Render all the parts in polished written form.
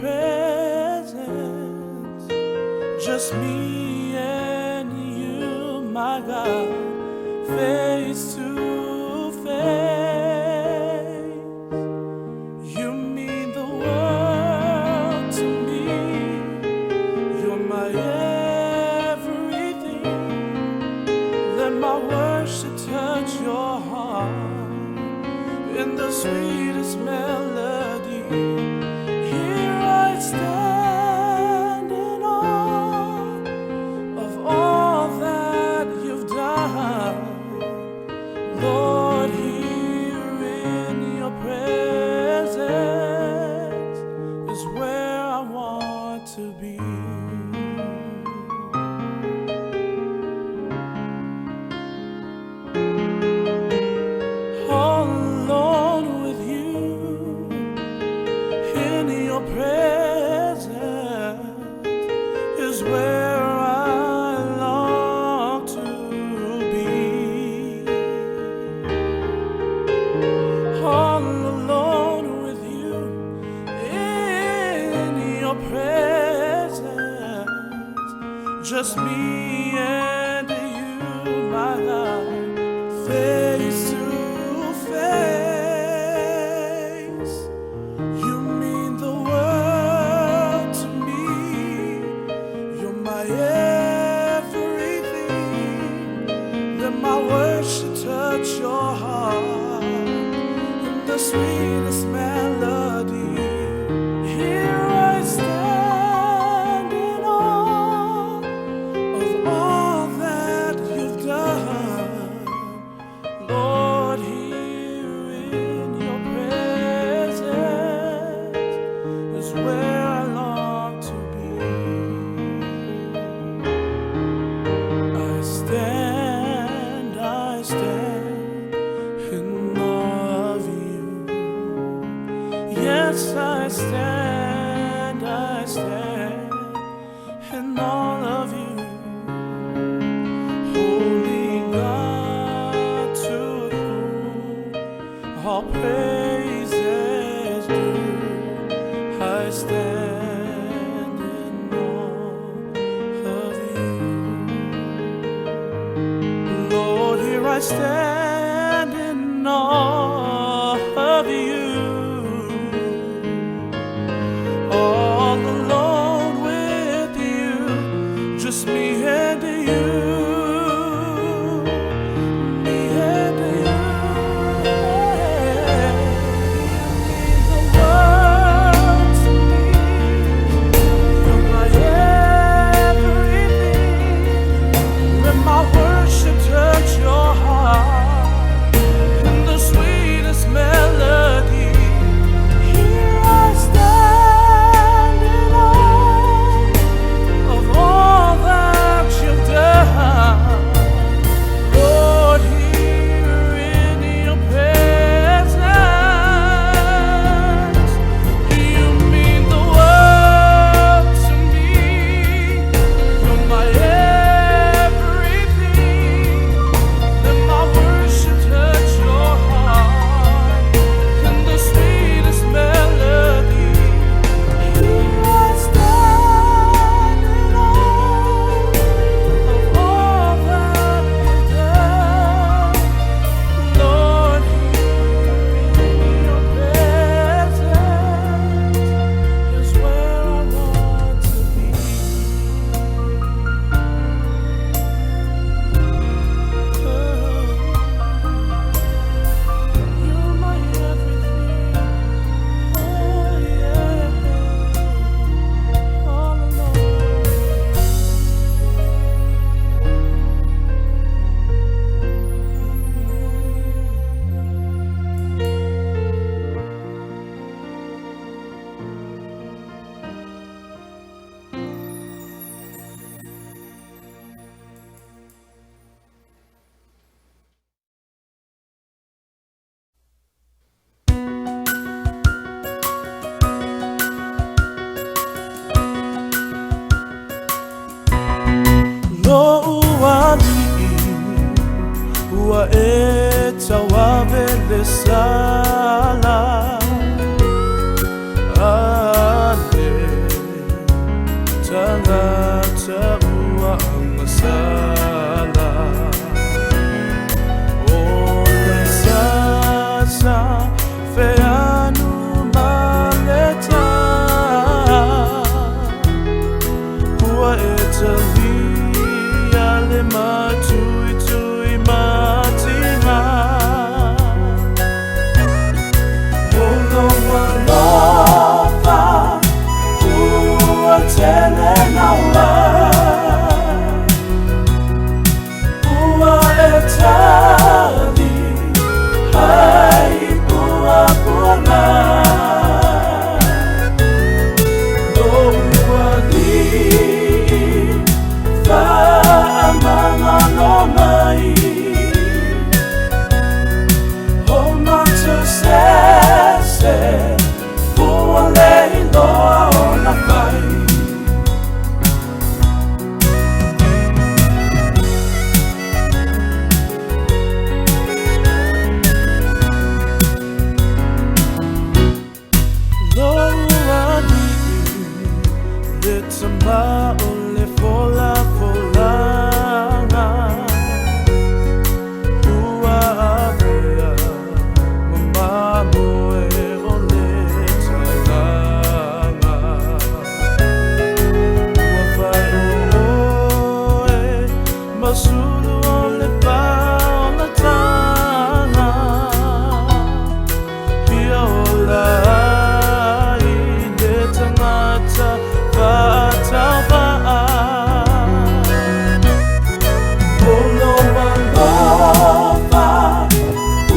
presence, just me and you, my God, face to face. You mean the world to me. You're my everything. Let my worship touch your heart in the sweetest melody. Here I stand in awe of all that you've done. Lord, here in your presence is where I want to be. All alone with you in your presence is where I long to be. All alone with you in your presence, just me and you, my God, face to face. You mean the world to me. You're my everything. Let my worship touch your heart in the sweetest melody. Here I stand in awe of all that you've done. Lord, here in your presence is where I long to be. I stand in awe of you. Yes, I stand in awe of you. Holy God, to whom all praise is due. I stand in awe of you. Lord, here I stand in awe of you. All alone with you, just me and you. Me and you. You mean the world to me. You're my everything. Let my worship touch your heart in the sweetest melody. Here I stand in awe of all that you've done. Lord, here in your presence, you mean the world to me. You're my everything. Let my worship touch your heart in the sweetest melody. Here I stand in awe of all that you've done. Lord, here in your presence is where I want to be. You're my everything. Oh yeah, all alone. Lo'u ali'i ua e tauave le sala. Ale. tama o le folafolaga ua avea ma mamoe o le talaga. Ua fai o oe ma sulu o le faolataga. Ia ola ai le tagata faatauvaa. O lou alofa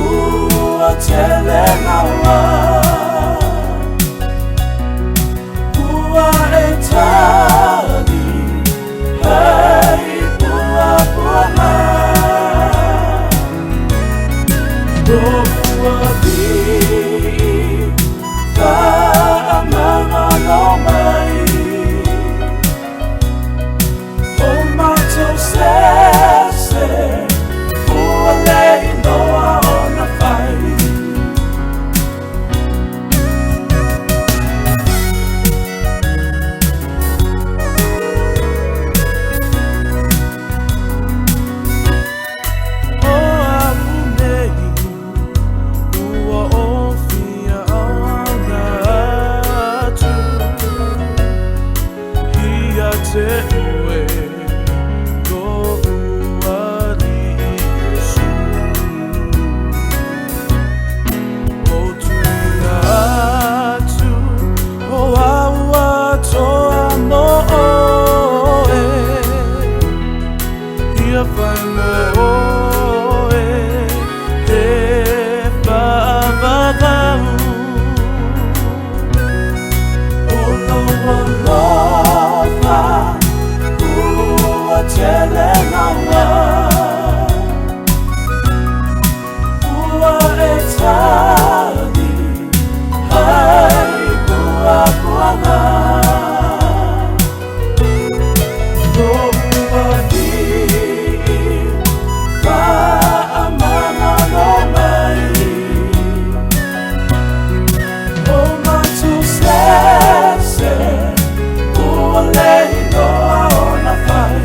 ua tele naua, ua e tali hei puapuaga. Lou alii faamagalo mai, o matou sese ua le iloa ona fai. O au nei ua ou fia auauna atu ia te oe, lo'u Alii Iesu. Ou tuuina atu o au atoa mo oe, ia fai mo oe e faavavau. O lou alofa ua tele naua, ua e tali hei puapuaga. Lou alii faamagalo mai, o matou sese ua le iloa ona fai.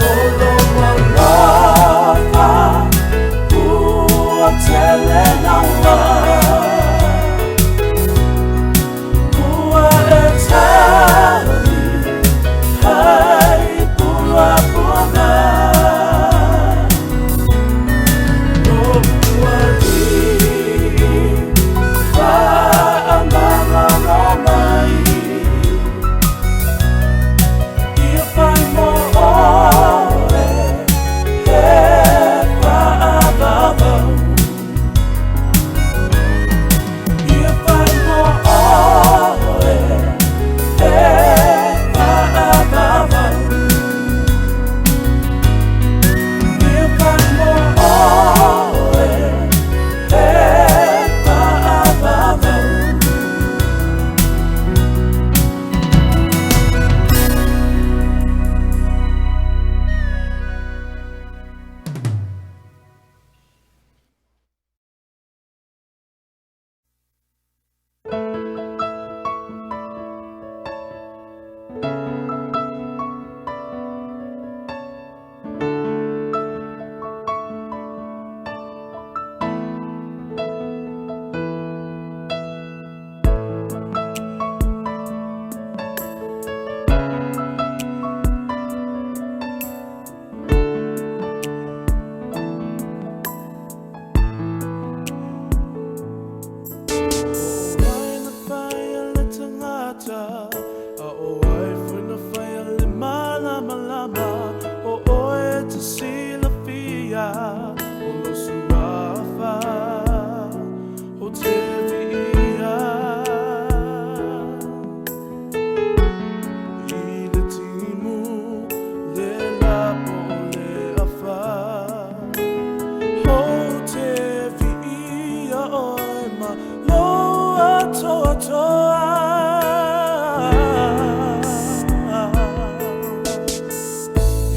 O lou alofa ua tele naua, ua e tali hei puapuaga. Lou alii faamagalo mai, ia fai mo oe e faavavau. Ia fai mo oe e faavavau. Ia fai mo oe e faavavau. O ai na faia le tagata, a o ai foi na faia le malamalama? O oe e te silafia, o lou suafa ou te viia. I le timu, le lapo o le afa, ou te viia oe ma lou atoatoa.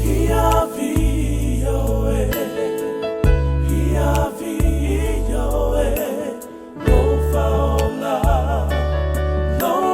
Ia viia oe, ia viia oe, lou faaola, lou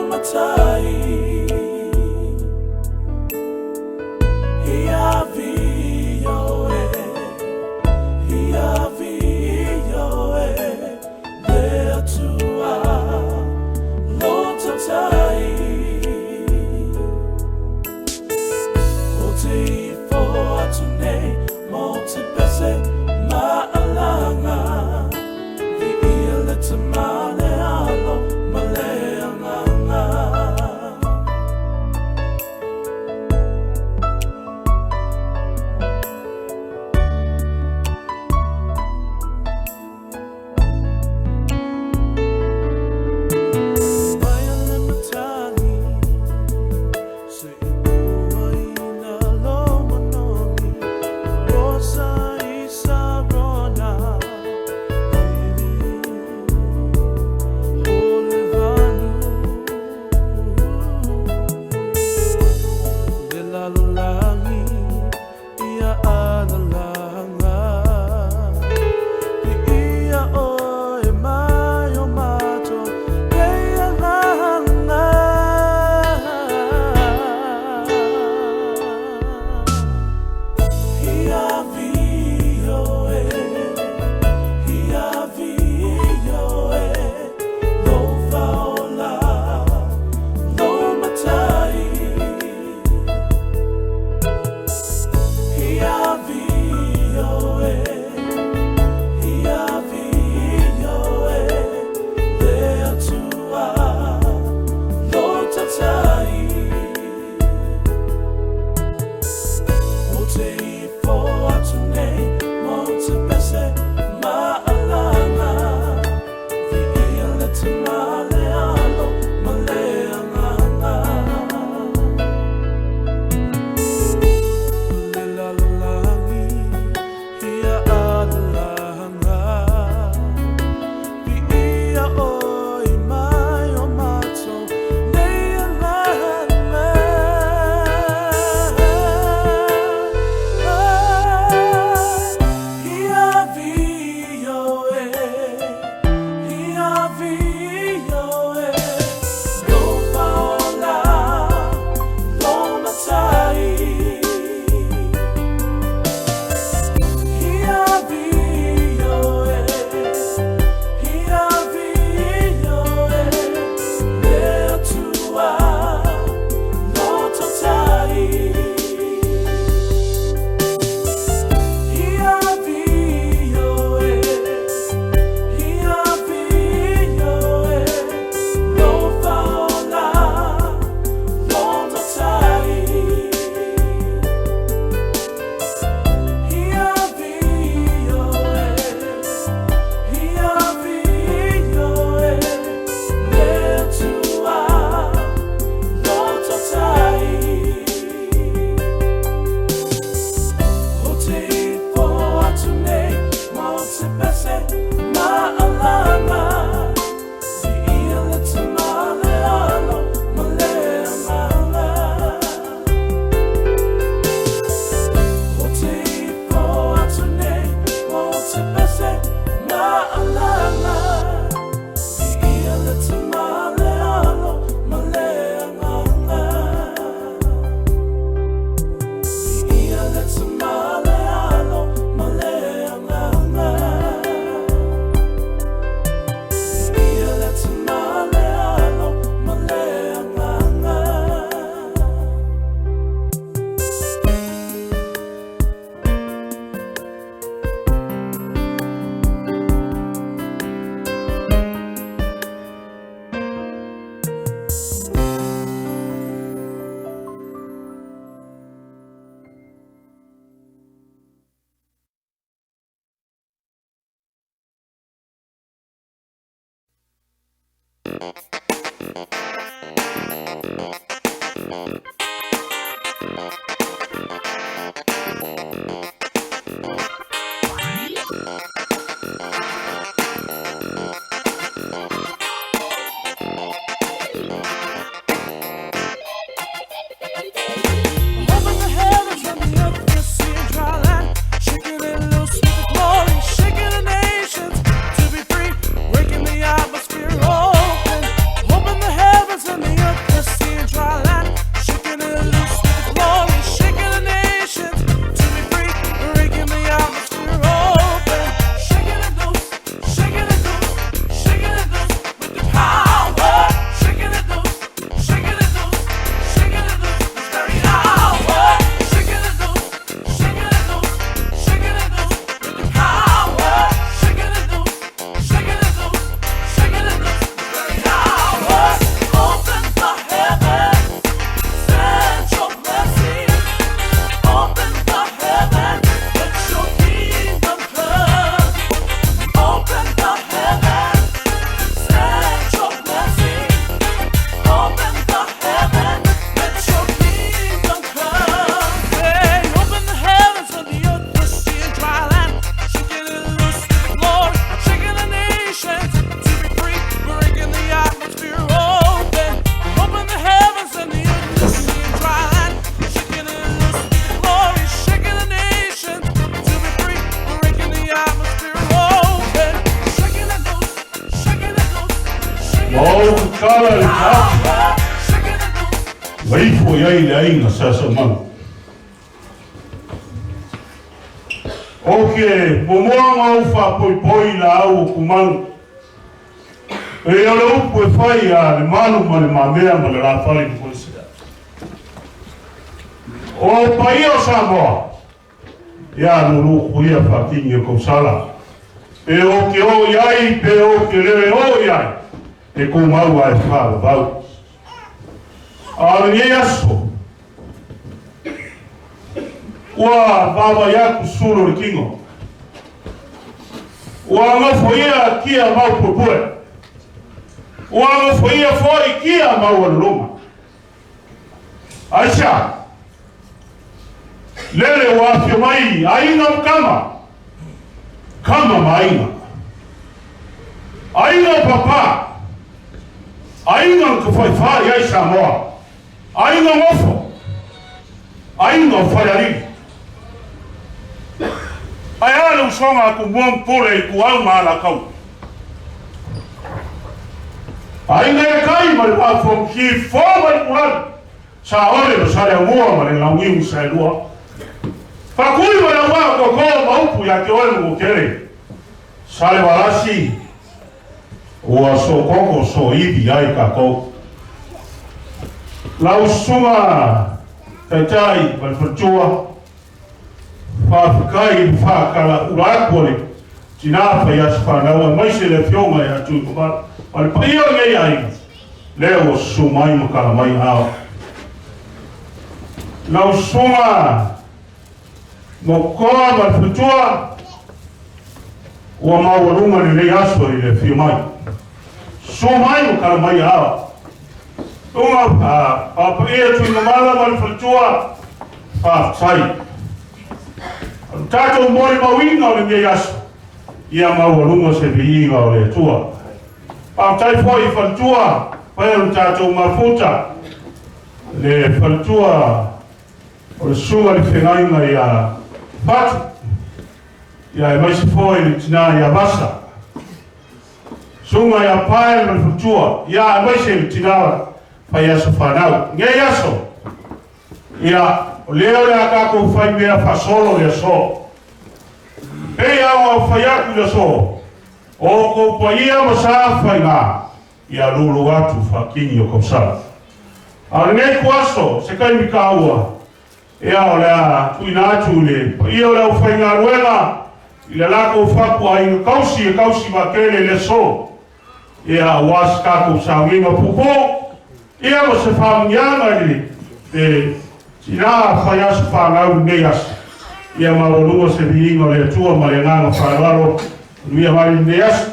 Open the heavens and the earth to see and dry land, shaking it loose with the glory, shaking the nations to be free, breaking the atmosphere open. Open the heavens and the earth to see and dry land, shaking it loose with the glory, shaking the nations to be free, breaking the atmosphere open, shaking it loose, shaking it loose, shaking it loose with the power, shaking it loose, shaking it loose, shaking it loose this very hour, shaking it loose, shaking it loose, shaking it loose with the power, shaking it loose, shaking it loose, shaking it loose this very hour. Open the heavens, send your blessing. Open the heavens, let your kingdom come. Open the heavens, send your blessing. Open the heavens, let your kingdom come. Hey, open the heavens and the earth will see and dry land. Shaking it loose with the glory, shaking the nations to be free, breaking the atmosphere open. Open the heavens and the earth will see and dry land. Shaking it loose with the glory, shaking the nations to be free, breaking the atmosphere open. Shaking it loose, shaking it loose, shaking Ma it ou loose. tatala i le taofi, ma ifo i ai le aiga sa Sasaumana. Ou te muamua ma ou faapoipoi i laau o Kumanu, pei o le upu e fai a le malu ma le mamea ma le lafale i le Konesea. O paia o Samoa, ia lulukuia faatini o Kausala. Pe ou te oo i ai, pe ou te le oo i ai, e tumau lava e faavavau. A o lenei aso, ua vaavaai atu sulu o le tino, ua nofoia kia mau puepue, ua nofoia foi kia mau aluluma. Aisea? Lele ua afio mai aiga ma tama, tama ma aiga, aiga o papa, aiga na tafaifā i ai Samoa, aiga nofo, aiga o Falealili. Ae a le usoga a Tumua ma Pule i Ituau ma Alataua? Aiga e kai ma le Vaafuagiti, Fo ma le Kulani, Saole ma Saleaumua ma le Launiu Saelua, Fakui ma le Auvaa Toto ma upu ia te oe Manuatele, Salevalasi ua sookoko sooiwi ai tatou. Lau Susuga Taitai ma le Faletua, faafetai i le faatalaula atu a le tina faiaso fanau aemaise le Afioga ia Tuigamala ma le paia o lenei aiga, lea ua susu mai ma tala mai aao. Lau Susuga Mokoa ma le Faletua, ua maualuga lenei aso i le afio mai. Susu mai ma tala mai aao. Luga Papaia Tuigamala ma le Faletua, faafetai. O le tatou molimauina o lenei aso, ia maualuga se viiga o le Atua. Faafetai foi i faletua, fai o le tatou mafuta, le faletua o le susuga i le feagaiga ia Fatu, ia aemaise foi le tina ia Vasa, susuga ia Pae ma le faletua, ia aemaise le tina fai aso fanau. Nei aso, Ia, o lea o le a tatou fai mea faasolo i le aso. Pei lava ona ou fai atu i le aso, o outou paia ma sa faiga, ia lulu atu faatini o tausala. A o lenei ituaso, se taimi taua, ia o le a tuuina atu i le paia o le aufaigaluega i le latou fatuaiga tausi e tausi vaatele i le aso, ia aua se tatou sauniga puupuu, ia ma se faamanuiaga i le tina fai aso fanau i lenei aso. Ia maualuga se viiga o le Atua ma le agaga faaaloalo. Manuia mai lenei aso.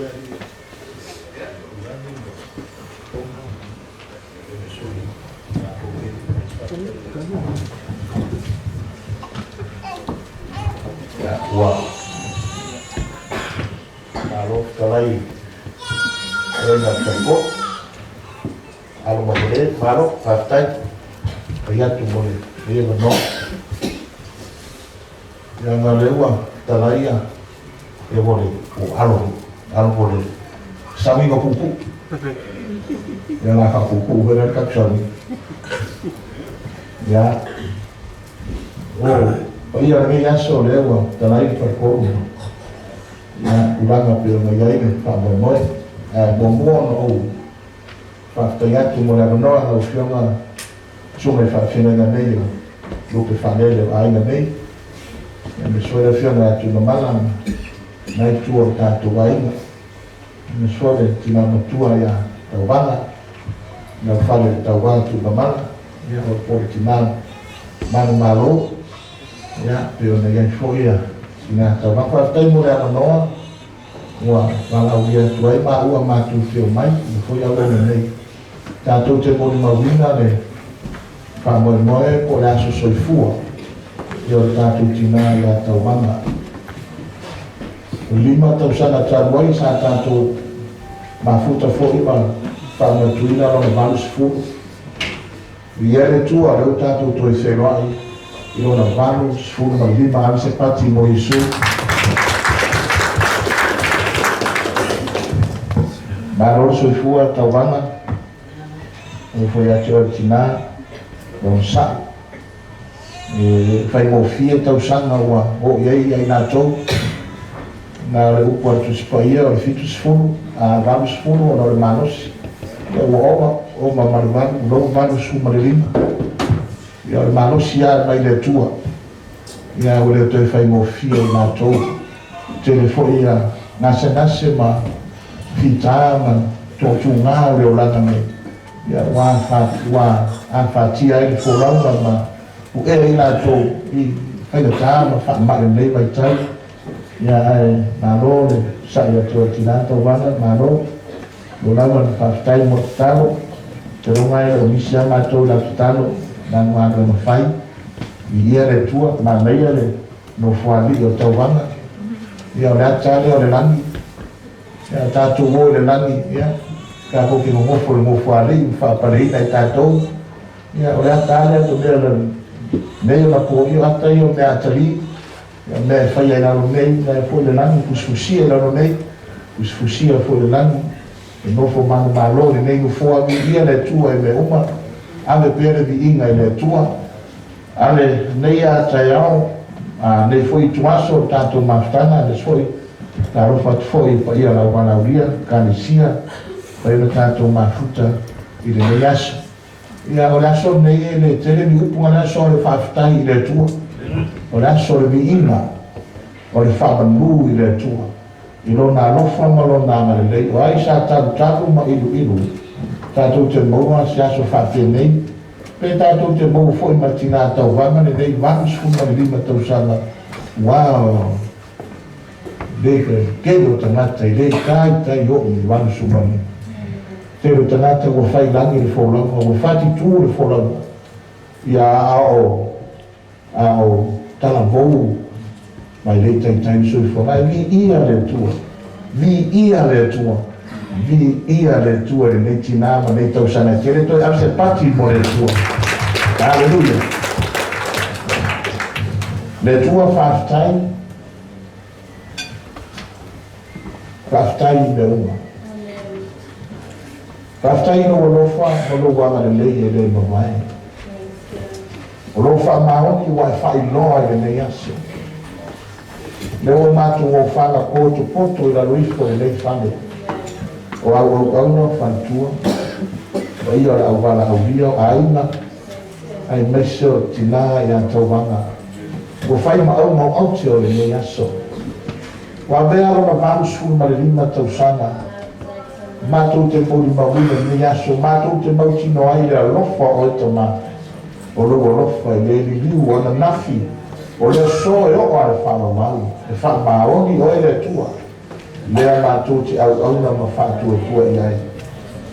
Ia, ua malo fetalai oe na tapo alo ma le malo faafetai fai atu mo le avanoa. Ia na lea ua fetalai ia ia mo le o alo alo mo le saui ma puupuu. Ia la faapuupuu foi le tatou saui. Ia o paia o lenei aso lea ua fetalai le faletolu. Ia tulaga pei ona i ai le faamoemoe. Ae muamua ona ou faafetai atu mo le avanoa lau Afioga susuga i faafeagaiga nei o lupe faalele o aiga nei. Ia aemaise foi le Afioga ia Tuigamala na itu o le tatou aiga. Aemaise foi le tina matua ia Tauvaga, lau fale le Tauvaga Tuigamala, ia o po le tina manumalo. Ia pei ona i ai foi ia tina Tauvaga. Faafetai mo le avanoa ua valaaulia atu ai maua matou te omai i foi auauna nei. Tatou te molimauina le faamoemoe po o le aso soifua ia o le tatou tina ia Tauvaga. O 5 tausaga talu ai sa tatou mafuta foi ma faamatuina lona 80. Ia le Atua lea ua tatou toe feiloai i lona 85. Ave se pati mo Iesu. Malo le soifua Tauvaga. E foi atu o le tina lona sa'i. E faigofie tausaga ua oo i ai ia i latou. Na o le upu a le Tusi Paia o le 70 a 80 ona o le malosi. Ia ua ova, ova ma le 8, lou 85. Ia o le malosi lava mai le Atua. Ia ua le toe faigofie i latou. Tele foi ia gasegase ma fita ma toatuga o le olaga nei. Ia ua afatia ai le folauga ma puea i latou i faigata ma faamai o lenei vaitau. Ia ae malo le sa'i atu o le tina Tauvaga, malo. Lo lava na faafetai mo le tatalo. Te loga ai o nisi a matou i lau tatalo na galuega fai. Viia le Atua, manaia le nofoalii o Tauvaga. Ia o le ata lea o le lagi. Ia tatou o i le lagi, ia tatou te nonofo i le nofoalii ma faapaleina i tatou. Ia o le ata lea o mea nei o na po ia ata ia o mea atali. Ia mea e faia i lalo nei, mea foi le lagi, fusifusia i lalo nei, fusifusia foi le lagi. E nofo manumalo lenei nofoa, viia le Atua i mea uma, ave pea le viiga i le Atua. Ale nei a taeao, a nei foi ituaso o le tatou mafutaga, aemaise foi talofa atu foi i paia lau valaaulia, Ekalesia, pai ona tatou mafuta i lenei aso. Ia o le aso lenei e le tele ni upu, o le aso o le faafetai i le Atua. O le aso o le viiga, o le faamanu i le Atua. I lona alofa ma lona agalelei, o ai sa talutalu ma iluilu, tatou te maua se aso faapenei, pe tatou te maua foi ma le tina Tauvaga lenei 85 tausaga, ua le tele o tagata i le taitai oo i le 85. Tele o tagata ua failagi le folauga, ua fatitu le folauga, ia ao talavou mai le taitai le soifuaga. Ae viia le Atua, viia le Atua, viia le Atua i lenei tina ma nei tausaga e tele. Toe ave se pati mo le Atua. Aleluia. Le Atua faafetai, faafetai i mea uma. Faafetai i lou alofa ma lou agalelei e le mavae. O lou faamaoni ua e faailoa i lenei aso. Le ua matou ofaga potopoto i lalo ifo i lenei fale. O au auauna faletua, paia o le auvalaulia o aiga, aemaise o tina ia Tauvaga. Ua fai ma auga o aute o lenei aso. Ua avea lona 85 tausaga. Matou te molimauina i lenei aso, matou te mautino ai le alofa o oe tama. O lou alofa i le liliu ananafi, o le aso e oo a le faamamau, e faamaoni oe le Atua. Lea matou te auauna ma faatuatua i ai.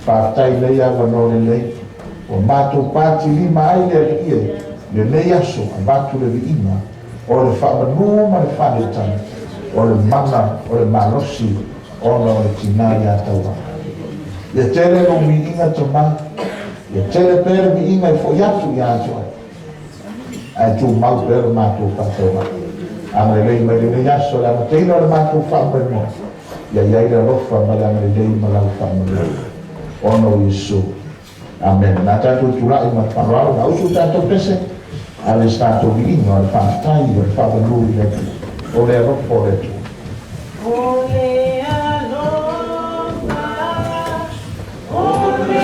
Faafetai i lenei avanoa lelei ua matou patilima ai le Alii e lenei aso avatu le viiga o le faamanu ma le faaneetaga o le mana o le malosi ona o le tina ia Tauvaga. Ia tele lou viiga tama, ia tele pea le viiga e fo'i atu ia te oe, ae tumau pea le matou faatauvaga. Agalelei mai lenei aso le amataina o le matou faamoemoe, ia i ai le alofa ma le agalelei ma lau faamanuia ona o Iesu. Amene. Na tatou tulai ma le faaaloalo na usu tatou pese, ave se tatou viiga o le faafetai o le faamanu i le Atua. O le alofa o le Atua. O le alofa o le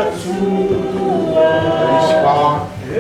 Atua. Praise God. E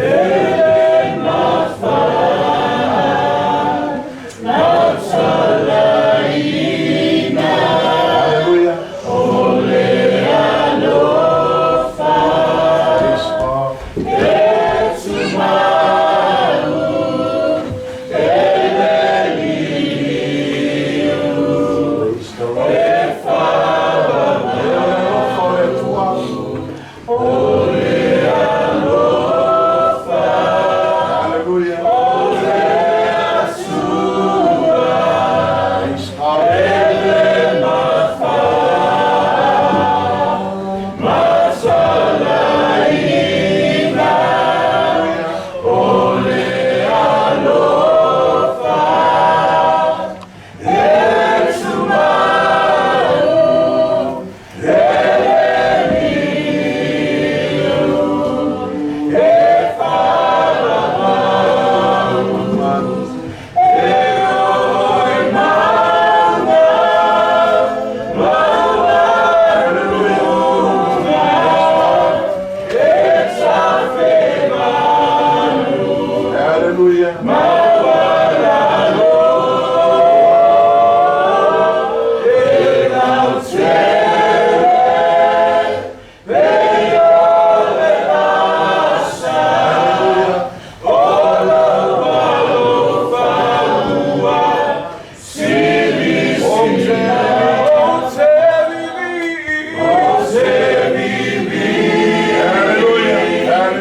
Hallelujah. Praise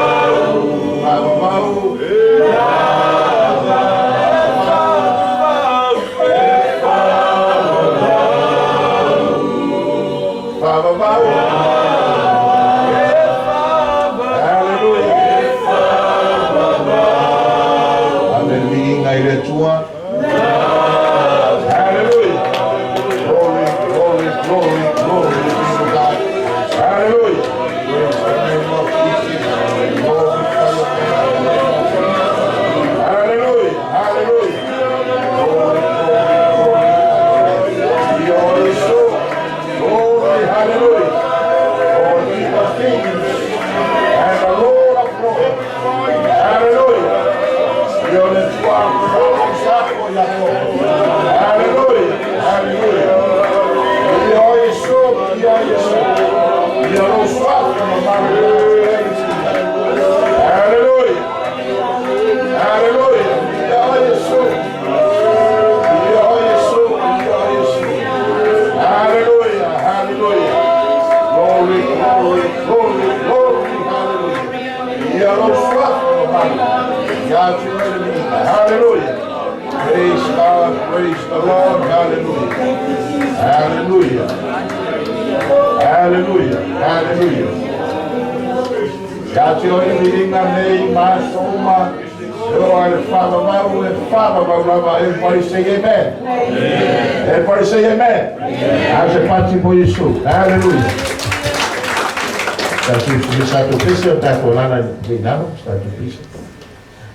God. Praise the Lord. Hallelujah. Praise God. Hallelujah. Hallelujah. Hallelujah. Hallelujah. Ave le viiga i le Atua. Hallelujah. Glory, glory, glory, glory be to God. Hallelujah. Praise the name of Jesus. Glory to your name. Hallelujah. Hallelujah. Glory, glory, glory. Hallelujah. Glory, hallelujah. Lord, King of kings and the Lord of lords. Hallelujah. Hallelujah. Hallelujah. Hallelujah. Hallelujah. Hallelujah. Hallelujah. Glory, glory, glory, glory. Hallelujah. Hallelujah. Praise God, praise the Lord. Hallelujah. Hallelujah. Hallelujah. Hallelujah. Ia te oe viiga nei ma aso uma, e oo i le faavavau e faavavau lava. Everybody say amen. Everybody say amen. A o se pati mo Iesu. Hallelujah. Tatou sa tou pese o tatou lala i lalo, sa tou pese.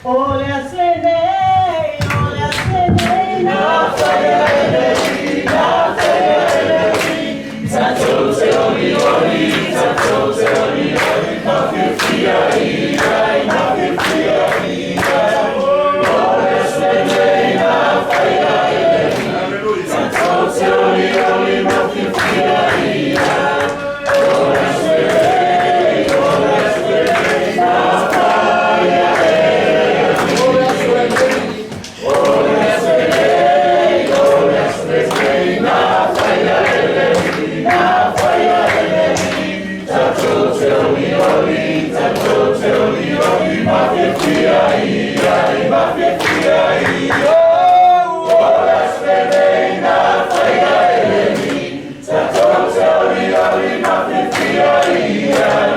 O le aso lenei, o le aso lenei, na faia e le Alii, na faia e le Alii. Tatou te olioli, tatou te olioli, ma fiafia i ai, ma fiafia i ai. O le aso lenei, na faia e le Alii. Tatou te olioli, ma fiafia i ai. O le aso lenei, o le aso lenei, na faia e le Alii. O le aso lenei. O le aso lenei, o le aso lenei, na faia e le Alii, na faia e le Alii. Tatou te olioli, tatou te olioli, ma fiafia i ai, ma fiafia i ai. O le aso lenei, na faia e le Alii. Tatou te olioli, ma fiafia i ai.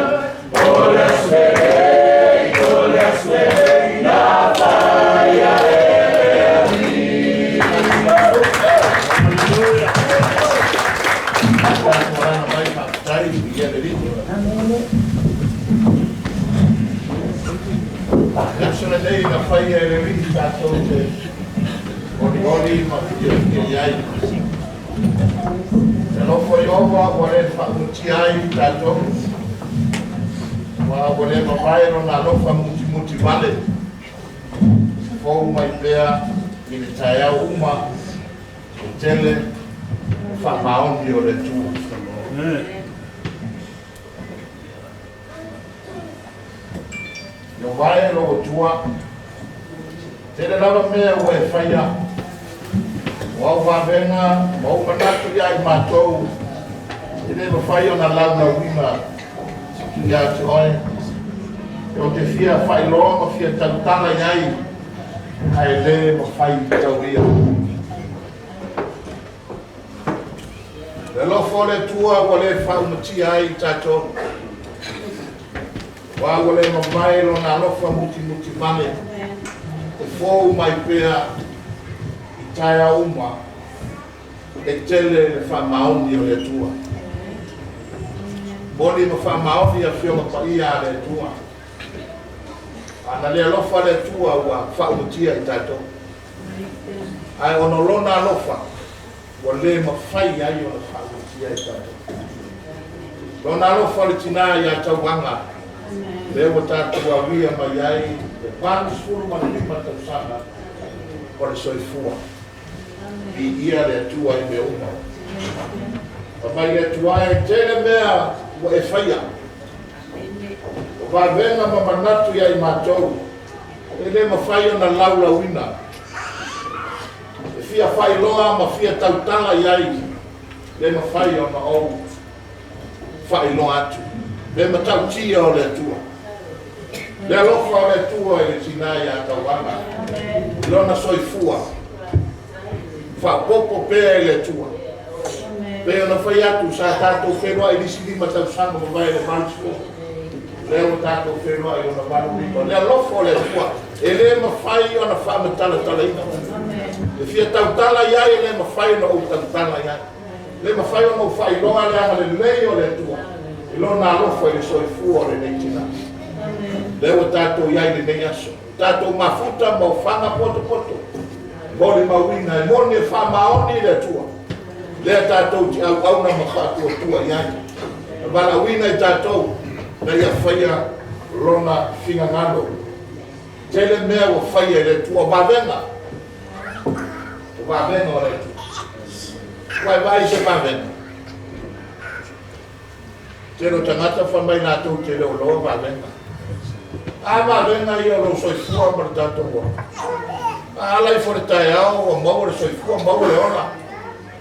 O le aso lenei, o le aso lenei, na faia e le Alii. Tatou alaga mai faafetai i le Alii. Le aso lenei na faia e le Alii tatou te olioli ma fiafia i ai. E alofa Ieova ua le faaumatia ai tatou. Ua ua le mavae lona alofa mutimuti vale. Fou mai pea i le taeao uma e tele faamaoni o le Atua. Ieova e lou Atua, tele lava mea ua e faia, o au vavega ma ou manatu ia i matou, e le mafai ona laulauina ia te oe. E o te fia faailoa ma fia tautala i ai, ae le mafai taulia. Le alofa o le Atua ua le faaumatia ai i tatou. Ua ua le mavae lona alofa mutimuti vale. E fou mai pea i taeao uma e tele le faamaoni o le Atua. Moni ma faamaoni afioga paia a le Atua. Ana le alofa le Atua ua faaumatia i tatou. Ae ona lona alofa ua le mafai ai ona faaumatia i tatou. Lona alofa le tinā ia tauaga. Lea ua tatou auia mai ai le 85 tausaga o le soifua. Viia le Atua i mea uma. Fa mai le Atua e tele mea ua e faia. O vavega ma manatu ia i matou. E le mafai ona laulauina. E fia faailoa ma fia tautala i ai. Le mafai ona ou faailoa atu. Le matautia o le Atua. Le alofa o le Atua i le tinā ia tauaga. Lona soifua. Faaopoopo pea i le Atua. Pe ona fai atu sa tatou feiloai i lisi 5 tausaga mavae le 80. Lea ua tatou feiloai i ona 85. Le alofa o le Atua e le mafai ona faamatalatalaina. E fia tautala i ai e le mafai ona ou tautala i ai. Le mafai ona ou faailoa le agalelei o le Atua. I lona alofa i le soifua o lenei tinā. Lea ua tatou i ai lenei aso. Tatou mafuta ma ofaga potopoto. Molimauina e moni e faamaoni le Atua. Lea tatou te auauna ma faatuatua i ai. Na valaauina i tatou na ia faia lona finagalo. Tele mea ua faia i le Atua vavega. O vavega o le Atua. Ua e vaai i se vavega. Tele o tagata fa mai latou te le o loa vavega. A vavega ia o lou soifua ma le tatou ola. A ala ifo le taeao ua maua le soifua, maua le ola.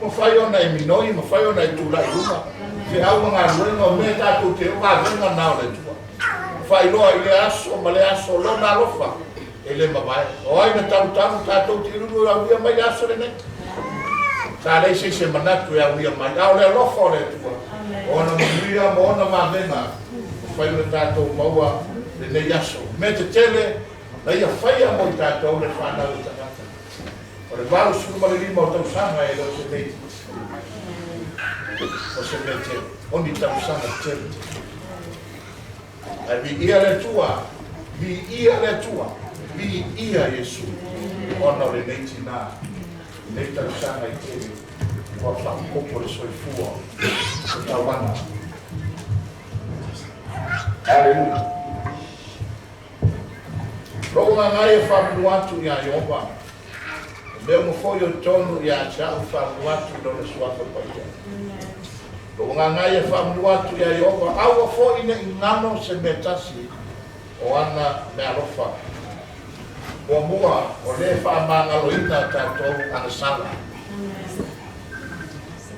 Mafai ona e minoi, mafai ona e tulai luga. Feau ma galuega o mea tatou te o vavega na o le Atua. Faailoa i le aso ma le aso lona alofa e le mavae. O ai na talutalu tatou te lulu aulia mai le aso lenei. Sa leai se isi e manatu e aulia mai, a o le alofa o le Atua, o Ona manuia ma Ona vavega, ua fai ona tatou maua lenei aso. Mea tetele na Ia faia mo i tatou le fanau o tagata. O le 85 o tausaga e le o se mea itiiti, o se mea tele, o ni tausaga tele tele. Ae viia le Atua, viia le Atua, viia Iesu, ona o lenei tinā, lenei tausaga i tele, ua faaopoopo le soifua o tauaga. Aleluia. Lou agaga e faamanu atu iā Ieova, o mea uma foi o i totonu ia te au faamanu atu i Lona Suafa Paia. Lou agaga e faamanu atu iā Ieova, aua foi ne i galo se mea tasi o ana meaalofa. Muamua, o lea e faamagaloina tatou agasala.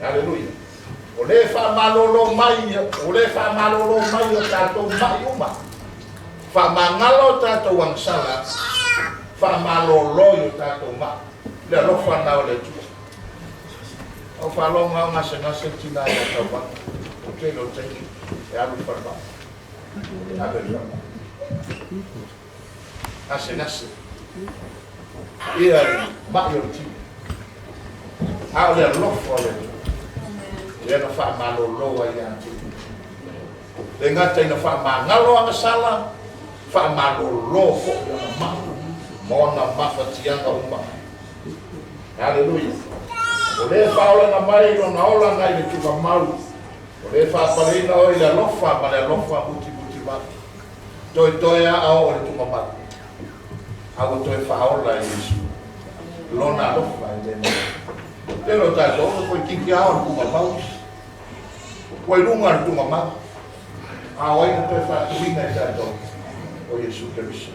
Aleluia. O lea e faamalolo mai, o lea e faamalolo mai o tatou ma'i uma. Faamagalo o tatou agasala, faamalolo i o tatou ma'i. Le alofa lena o le Atua. Ou faalogo lava o gasegase le tina ia Tauvaga. O le tele o taimi e alu i le falemai. Ave i le falemai. Gasegase. Ia i ma'i o le tino. A o le alofa o le Atua, lea na faamalolo ai ia te ia. Le gata ina faamagalo agasala, faamalolo foi ona ma'i ma ona mafatiaga uma. Aleluia! O lea e faaolaina mai lona olaga i le tuugamau, o lea e faapaleina oe i le alofa ma le alofa mutimutivale. Toetoe a a oo i le tuugamau, a ua toe faaola e Iesu lona alofa e le mau. Tele o tatou ua toeitiiti a oo i le tuugamau isi, ua i luga o le tuugamau, a o ai na toe faatuina e tatou? O Iesu Keriso.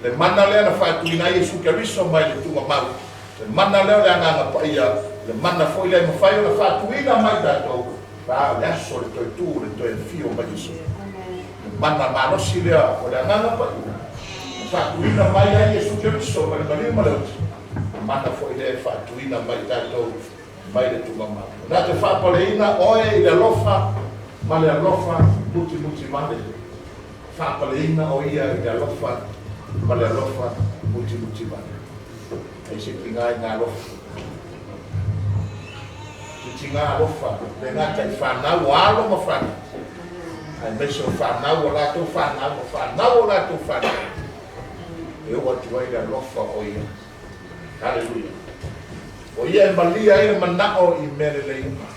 Le mana lea na faatuina ai Iesu Keriso mai le tuugamau, le mana lea o le Agaga Paia, le mana foi lea e mafai ona faatuina mai tatou, pe a o le aso o le toe tu, le toe afio mai Iesu. Le mana malosi lea o le Agaga Paia na faatuina mai ai Iesu Keriso mai le maliu ma le oti, le mana foi lea e faatuina mai tatou mai le tuugamau. Na te faapaleina oe i le alofa ma le alofa mutimutivale. Faapaleina o ia i le alofa ma le alofa mutimutivale. Ai se tiga i nga alofa. Se tiga alofa le gata i fanau o alo ma fanau, aemaise o fanau o latou fanau ma fanau o latou fanau, e oo atu ai le alofa o ia. Aleluia. O ia e malia ai le manao i mea lelei uma.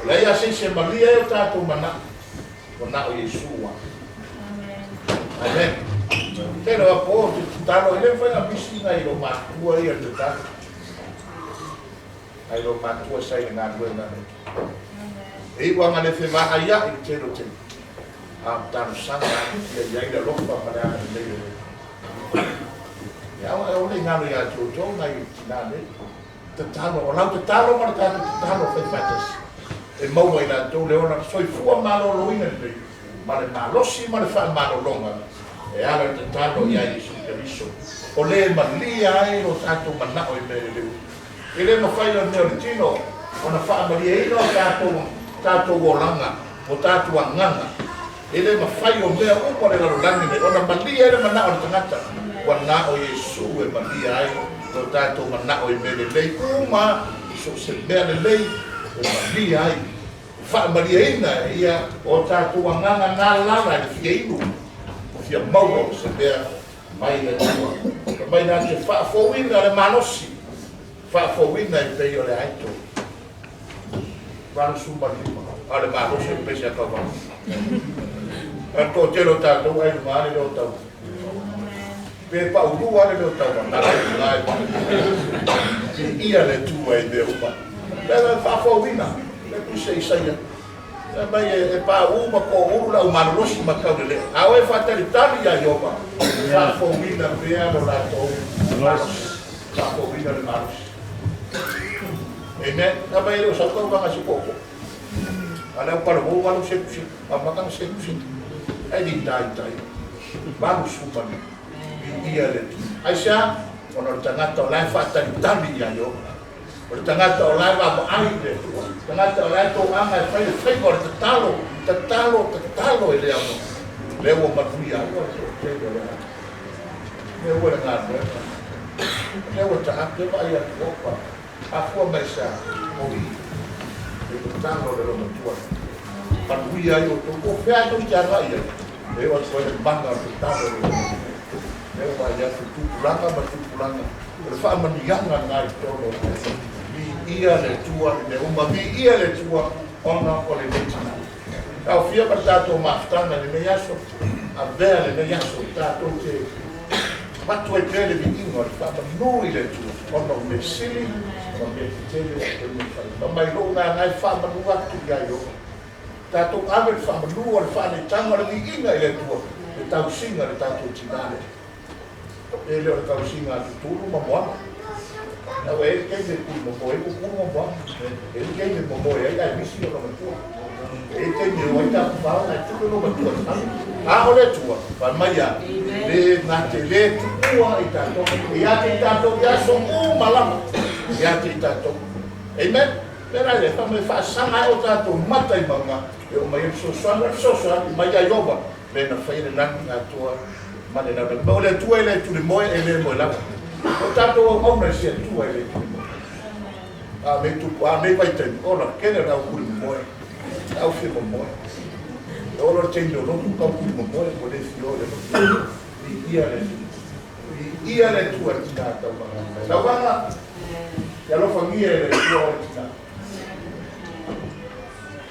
E leai lava se isi e malia ai o tatou manao, ua na o Iesu lava. Amen. Tele o apo ou te tatalo, e le mafai ona misi nai lou matua ia i le tatalo. Nai lou matua sa i le galuega a le Atua. E iu lava na le fevaai ai i le tele o taimi, a o talosaga lava ia i ai le alofa ma le agalelei o le Atua. Ia aua e ole i galo ia te outou nai tina nei. Tatalo, o lau tatalo ma le tatou tatalo fai faatasi, e maua i latou le ola soifua maloloina lelei, ma le malosi ma le faamalologa e ala i le tatalo ia Iesu Keriso, o le e malie ai lo tatou manao i mea lelei. E le mafai o le mea o le tino ona faamalieina o tatou tatou olaga, o tatou agaga. E le mafai o mea uma o le lalolagi nei ona malie ai le manao o le tagata, ua na o Iesu e malie ai lo tatou manao i mea lelei uma, i so o se mea lelei e malie ai, e faamalieina e ia o tatou agaga galala i le fia inu, fia maua o se mea mai le Atua. Fai mai na te faafouina le malosi, faafouina e pei o le aeto. 85, a o le malosi o le pese a tauvaga. A le toatele o tatou ai luga le leo tau. Pe paulua le leo tauvaga, ai luga ai luga. Ia le Atua i mea uma. Le faafouina, le tusi a Isaia. Fai mai e paū ma toulu le au malolosi ma taulelea, a o e faatalitali iā Ieova, faafouina pea lo latou malosi, faafouina le malosi. Amen. Fai mai e le o sau tauvaga se tootoo, a o le au palovou ua alu seluselu, amata ona seluselu, ae le i taitai. 85, viia le Atua. Aisea? Ona o le tagata o la e faatalitali iā Ieova. O le tagata o la e vaavaai i le Atua, tagata o la e toaga e fai le faiva o le tatalo, tatalo, tatalo e le aunoa. Lea ua manuia ai o le toatele o le aiga. Lea ua le galuega, lea ua taape vaai atu opa, afua mai sa o i le tatalo le loomatua. Manuia ai outou, po o fea tou te agai ai, e oo atu ai le mana o le tatalo le loomatua. Lea ua vaai atu tupulaga ma tupulaga, o le faamanuiaga lena i totonu o le aiga. Viia le Atua i mea uma, viia le Atua ona o lenei tina. Taofia ma le tatou mafutaga i lenei aso, avea lenei aso tatou te avatu ai pea le viiga o le faamanu i le Atua ona o mea sili ma mea tetele o le fai. Ma mai lou agaga e faamanu atu ia Ieova. Tatou ave le faamanu o le faaleitaga o le viiga i le Atua, le tausiga le tatou tina lea. E le o le tausiga a Tutulu ma Moana. Aua e i ai le taimi e kuli momoe ai Tutulu ma Moana. E i ai le taimi e momoe ai ae misi lona matua. E i ai le taimi e o ai tafafao ae tule lona matua i le fale. A o le Atua, fai mai a, le na te le tuua i tatou. E ia te i tatou i aso uma lava. E ia te i tatou. Amen. Le la le fa mai faasaga ai o tatou mata i mauga e oo mai ai le fesoasoani, o le fesoasoani mai ia Ieova le na faia le lagi atoa ma le lalolagi. Ma o le Atua e le tuli moe, e le moe lava. O tatou auauna i se Atua e le tuli moe. A nei tupu, a nei vaitaimi, ola tele o le au kuli momoe, le au fia momoe. E ola le taimi o lotu kau kuli momoe, ua le fia o le lotu. Viia le Atua. Viia le Atua i tina tauvaga. Tauvaga, e alofagia e le Atua o le tina.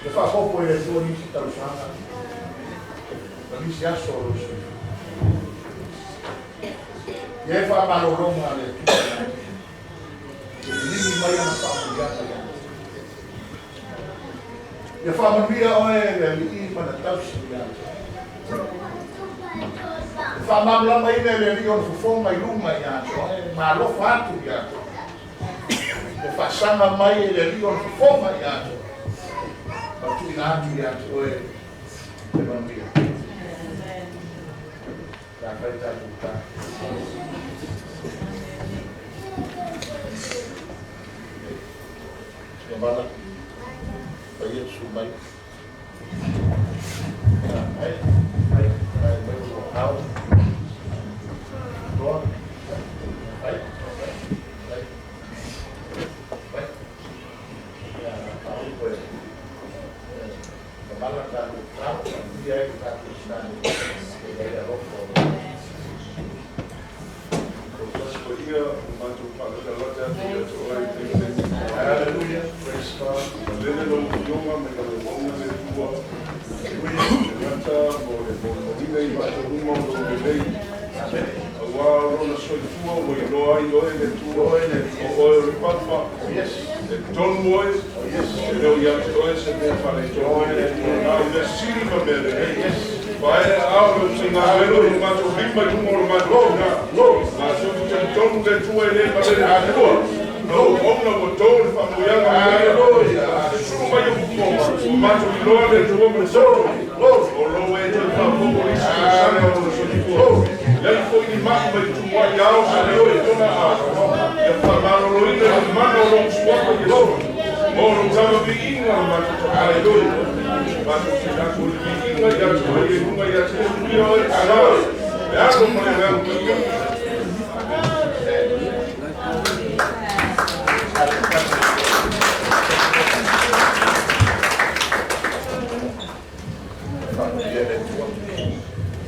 E faaopoopo e le Atua nisi tausaga ma nisi aso o lou soifua. Ia e faamalologa a le Atua ia te oe. E liligi mai ana faamanuiaga ia te oe. Ia faamanuia oe e le Alii ma na tausi ia te oe. E faamalamalamaina e le Alii ona fofoga i luga ia te oe, ma alofa atu ia te oe. E faasaga mai e le Alii ona fofoga ia te oe, ma tuuina atu ia te oe le manuia. Pe a fai tatou tatalo. Ia vala, paia susu mai. Ai, ai, ai, mai o ao. Toa. Ai, ai, ai. Ia, faaaupo e mamala tatou tatalo, faamanuia ai le tatou tina e i ai le alofa o le O paia o matou faalatalata atu ia te oe i taimi lenei. Hallelujah. Praise God. Malele lau Afioga mai lau auauna le Atua. E le gata mo le molimauina i matou uma o lou lelei. Amen. Auā o lona soifua ua iloa ai oe le Atua. Oe le Alii. O oe o le Papa. Oh yes. E tonu oe. Oh yes. E le o ia te oe se mea faaletonu. Oe le Atua. Na o mea sili ma mea lelei. Yes. Vae aao le aufaigaluega o le matou lima i luga o le matou tina. Matou te talitonu le Atua e le malele atua. Lou auauna ua to le faamanuiaga mai ai. Hallelujah. Susulu mai o fofoga, ua matou iloa le Atua ma le toto. O lou e toe faaopoopo i isi tausaga o lona soifua. Leai foi ni mai mai tumuai ao sa leo i tona ao. Ia faamaloloina i le mana o lou suafa Iesu. Mo lou tama viiga o matou tapai. Matou te latou o le viiga ia te oe e luga ia te manuia oe sa. Le Alo ma le Agaga Paia. Amen. Faamanuia le Atua.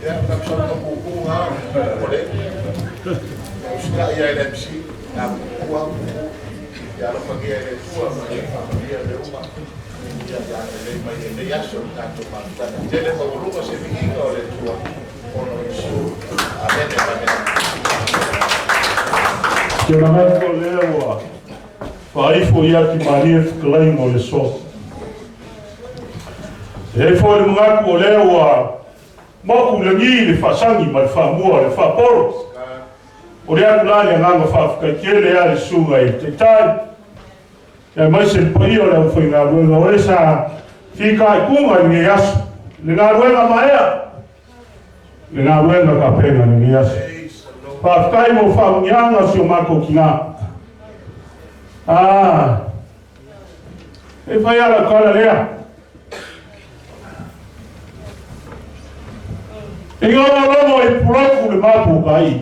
Ia, na sau ma puupuu lava o le usitai ai le MC, na puupuu lava puupuu. Ia alofagia e le Atua ma ia faamanuia le uma. Ia ia lelei mai lenei aso le tatou mafutaga. Tele maualuga se viiga o le Atua ona o Iesu. Amene, amene. Te manatu o lea ua faaifo ia te malie fetalaiga o le aso. E ai foi le manatu o lea ua motu i lagi le faasagi ma le faamua o le faapolo. O le atu la le agaga faafetai tele a le susuga i le Taitai. Aemaise le paia o le aufaigaluega o e sa fitaituga i lenei aso. Le galuega maea, le galuega tapena i lenei aso. Praise the Lord. Faafetai mo faamanuiaga o si o matou tina. Ah, e fai ala kala lea. I ngā lomo i pulaku le mapu ka i.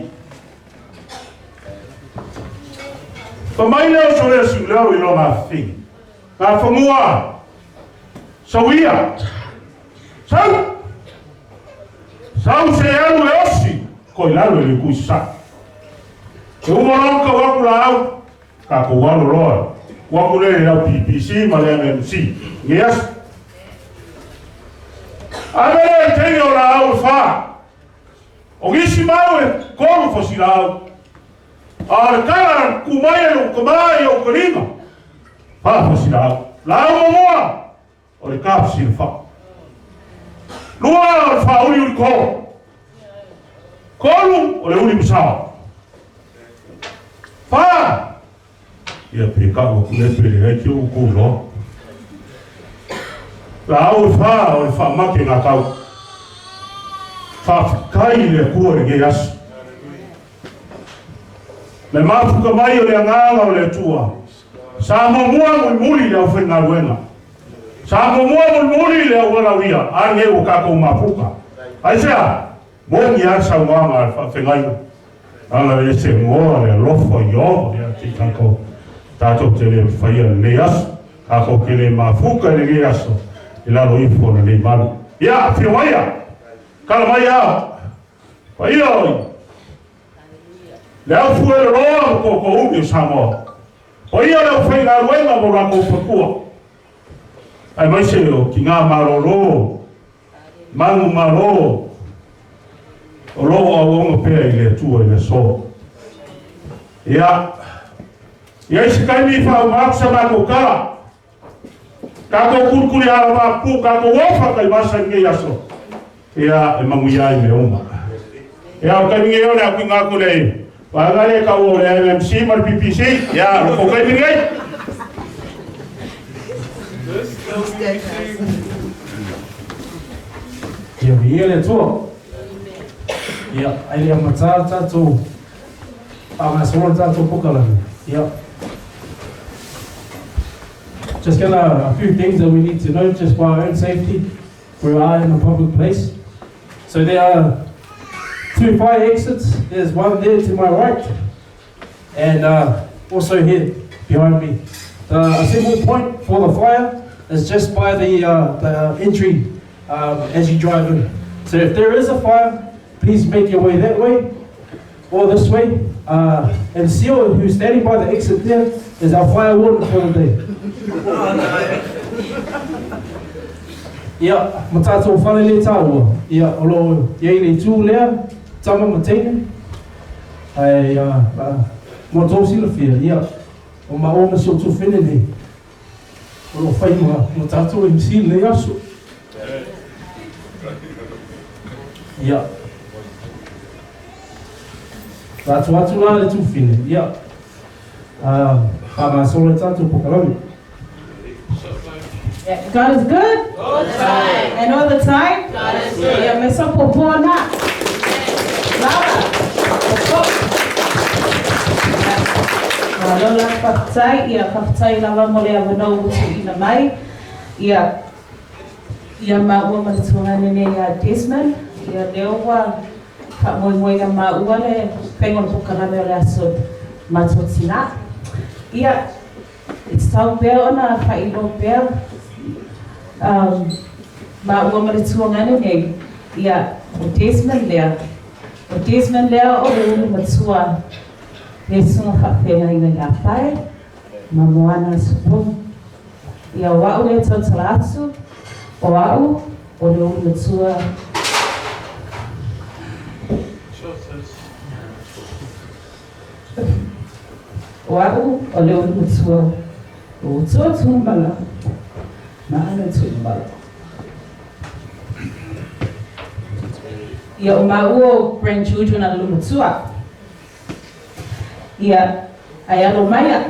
Pa mai leo so lea si leo i longa fi. Ngā whamua, sawia, sau, sau se alu e osi, ko i lalo e le kui sa. E umalonga waku la au, ka ko walo loa. Waku le lau PPC ma le MMC. Yes. Ave le teine o la au fa. O gisi mau e kolu fo la au. A le kala kumai e lo kamai o kalima. Fa fo la au. La au momoa. O le ka fo fa. Lua o le fa uli uli kolo. Kolu o le uli msao. Fa. Ia pe ka o kule pe le ai ki o ku lo. La au fa o le fa make ngā kau. Fa kai le kua le ge aso. Le mafuka mai o le anganga o le atua. Sa momua mulimuli le au whaingaluenga. Sa momua mulimuli le au walawia. A nge o kākou mafuka. Ai sea, mongi a saumaga le faafegaiga. Ala e se ngoa le alofa i o le ati kākou. Tātou te le whaia lenei aso. Kākou ke le mafuka i lenei aso. I lalo ifo na nei malu. Ia, whio maia. Kala mai ao. Pa ia oi. Le au fue le roa mo ko umi o Samoa. O ia le au whai ngā ruenga mo rākou pakua. Ai mai se o ki ngā maroro, mangu maro, o loo au onga pea i le atua i le so. Ia, ia isi kaimi whau māku sa mākou kala. Kākou kurukuri ala māku, kākou ofa kai masa i ngei aso. Ia, e mangu ia i me oma. Ia, o kaimi ngei ole au ki ngā kule i. Wāngare ka o le MMC ma le PPC. Ia, lo ko kaimi ngei. Ia vi le tua. Ia, ai le amata tātou a ngā solo tātou pokalani. Ia. Just gonna a few things that we need to know just for our own safety. We are in a public place. So there are 2 fire exits. There's one there to my right and also here behind me. The assembly point for the fire is just by the entry as you drive in. So if there is a fire, please make your way that way or this way. And Seal, who's standing by the exit there, is our fire warden for the day. Ia, ma tātou whare le tāua. Ia, o lo iei le tū lea, tama ma teine. Ai, mo tō silafia, ia, o ma o ma si o tū whine nei. O lo whai ma tātou MC le aso. Ia. Tātou atu la le tū whine, ia. Wha ngā solo tātou pokalami. Yeah, God is good all the time. And all the time. God is good. Yeah, me so popona. Lava. Popo. Lola whakatai, ia whakatai lava mo le awanau utu ina mai. Ia, ia maua ma le tuangane nei ia Desmond. Ia leo wa whamoimoi ia maua le pengo le pokalame o le aso matotina. Ia, it's tau pea ona whailo pea. Maua ma le tuangane nei. Ia, o Desmond lea. O Desmond lea o le ulu matua. Le sunga whapea ina ia whae, ma moana supu. Ia o au le tautala atu, o au, o le ulu matua. O au, o le ulu matua. O tua tūmala, ma ana tūmala. Ia o maua grandchildren a le matua. Ia, ai alo maia.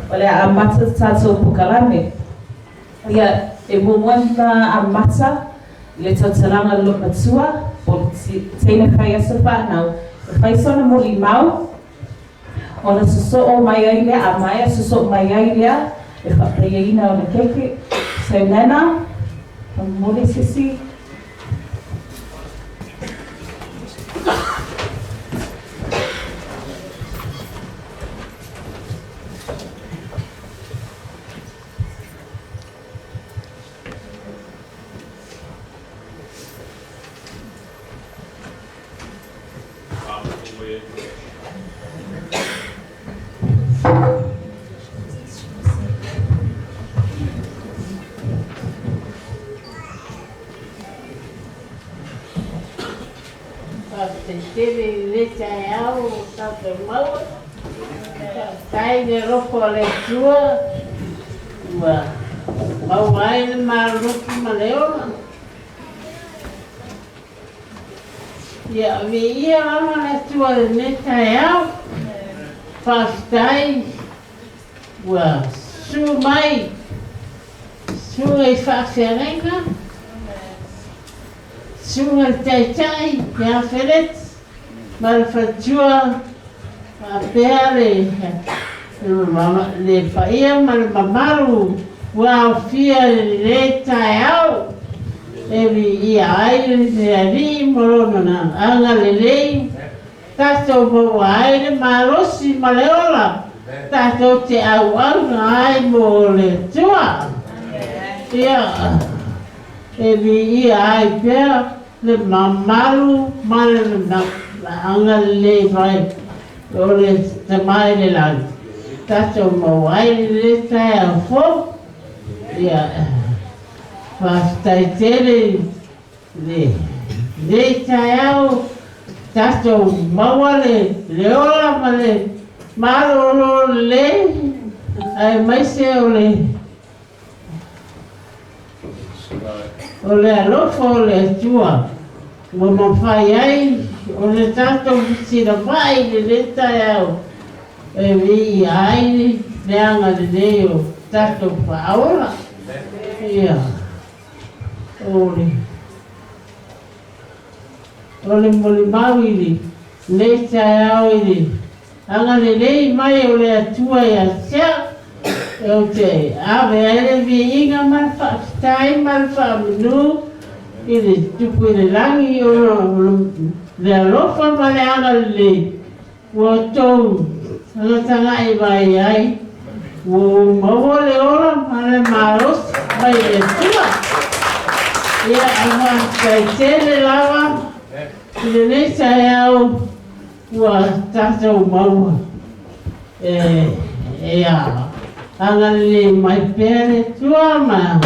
O le a mata tātou pokalame. Ia, e muana a mata i le tautalanga lo matua, o le teine whai aso whanau. E whai sona moli mau, Ona sosoo mai ai lea, a maea sosoo mai ai lea, le faapaiaina o le keke. So Nana, momoli se isi. Faafetai tele i lenei taeao ua tatou maua. Faafetai i le alofa o le Atua ua maua ai le malolosi ma le ola. Ia, viia lava le Atua i lenei taeao. Faafetai ua susu mai susuga i faafeagaiga, susuga i le Taitai ia Feleti ma le faletua faapea le le paia ma le mamalu ua aofia i lenei taeao e viia ai le Alii ma Lona agalelei tatou maua ai le malosi ma le ola tatou te auauna ai mo le Atua. Ia, e viia ai pea le mamalu ma le agalelei mai o le Tama i le lagi tatou maua ai lenei taeao fou. Ia, faafetai tele i lenei taeao tatou maua le ola ma le malolo lelei aemaise o le O le alofa o le Atua ua mafai ai ona tatou fesilafai i lenei taeao e viia ai le agalelei o tatou faaola. Ia, o le, o le molimau i lenei taeao i le agalelei mai o le Atua ia te au, ou te ave ai le viiga ma le faafetai ma le faamanu i le Tupu i le lagi ona o le alofa ma le agalelei ua outou tagatagai mai ai, ua ou maua le ola ma le malosi mai le Atua. Ia, faafetai tele lava i lenei taeao ua tatou maua e agalelei mai pea le Atua ma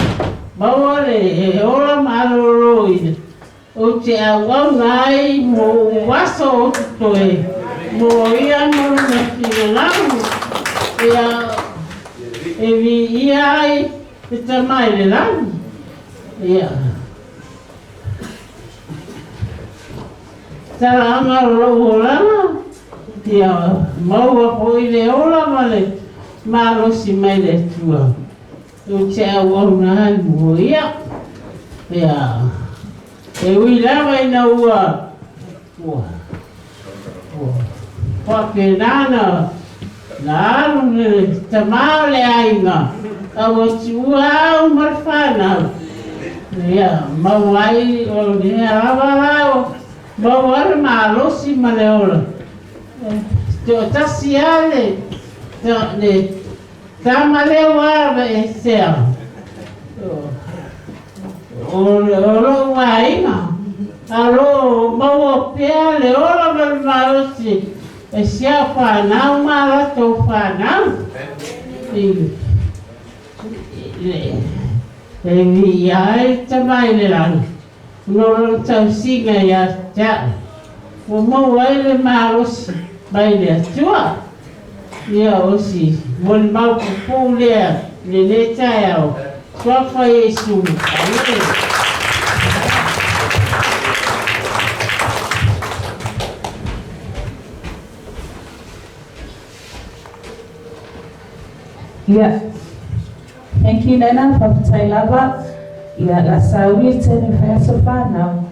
maua le ola maloloina ou te auauna ai mo ou aso o totoe mo ia ma lona finagalo ia e viia ai le Tama i le lagi. Ia. Talaaga o lou olaga, ia maua foi le ola ma le malosi mai le Atua, ou te auauna ai mo ia. Ia, e ui lava ina ua, ua, ua faapena na, na alu le tama o le aiga, a ua tuua au ma le fanau. Ia, maua ai o lea lava la o maua ai le malosi ma le ola. E toatasi lava le, le tama lea ua aveesea o, o lou aiga. A o lo o maua pea le ola ma le malosi e si au fanau ma a latou fanau. I, E viia ai le Tama i le lagi, no lona tausiga ia te au, ua maua ai le malosi mai le Atua. Ia o si molimau pupuu lea i lenei taeao, Suafa Iesu. Amene. Ia. Thank you Nana, faafetai lava. Ia, la saui le taimi e fai aso whanau,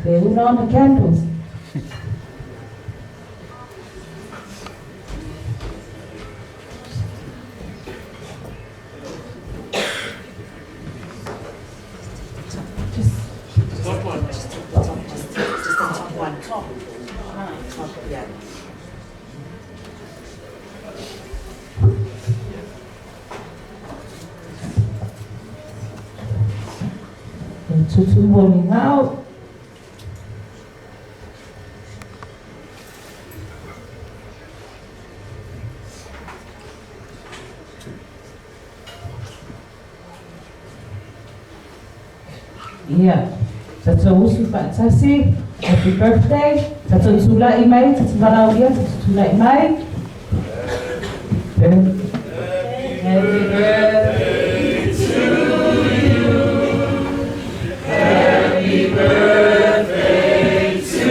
e wheuna ona candles. One, just the top, just the top one. Top. Top, yeah. Tutu moni ngau. Ia, tatou usu faatasi, happy birthday. Tatou tula'i mai, tatou valaulia, tatou tula'i mai. Happy birthday to you. Happy birthday to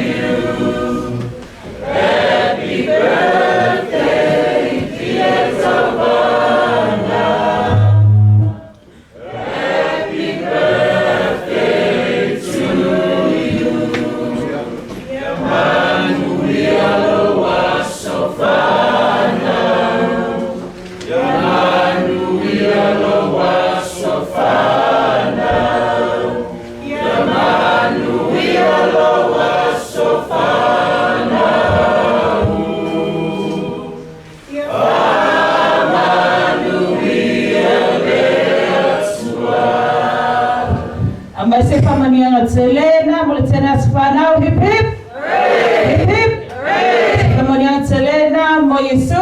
you. Happy birthday, dear Tawana. Happy birthday to you. Manuia loa sofana. Manuia loa sofana. Manuia loa sofana. Manuia le Atua. Amai se whamanianga telena, mo le tena atu whanau, hip hip! Hip hip! Whamanianga telena, mo Yesu.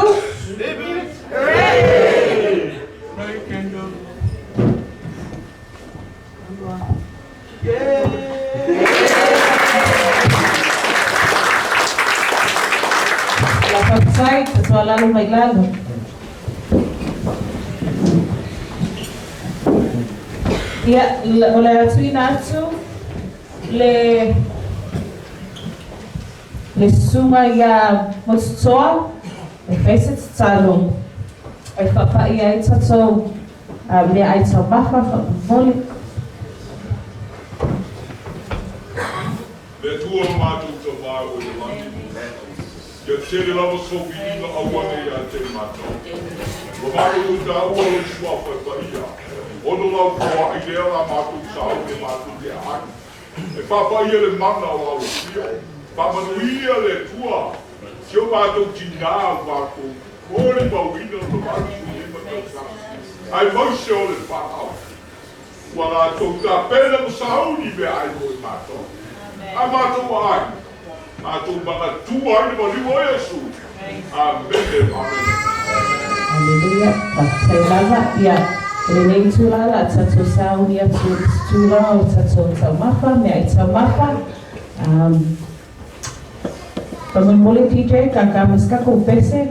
La whapasai, tatua lalo mai lalo. Ia, o le atuina atu, le susuga ia Motutoa, e fai se tatalo, e whapai ai tatou mea ai taumafa whapamole. Le Atua o mātou tavā o le langi. Ia tele lava sou viiga auane ia te mātou. Ua mātou u tāua lo suafa e paia. Ono lau koa i lea la mātou sa o le mātou te ai. E whapaia le mana o alo fio. Whamanuia le Atua. Si o mātou tina o mātou. O le mauina o le mātou le mātou. Ai mause o le whāau. Ua lātou tā pena mo sauni me ai mo i mātou. A mātou ai. Mātou manatua ai le maliu o Iesu. Amene, amene. Hallelujah. Whakatau lava, ia, o le nei tū la tatou sauni atu i te tūranga o tatou taumafa, mea i taumafa. Whamolemole DJ, ka maskako pese.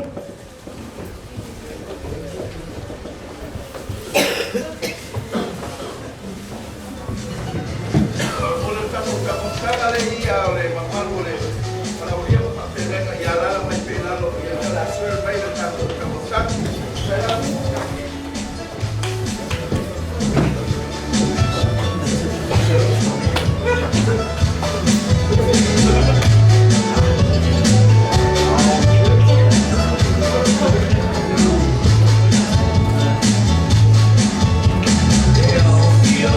O le tatou tamosaga le ia o le mamalu o le palaulia ma faapelega ia alala mai pea i lalo ia o le a serve mai le tatou tamosaga. Ia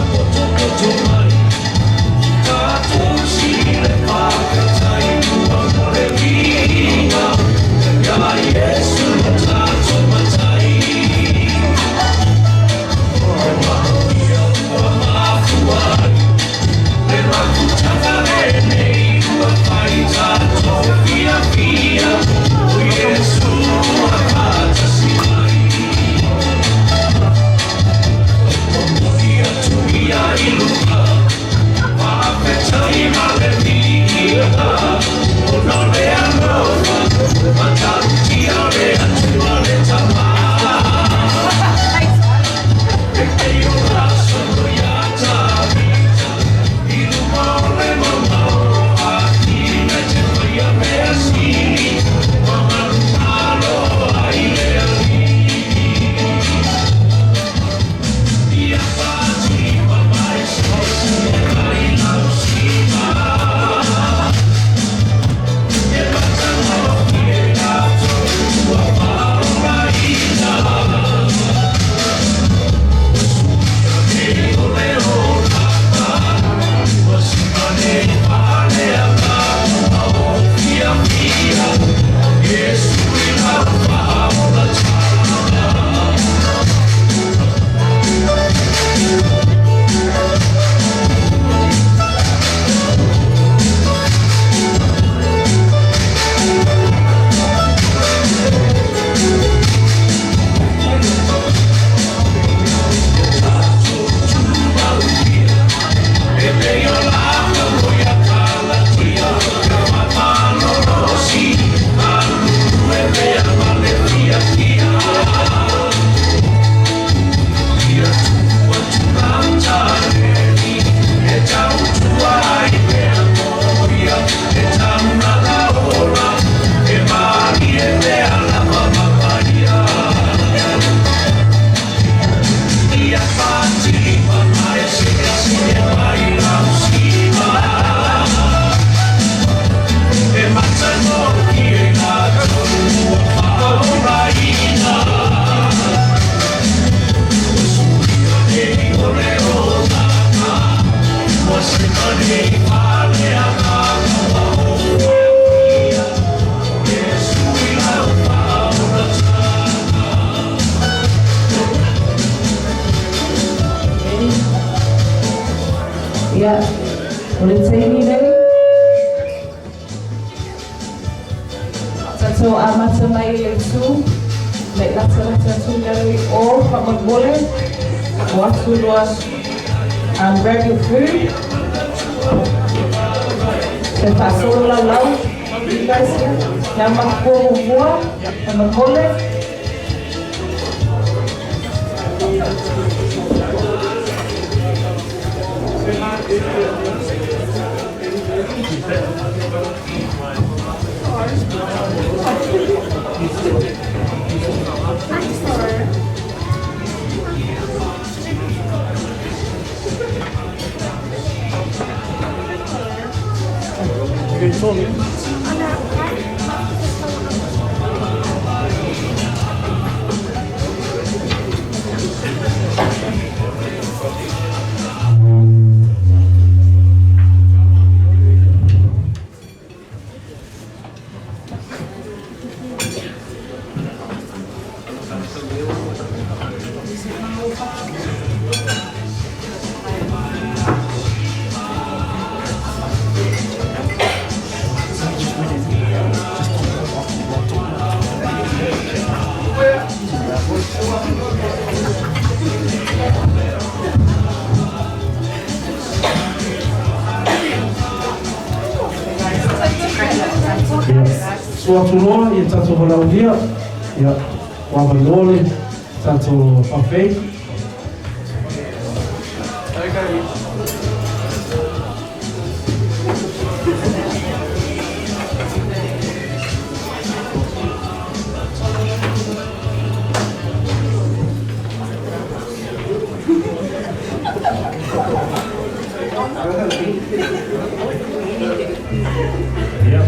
Ia, o le taimi nei, tatou amata mai i le itu, me latalata atu i lalo i o, faamolemole, o atu loa, grab your food. Te faasolo laulau, you guys here. Ia mafua muamua, faamolemole. Ia, sua atu loa ia tatou valaaulia, ia, ua avanoa le tatou buffet. Ia.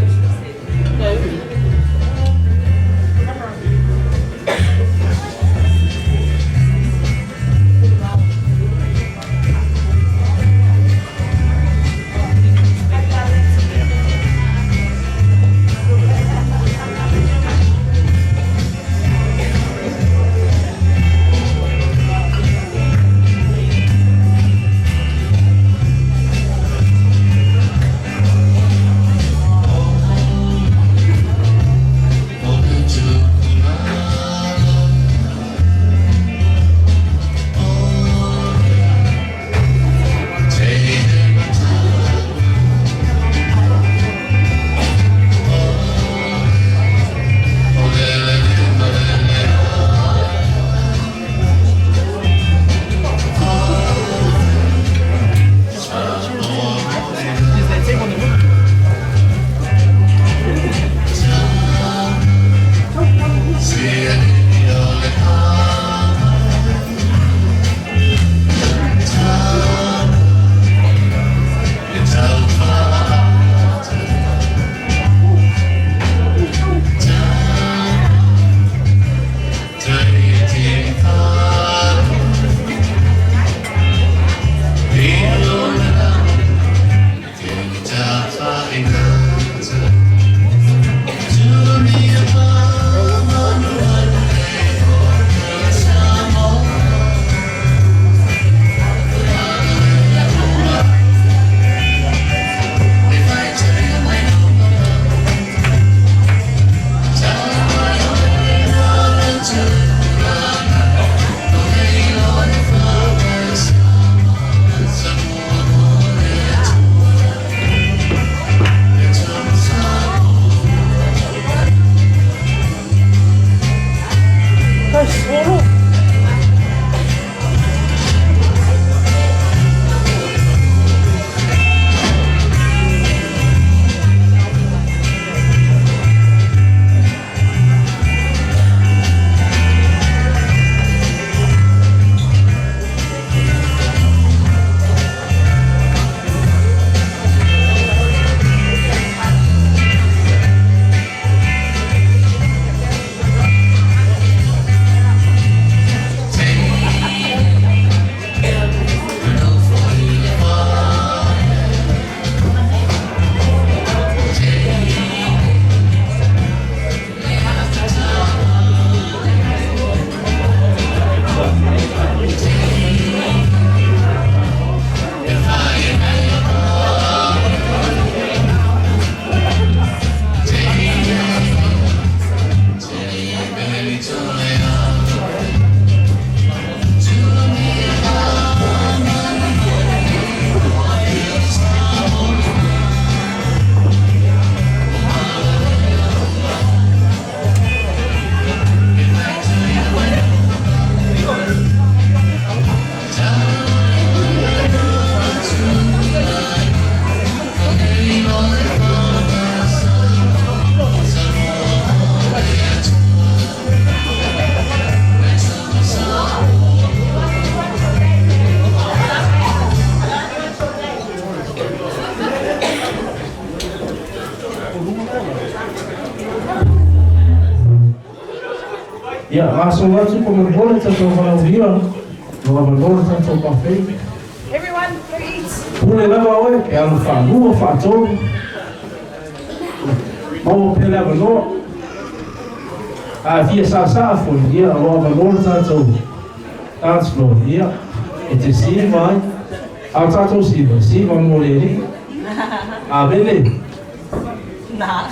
Ia, gasolo atu faamolemole le tatou valaaulia, o avanoa le tatou buffet. Everyone go eat. Pule lava oe, e alu faalua, faatolu, maua pea le avanoa. A e fia saasaa foi, ia, o lo o avanoa le tatou dance floor, ia, e te siva ai. A o tatou siva, siva mo le Alii. Amene. Nah.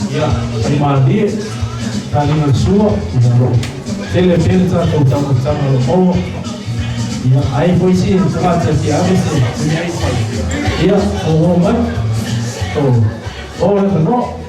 Ia, faimalie, taliga le sua, ia o lo o tele pea le tatou taumafataga o lo o maua. Ia, a i ai foi se tagata e fia ave se meaai, ia, ō mai, o le avanoa.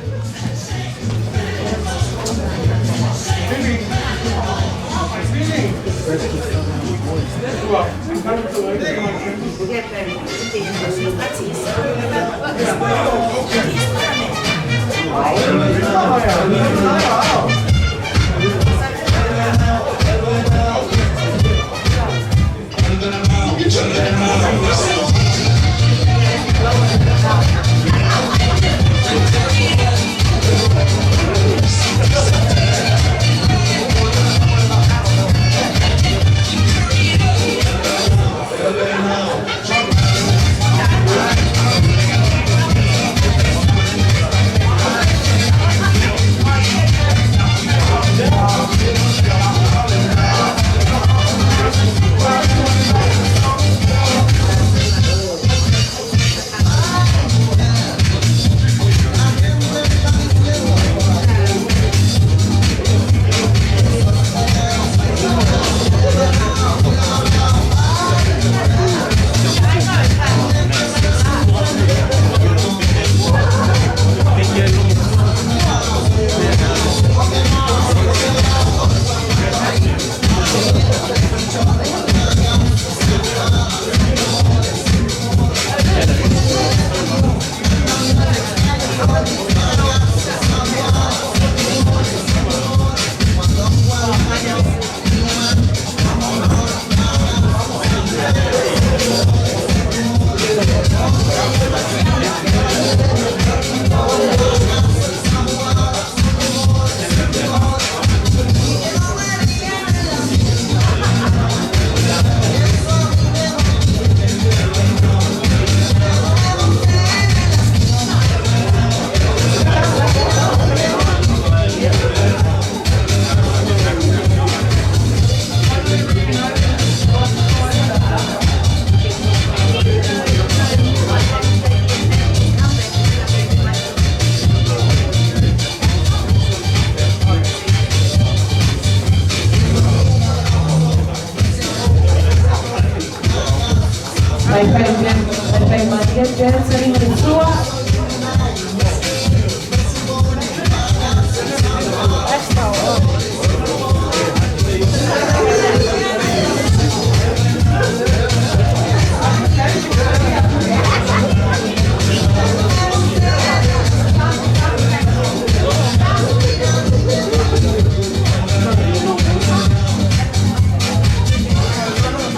taliga o le tua.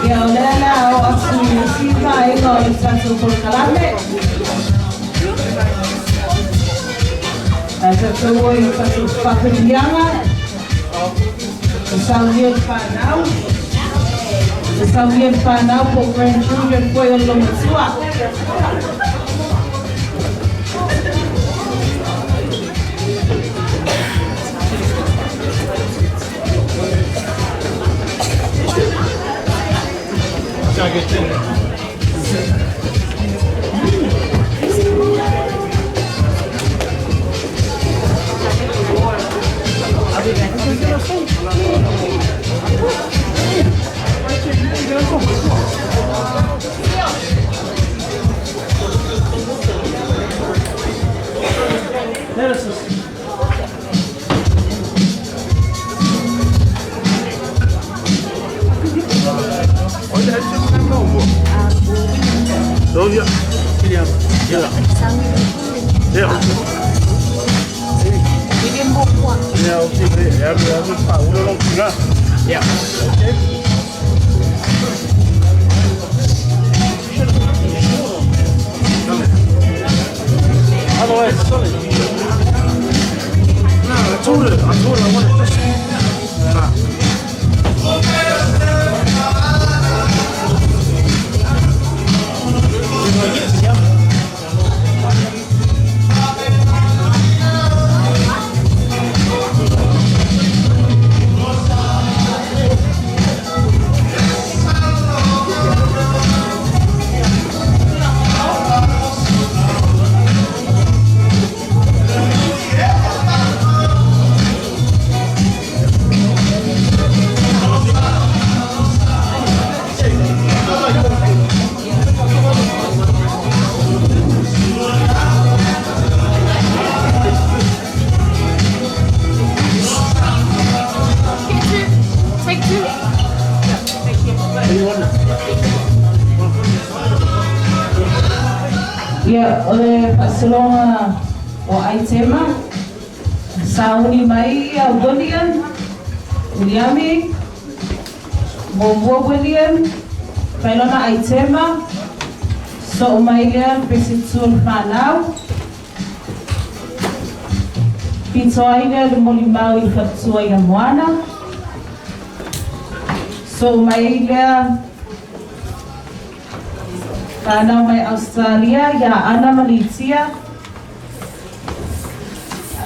Ia o lea la o atu i le isi vaega o le tatou polokalame. Ae tatou o i tatou faafetuiaga, e saunia le fanau, e saunia le fanau po o grandchildren foi o le lomatua. Ia, o le faasologa o aitema, sauni mai ia William, Williami, muamua William, fai lona aitema, soo mai lea le pese tua o le fanau, pito ai lea le molimau i le faletua ia Moana, soo mai lea fanau mai Australia ia Ana ma Litia.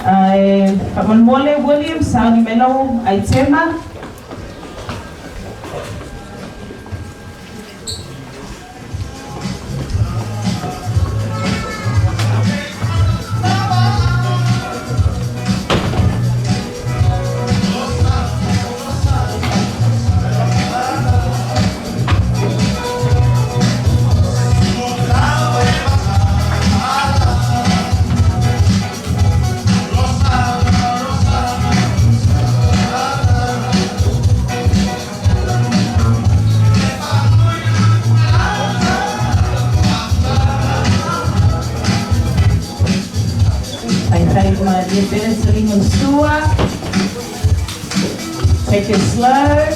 Ae faamolemole William, sauni mai lau aitema. Faifai malie pea le taliga o le sua. Take it slow.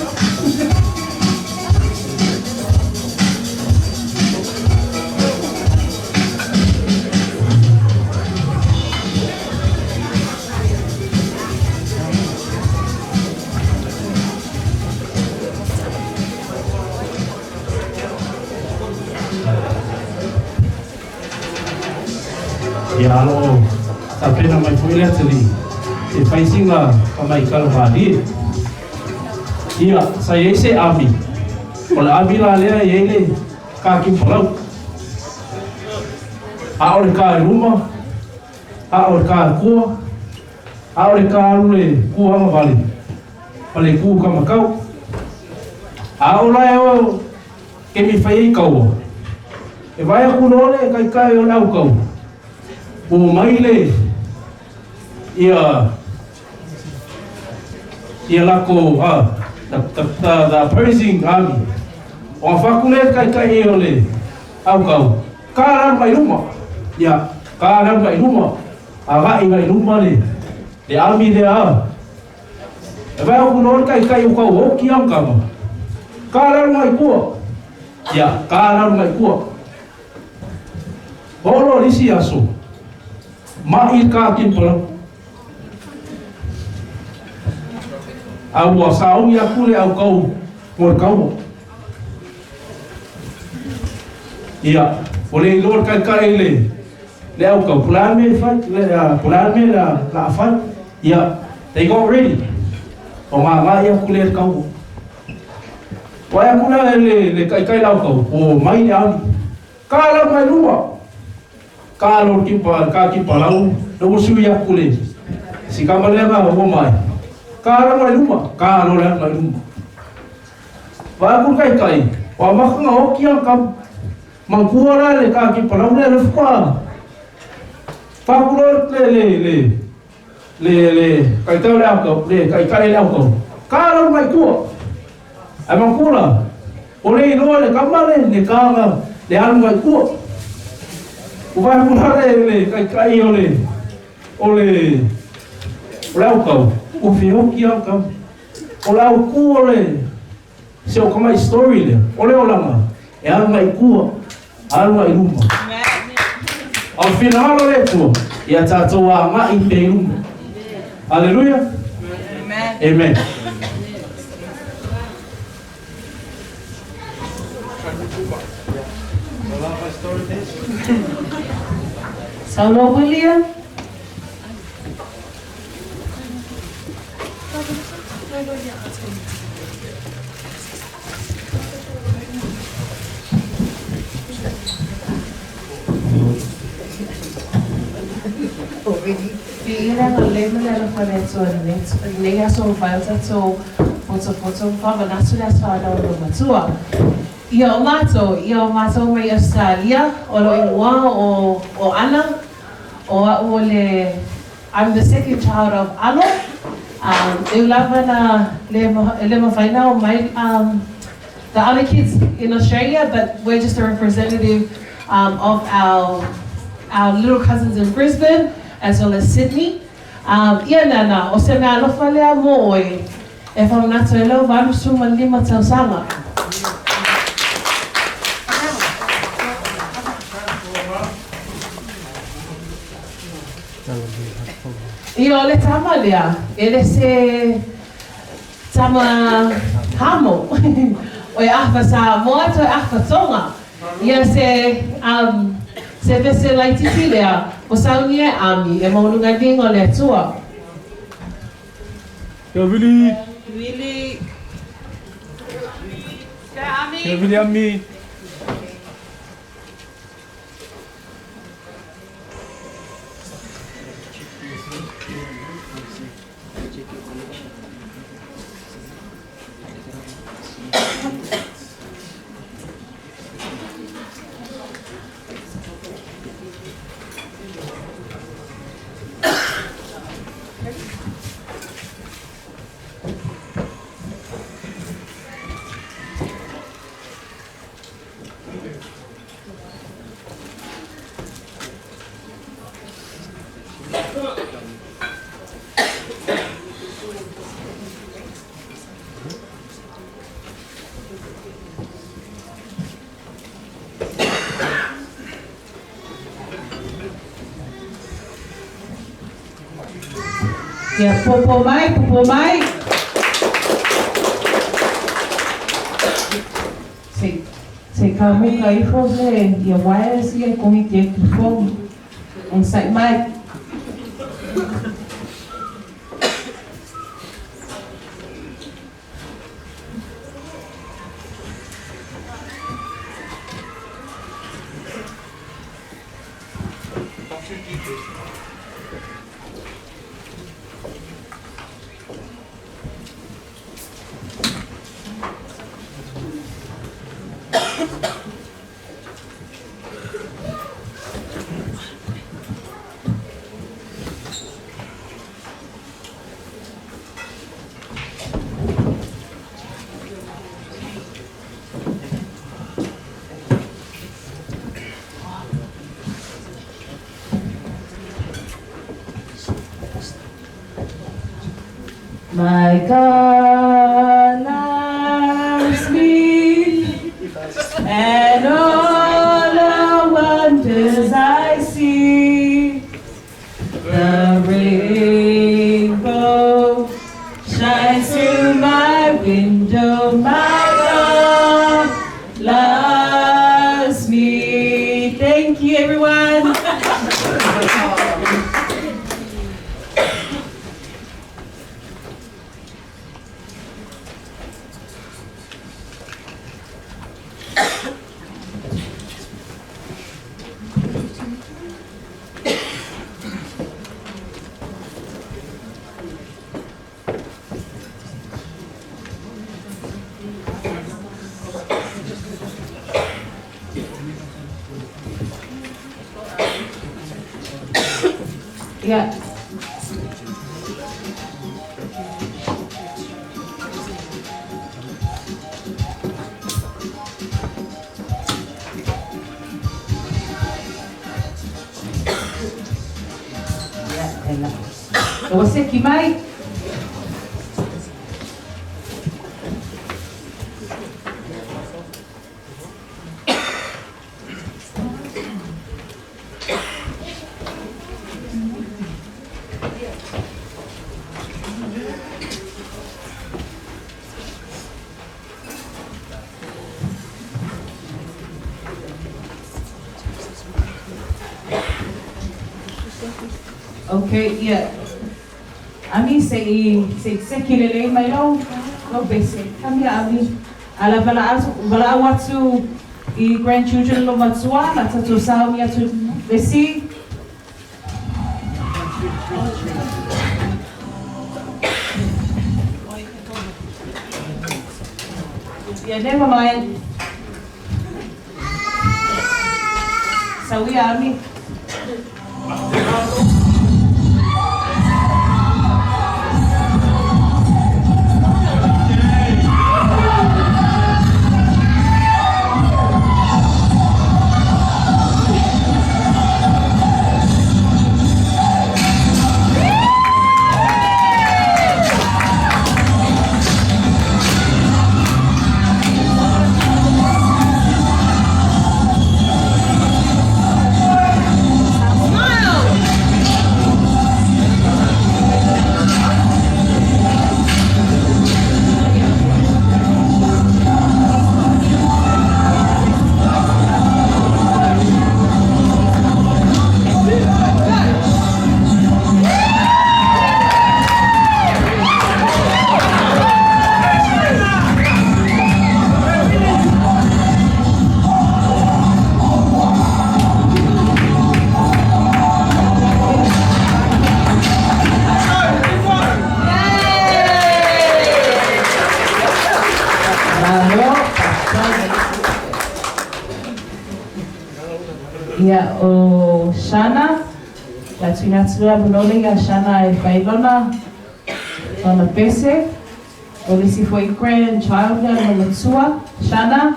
Ia alo tapena mai foi le atili e faisiga faamaikalo malie. Ia sa iai se ami o le ami la lea e iai le kakiupalau. A o le ka i luma, a o le ka i kua, a o le ka alu le ku agavale ma le ku kamakau. A o la e o kemi fai ai kaua. E vaai atu loa le taitai o le aukau, ua omai le ia ia lakou a the opposing army. Ona fai atu lea le taitai o le aukau, ka le alu mai luma. Ia, ka le alu mai luma, agai mai luma le le army lea a. E vaai atu loa le taitai o tau oki a ma tama, ka le alu mai tua. Ia, ka le alu mai tua. Oo loa i le isi aso, ma'i le ka timpalau. A ua sauni atu le aukau mo le kaua. Ia, ua le iloa le taitai le le aukau, po o le a le mea e fai, po o le a le mea o le a fai. Ia, they got ready. Ona agai atu lea i le kaua. Vaai atu la le taitai le aukau, ua omai le army. Ka lau mai luma. Ka lo kipa ka kipa lau le ua sui atu le si kama lea na ua mai. Ka lau mai luma, ka lo le mai luma. Vaai atu le taitai, ua amata ona oki ana kama. Manatua la le ka kipa lau lea le faatoa. Fai atu loa le le le le le taitai o le aukau, le taitai le aukau. Ka lau mai tua. Ae manatua la, ua le iloa le kama le le ka na le alu mai tua. Ua vaai atu la le le taitai o le o le o le aukau, ua feoki ana kama. O le autu o le si o tamai story lea, o le olaga, e alu mai tua, alu mai luma. A o le finagalo o le Atua, ia tatou agai pea i luma. Aleluia. Amen. Saunoa William. Viia le agalelei ma le alofa o le Atua i lenei aso ua mafai ona tatou potopoto ma faamanatu le aso anau o Matua. Ia o matou, ia o matou mai Ausetalia, o lou igoa o o Ana, o au o le I'm the second child of Alo. E ui lava na le le mafai na omai the other kids in Australia, but we're just a representative of our our little cousins in Brisbane as well as Sydney. Ia nana, o se mea alofa lea mo oe e whamanatu ai lau 85 tausaga. Ia o le tama lea, e le se tama hamo. O e afa Samoa toe afa Tonga. Ia se um, se vese laititi lea, o saunia e ami, e mauluga liga o le Atua. Kia Vili. Vili. Kia Ami. Kia Vili Ami. Ia popo mai, popo mai. Se se ka muka ifo le ia wires ia kongi te tu on site mai. My God loves me, and all the wonders I see. The rainbow shines through my window. My God loves me. Thank you, everyone. Yeah. Ua seki mai. Okay, yeah. Ami se i se se kilele mai lau lau bese. Come here, Ami. Ala vala atu vala au atu i grandchildren lo matua la tatu sao mi atu besi. Yeah, never mind. So we are Ami. Malo. Ia o Shana, la tuina atu a Manole ia Shana e whailona, ona pese, o lisi foi grandchild lea no matua, Shana.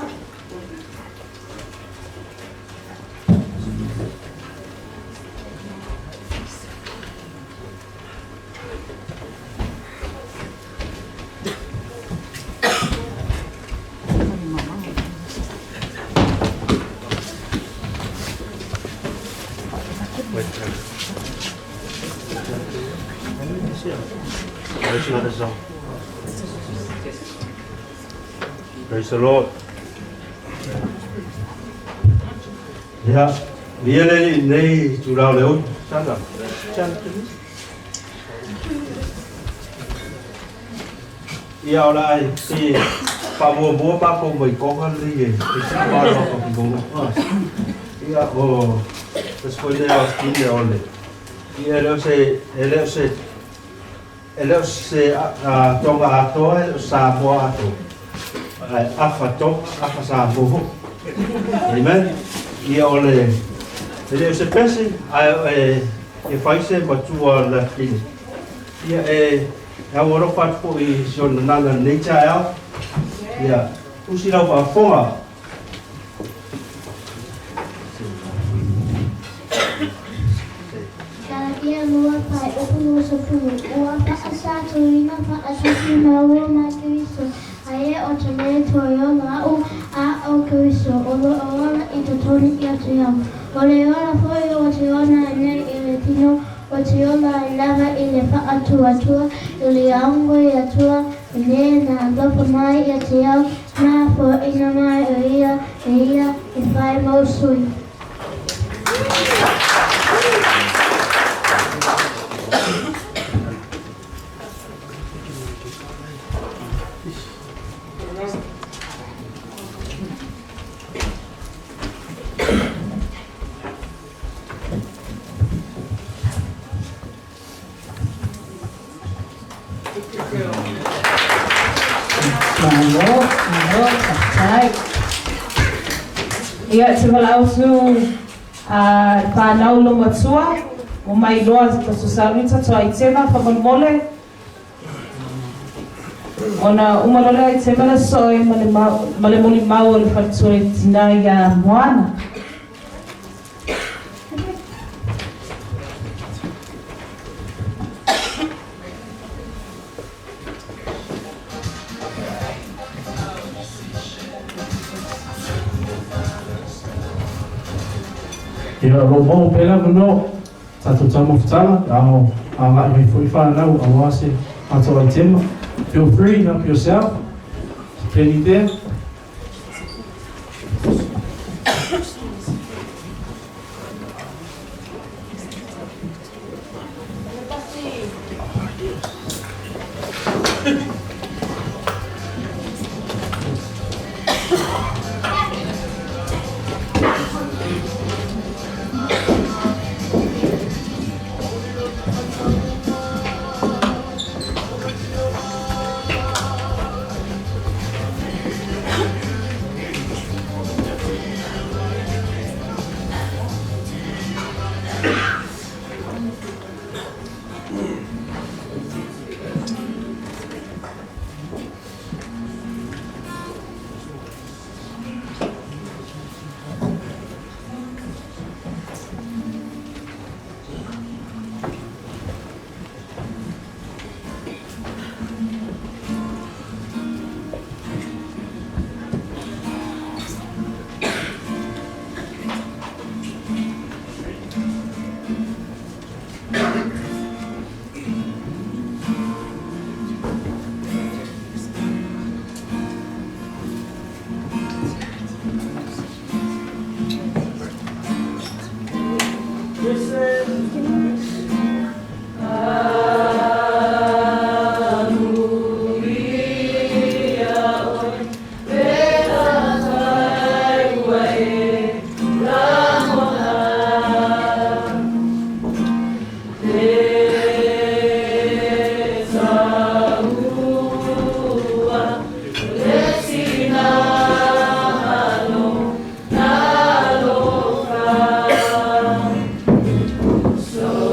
Praise the Lord. Ia, ia le nei tūrau le oi. Sana. Sana. Ia o la ai, te whamuamua mākou mai konga li e, te siparo o ki konga. Ia o, te foi lea o stile o le. Ia e leo se, e leo se, e leo se a, tonga atoa, e leo Samoa atoa. Ai, afa tonga, afa Samoa. Amen. Ia o le, e leo se pese, ai, e, e whaise matua la kine. Ia e, e au alofa atu foi i si ona nana nei taeao. Ia, usi lau faafofoga. Karakia lua pae upu 20. Ua faasatuina faatasi maua ma Keriso, ae o te le toe ola a'u, a o Keriso o loo ola i totonu ia te au. O le ola foi o te ola nei i le tino, o te ola ai lava i le faatuatua i le Aoga i Atua, le na alofa mai ia te au, na foaina mai o ia e ia e fai mau sui. Malo, malo, faafetai. Ia, te valaau atu a whānau lo matua, o mai loa Pastor Saluta toa i tema whamalemole. Ona uma loa i tema le soe ma le ma le moli mau o le faletua i tina ia Moana. Ia, o lo maua pea le avanoa, tatou taumafataga, a o agai mai foi whanau aua se matou aitema. Feel free, help yourself. There's plenty there. So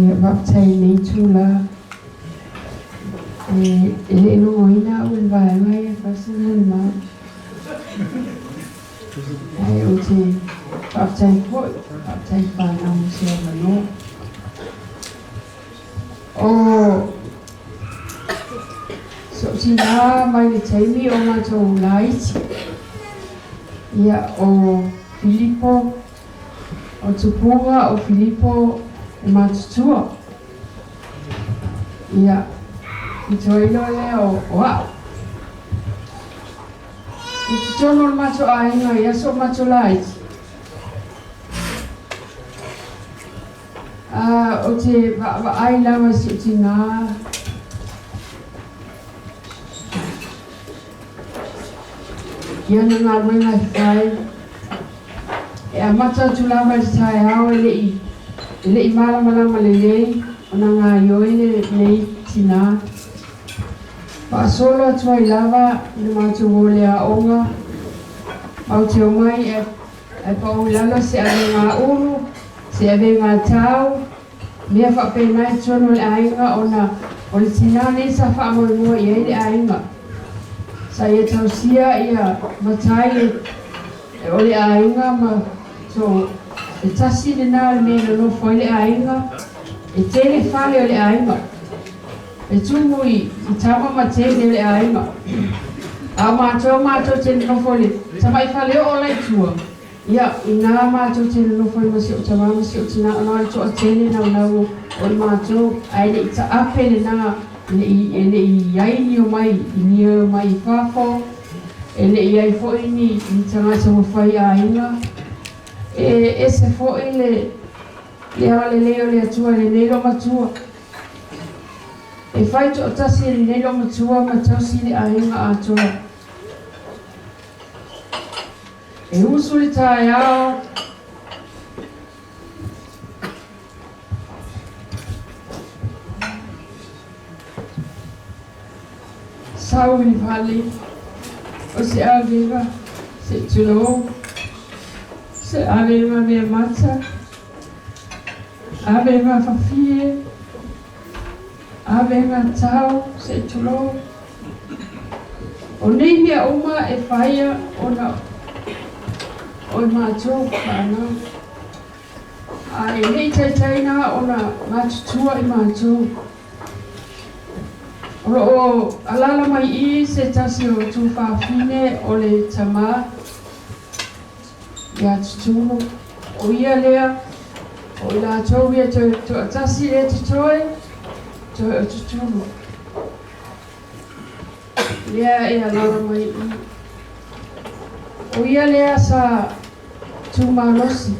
Ia faafetai i lenei itula. E, e le i logoina au i le vaega ia e fai se molimau. Ae ou te faafetai foi, faafetai i fanau mo se avanoa. O so'u tinā mai le taimi o matou laiti, ia o Filipo, o tupuga o Filipo e matutua. Ia, i toai loa lea o a'u. I totonu o le matou aiga i aso o matou laiti, a ou te vaavaai lava i si ou tinā, i ana galuega e fai, e amata atu lava i le taeao e le i e le i malamalama lelei ona gaoioi lenei tinā. Faasolo atu ai lava i le matou o le aoga, matou te omai ae pau i lalo se avega ulu, se avega tau, mea faapena i totonu o le aiga ona o le tinā nei sa faamoemoe i ai le aiga. Sa ia tausia ia matai e o le aiga ma so e tasi lena o le mea e nonofo ai le aiga, e tele fale o le aiga. E tumu i tama ma teine o le aiga. A o matou, matou te nonofo i le tamai faleoo la i tua, ia, inā matou te nonofo ai ma si ou tamā ma si ou tinā ona o le toatele naunau o i matou, ae le i taape lena, e le i, e le i i ai ni omai i ni omai i fafo, e le i ai foi ni, ni tagata ua fai aiga. E ese foi le, le agalelei o le Atua i lenei loomatua. E fai toatasi e lenei loomatua ma tausi le aiga atoa. E usu le taeao, sau i le fale o se avega, se i tulou, se avega mea mata, avega fafie, avega tau, se i tulou. O nei mea uma e faia ona o i matou fanau, a e le i taitai na ona matutua i matou. O lo o alaala mai i i se tasi o tuafafine o le tamā ia Tutulu, o ia lea, o i latou ia toe toatasi lea totoe, toe o Tutulu. Lea e alaala mai i i. O ia lea sa tumalosi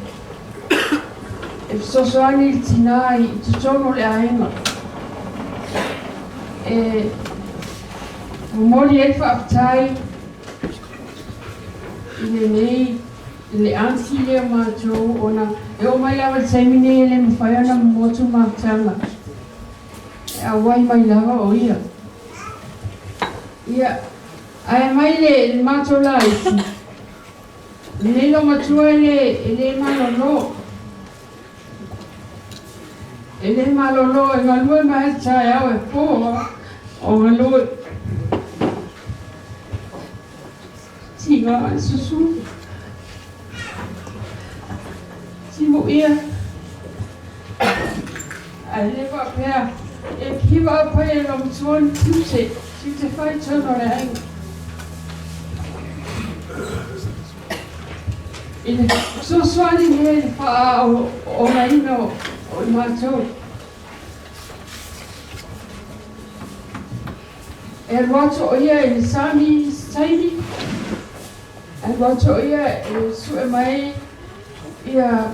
e fesoasoani i le tinā i totonu o le aiga e momoli ai le faafetai i lenei i le aunty lea o matou ona e oo mai lava i le taimi nei e le mafai ona momotu mafutaga e auai mai lava o ia. Ia, ae mai le matou laiti, lenei loomatua e le, e le malolo. E le malolo, e galue mai le taeao e po o galue. Tiga e susu. Timuia. Ae le faapea e give up ai e loomatua ni tiute, tiute fai tonu o le aiga. I le fesoasoani lea i le faaolaina o i matou. E alu atu o ia i le sami i se taimi, alu atu o ia e sue mai ia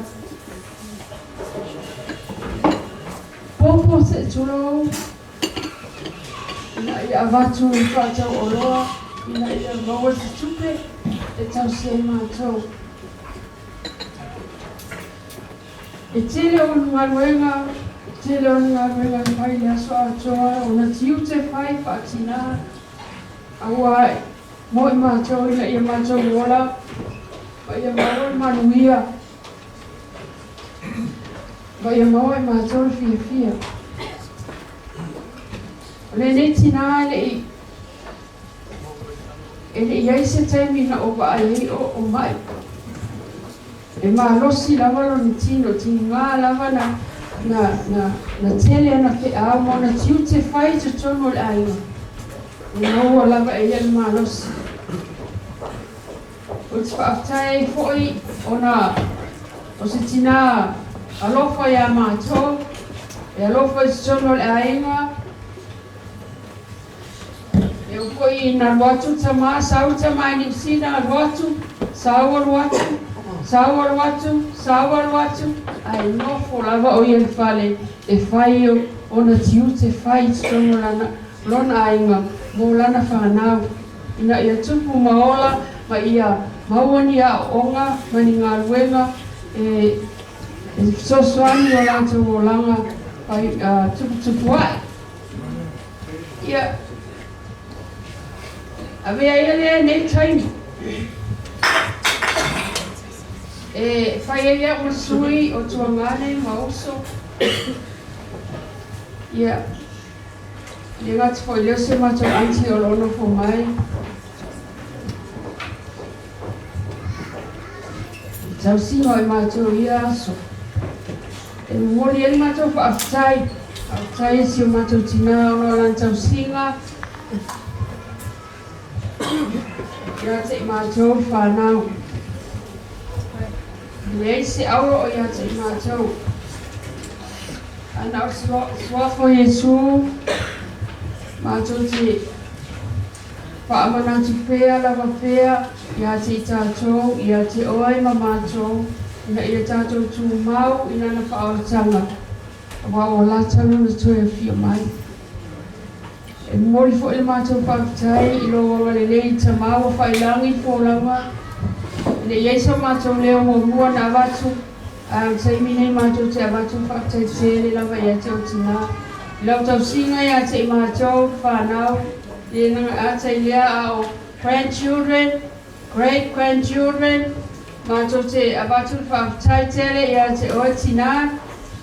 popo se i tulou, ina ia avatu i faatau oloa, ina ia maua se tupe e tausi ai matou. E tele ona galuega, e tele ona galuega e fai i le aso atoa, ona tiute fai faatinā, aua mo i matou ina ia matou ola ma ia maua le manuia. Ma ia maua e matou le fiafia. O lenei tinā e le i e le i i ai se taimi na ou vaai ai o o ma'i. E malosi lava lona tino, tigā lava na na na na tele ana feau ma ona tiute fai i totonu o le aiga, e maua lava e ia le malosi. Ou te faafetai ai foi ona o se tinā alofa iā matou, e alofa i totonu o le aiga, E oo foi ina alu atu tama, sau tama i Niu Sila, alu atu, sau alu atu, sau alu atu, sau alu atu, ae nofo lava o ia i le fale e fai ona tiute fai i totonu o lana, lona aiga mo lana fanau, ina ia tupu ma ola ma ia maua ni aoaoga ma ni galuega e fesoasoani i o latou olaga tuputupu ae. Ia, avea ia lea lenei taimi e fai ai au ma sui o Tuagane ma Uso. Ia, le gata foi lea o si o matou aunty o lo o nofo mai. I tausiga o i matou i ia aso. E momoli ai le matou faafetai, faafetai i si o matou tinā ona o lana tausiga ia te i matou le fanau. E leai se auro o ia te i matou. Ae na o le suafa o Iesu matou te faamanatu pea lava pea ia te i tatou, ia te oe ma matou, ina ia tatou tumau i Lana faaolataga, aua ua lata Lona toe afio mai. E momoli foi le matou faafetai i lou agalelei Tama ua faailagi folauga e le i ai so matou leo muamua na avatu, ae o le taimi nei matou te avatu le faafetai tele lava ia te ou tina i lau tausiga ia te i matou fanau le gata i lea a o grandchildren, great grandchildren, matou te avatu le faafetai tele ia te oe tina,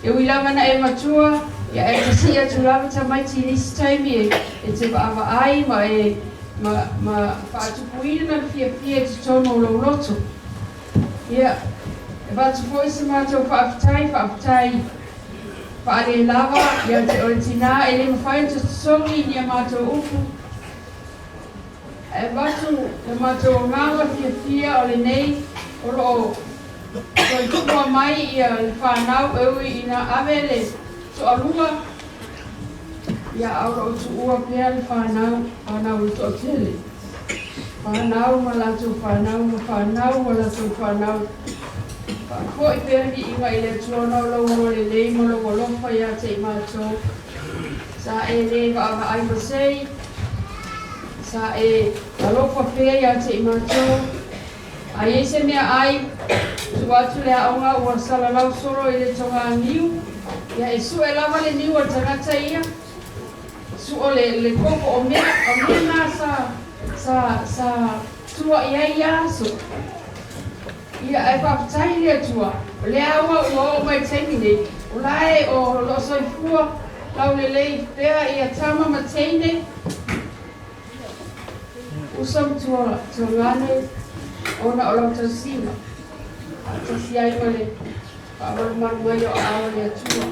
e ui lava na e matua, ia e tasii atu lava tamaiti i nisi taimi e e te vaavaai ma e ma ma faatupuina le fiafia i totonu o lou loto. Ia, e avatu foi se matou faafetai, faafetai faalelava ia te oe tina, e le mafai ona totogi ni a matou upu, Ae avatu le matou agaga fiafia o lenei o lo o toe tua mai ia le fanau e ui ina ave le toalua ia a o lo o tuua pea le fanau, fanau e toatele, fanau ma latou fanau ma fanau ma latou fanau. Faafoi pea le viiga i le Atua ona o lou agalelei ma lou alofa ia te i matou. Sa e le vaavaai masei, sa e alofa pea ia te i matou. A i ai se meaai, tuu atu le aoga ua salalau solo i le toga niu, ia e sue lava le niu a le tagata ia, suo le, le koko o mea, o mea na sa, sa, sa tua i ai ia aso. Ia, ae faafetai i le Atua, o lea ua ua oo mai i le taimi nei, o la e o lo o soifua laulelei pea ia tama ma teine, uso ma tua, tuagane, ona o lau tausiga, faatasi ai ma le faamalumalu mai o aao o le Atua.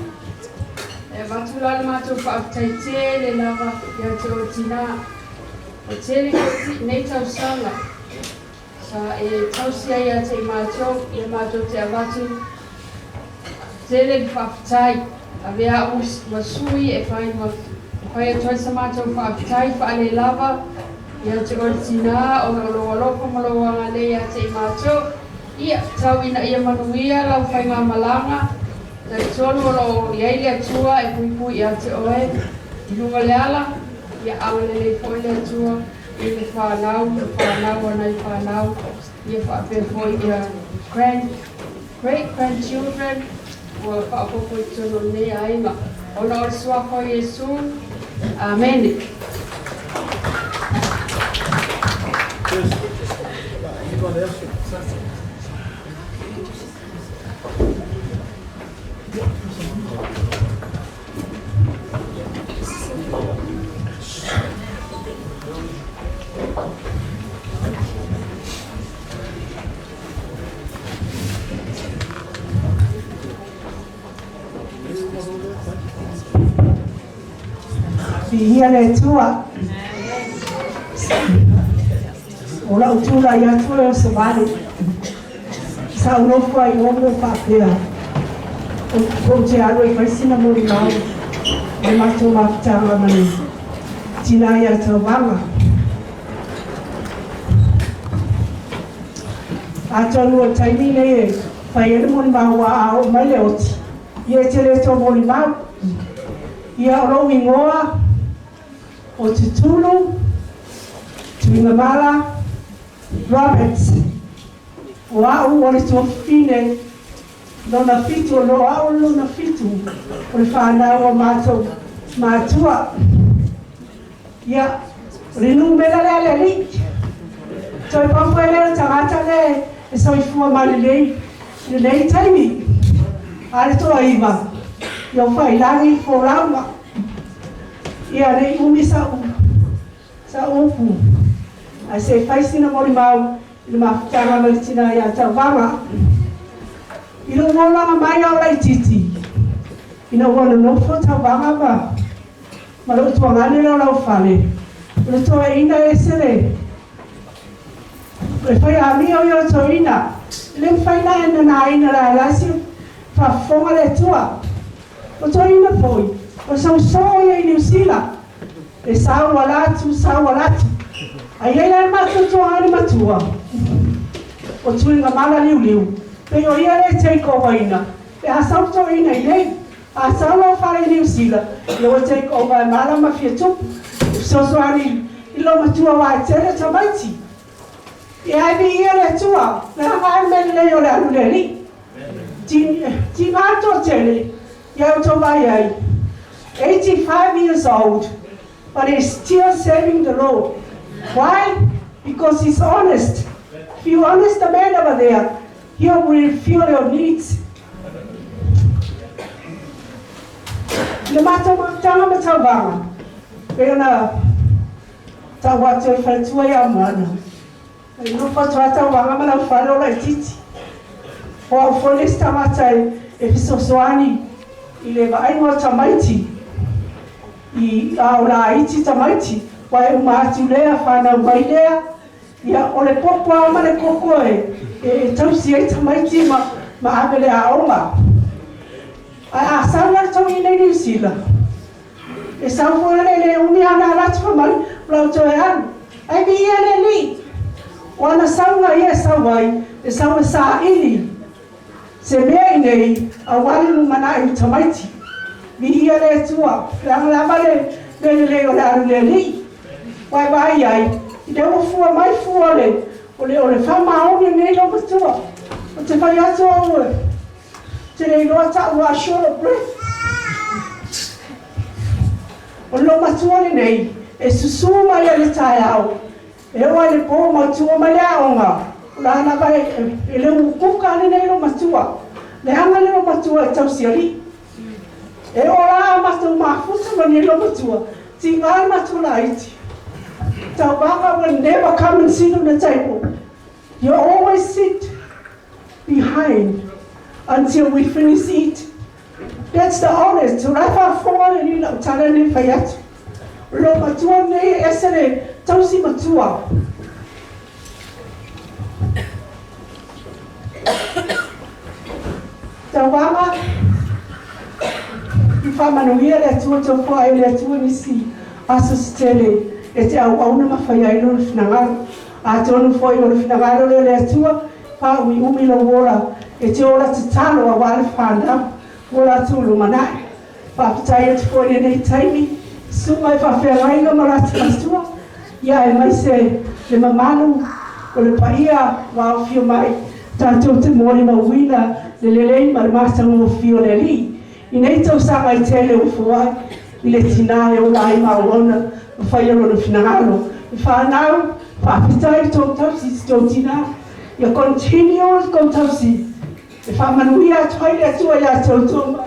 E avatu la le matou faafetai tele lava ia te oe tinā, ua tele foi nei tausaga, Sa e tausi ai ia te i matou, ia matou te avatu tele le faafetai. Avea a'u ma sui e fai ma e fai atu ai sa matou faafetai faalelava ia te oe le tinā ona o lou alofa ma lou agalelei ia te i matou. Ia, tau ina ia manuia lau faigamalaga, talitonu o lo o i ai le Atua e puipui ia te oe i luga le ala, ia agalelei foi le Atua. I le fanau, le fanau a nai fanau, ia faapea foi ia grand, great grandchildren ua faaopoopo i totonu o lenei aiga ona o le suafa o Iesu. Amene. Viia le Atua. O la'u tula'i atu e o se vale. Sa ou nofo ai o mo fa'apea. Ou te alu e fai sina molimau i le matou mafutaga ma le tinā iā Tauvaga. Atonu o le taimi lenei e fai ai le molimau aua a oo mai le oti, ia e te le toe molimau. Ia o lou igoa o Tutulu Tuigamala Roberts. O a'u o le tuafafine lona fitu, o loo a'u le lona fitu o le fanau o matou matua. Ia, o le numera lea a le Alii. Toe pau foi lea o le tagata lea e soifua malelei i lenei taimi. A le toaiva, ia ua faailagi le folauga. Ia, ne i umi sa'u sa'u upu, ae se i fai sina molimau i le mafutaga ma le tinā iā Tauvaga. I lou olaga mai a o laitiiti, ina ua nonofo Tauvaga ma ma lou tuagane lea o Laufale, o le toeaina e ese le e fai amio ia o le toeaina. E le mafai ona e nanaina la la si faafofoga le Atua. O toeaina foi, o sausoo ia i Niu Sila, e sau ala atu, sau ala atu. Ae i ai la le matou tuagane matua, o Tuigamala Liuliu, pei o ia lea e take over ina, pe a sau le toeaina i nei. A sau Laufale i Niu Sila, ia ua take over e Mala ma Fiatupu, e fesoasoani i lou matua aua e tele tamaiti. Ia e viia le Atua, leaga a le mea lelei o le alu i le Alii. Tiga le toatele, ia outou vaai ai, 85 years old, but he's still serving the Lord. Why? Because he's honest. If you honest the man over there, he will fill your needs. I le matou mafutaga ma tauvaga, pei ona tau atu e le faletua ia Moana, e nofo atu lava tauvaga ma Laufale o laitiiti. O au foi le isi tagata e fesoasoani i le vaaiga o tamaiti, i a o laiti tamaiti, aua e uma atu lea, fanau mai lea, ia o le popo lava ma le koko e e tausi ai tamaiti ma ma ave le aoga. Ae a sau la le toeaina i Niu Sila, e sau foi le le umi ana ala atu fai mai, o la outou e alu. Ae viia le Alii, o ana sauga ia e sau ai, e sau e saili se mea i nei aua le lumanai o tamaiti. Viia le Atua, leaga lava le mea lelei o le alu i le Alii. Ua e vaai ai, i lea ua fua mai fua o le, o le, o le faamaoni lenei lou matua. Ou te fai atu au e, te le iloa ta'u a short of breath. O le matua lenei, e susū mai ai le taeao, e oo ai le pō matua mai le aoga, o la lava e, e, e le umukuka lenei lou matua. Leaga le lou matua e tausialii. E oo la a matou mafuta ma nei lou matua, tiga le matou laiti. Tauvaga will never come and sit on the table. You always sit behind until we finish eat. That's the honest. O la e faafofoga le alii i lau tala lenei e fai atu. O lou matua lenei e ese le tausi matua. Tauvaga, i faamanuia le Atua tou foai e le Atua nisi aso se tele e te auauna ma fai ai lona finagalo. Atonu foi o le finagalo lea o le Atua, faaumiumi lou ola e te ola tatalo aua le fanau mo latou lumanai. Faafetai atu foi i lenei taimi, susuga i faafeagaiga ma latou matua, ia aemaise le mamalu o le paia ua aofia mai tatou te molimauina le lelei ma le matagofie o le Alii i nei tausaga e tele ua foai i le tinā e ola ai ma auauna ma faia lona finagalo. E fanau, faafetai i tou tausi i si tou tinā, ia continue tou tausi E faamanuia atu ai le Atua iā te outou ma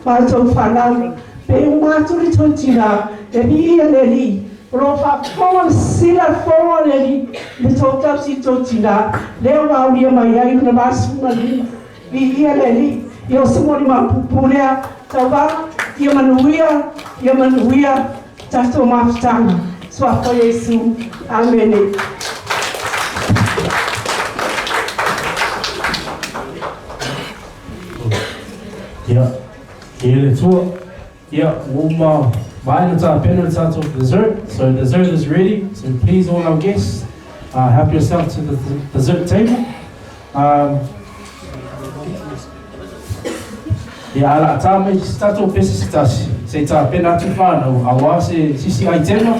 ma outou fanau, pe uma atu le tou tinā, e viia le Alii, o lo o faafofoga ma sisila le fono a le Alii i le tou tausi i tou tinā, lea ua aulia mai ai lona 15. Viia le Alii, ia o se molimau puupuu lea, tauvaga, ia manuia, ia manuia. Tatou mafutaga. Suafa o Iesu. Amene. Ia, e le Atua, ia, ua uma maea ona tapena le tatou dessert. So dessert is ready, so please all our guests, help yourself to the dessert table. Um, ia, a la tā mai se tatou pese se tasi, se i tapena atu whānau, auā se sisi aitema.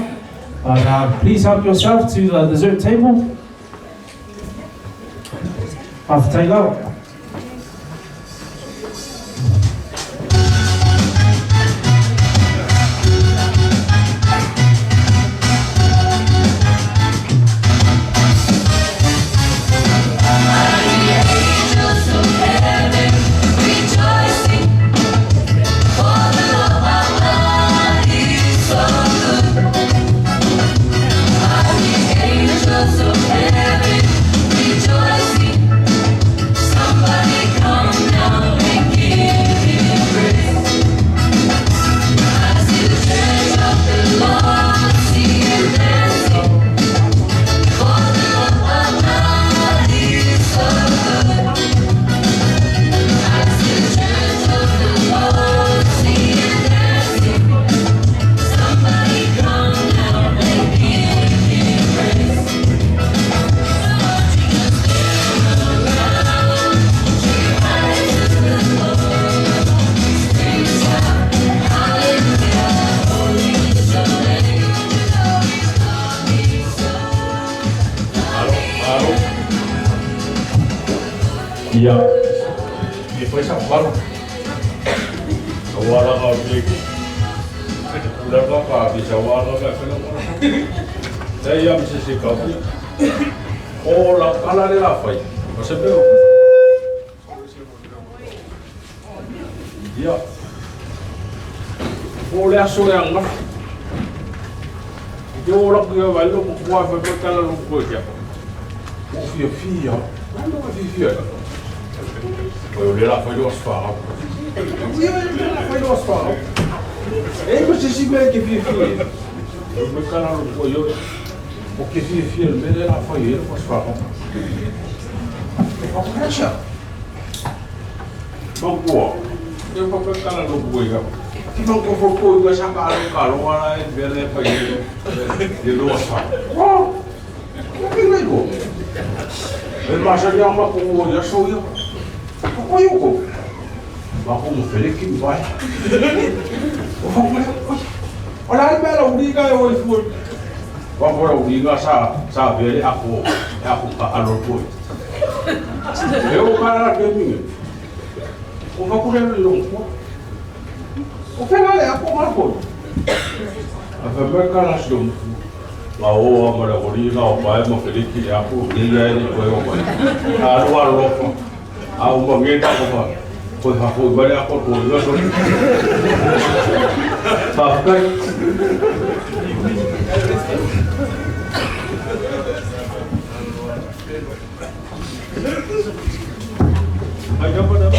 But please help yourself to the dessert table. Whawhetai lava. Ia, e fai sa mamalu. Aua lava o le tulaga pa visa wa lava e fai la Te ia mi se se ka O la kala le la fai. O se pe Ia. O le aso e anga. Ke o la ku ia vai lo ku wa fai ko tala lo ku ia. O fia fia. Lo ka fia fia. O le la fai lo asfara. Ia le la fai lo asfara. E ko se si me ke fia fia. O me kala lo ku ia. O ke fia fia le me le la fai e lo asfara. O pressure. Bom, eu vou pegar no boi. Ti não convocou o essa cara o cara lá e ver né para ele. De loça. Oh. Que legal. E mas ali uma com o já sou eu. O eu ko. Mas como fele que vai. O vou Olha aí bela uriga eu fui. Vou por uriga sa sa ver a ko a ko a lo ko. Eu cara que minha. O vou correr longo. O pega le ako ma ko. A fa me kala sum. Ma o ma le ori na o pa ma fele ki ako ni ga ni ko o mai. A ro a ro fa. A o ma nge ta ko fa. Ko ha ko ba le ako ko ga so. Pa kai. Ai ga pa da.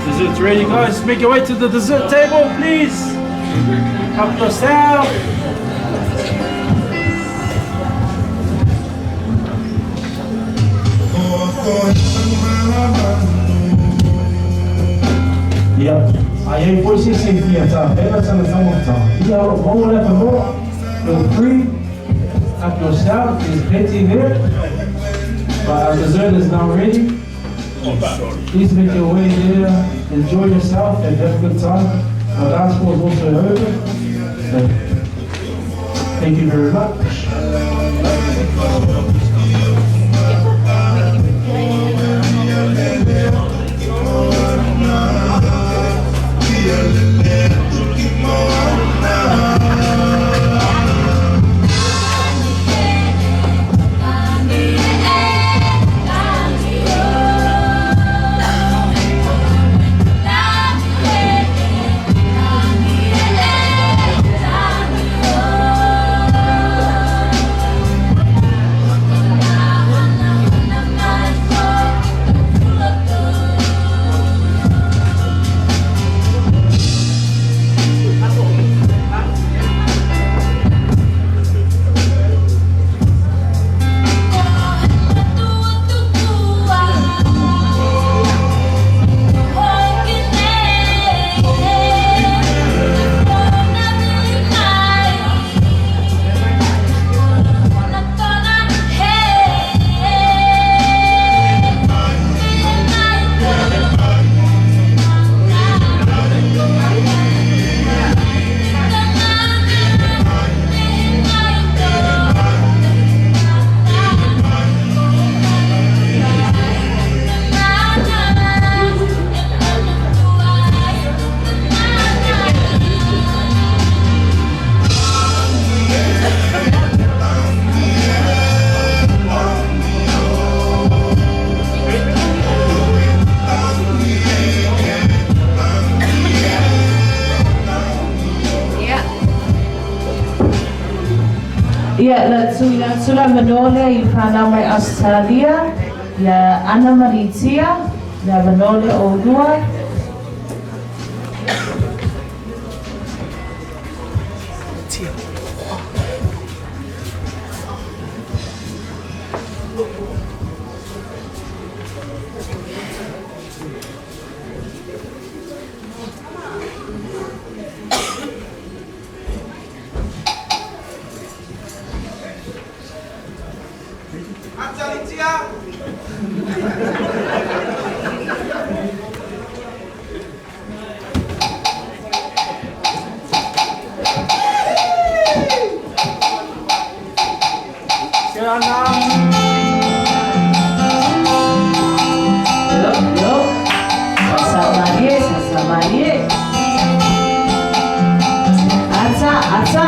Dessert's ready, guys. Make your way to the dessert table, please. Help yourself. Ia, a iai foi se isi e fia tapena sana taumafataga. Ia, o lo o maua le avanoa. Feel free. Help yourself. There's plenty there. But our dessert is now ready. Please make your way there. Enjoy yourself and have a good time. Our dance floor is also open. So, thank you very much. Ia, la tuuina atu le avanoa lea i le fanau mai Ausetalia, ia Ana ma Litia, le avanoa lea o oulua. Yo, yo. Samalie, samalie. Ata, ata.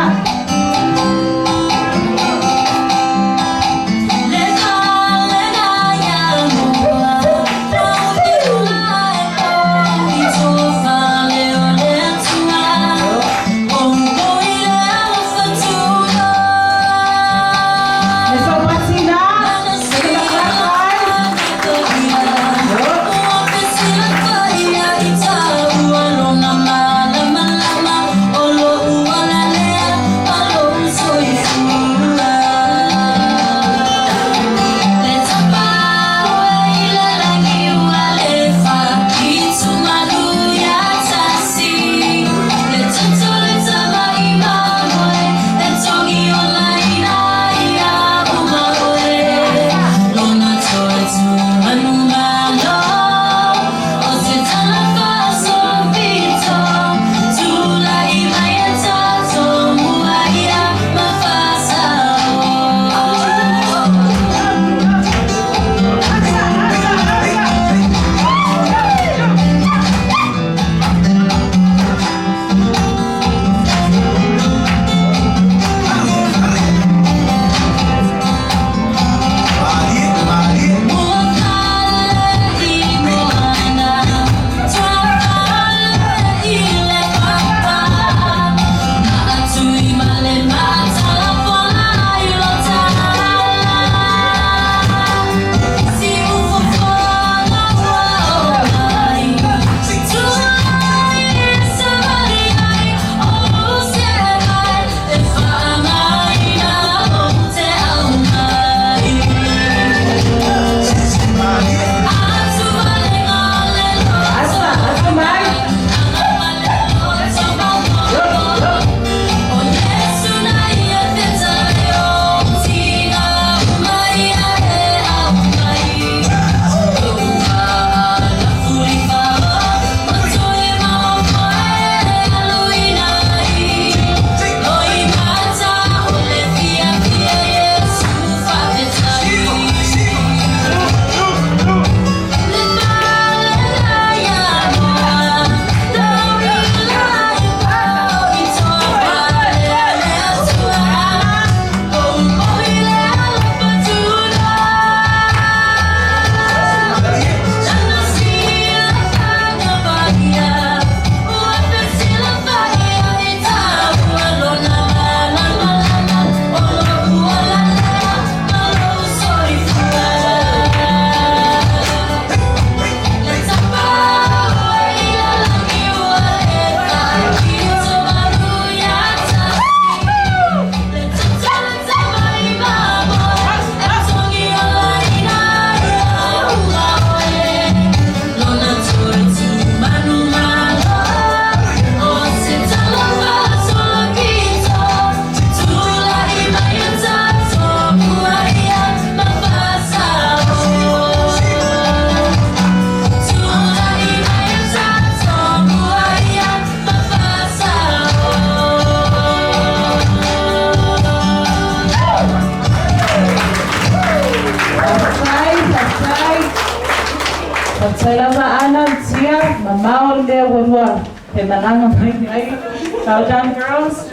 Faafetai lava Ana, Tia, mamao le mea ua lua he malaga mai ai. Well done girls.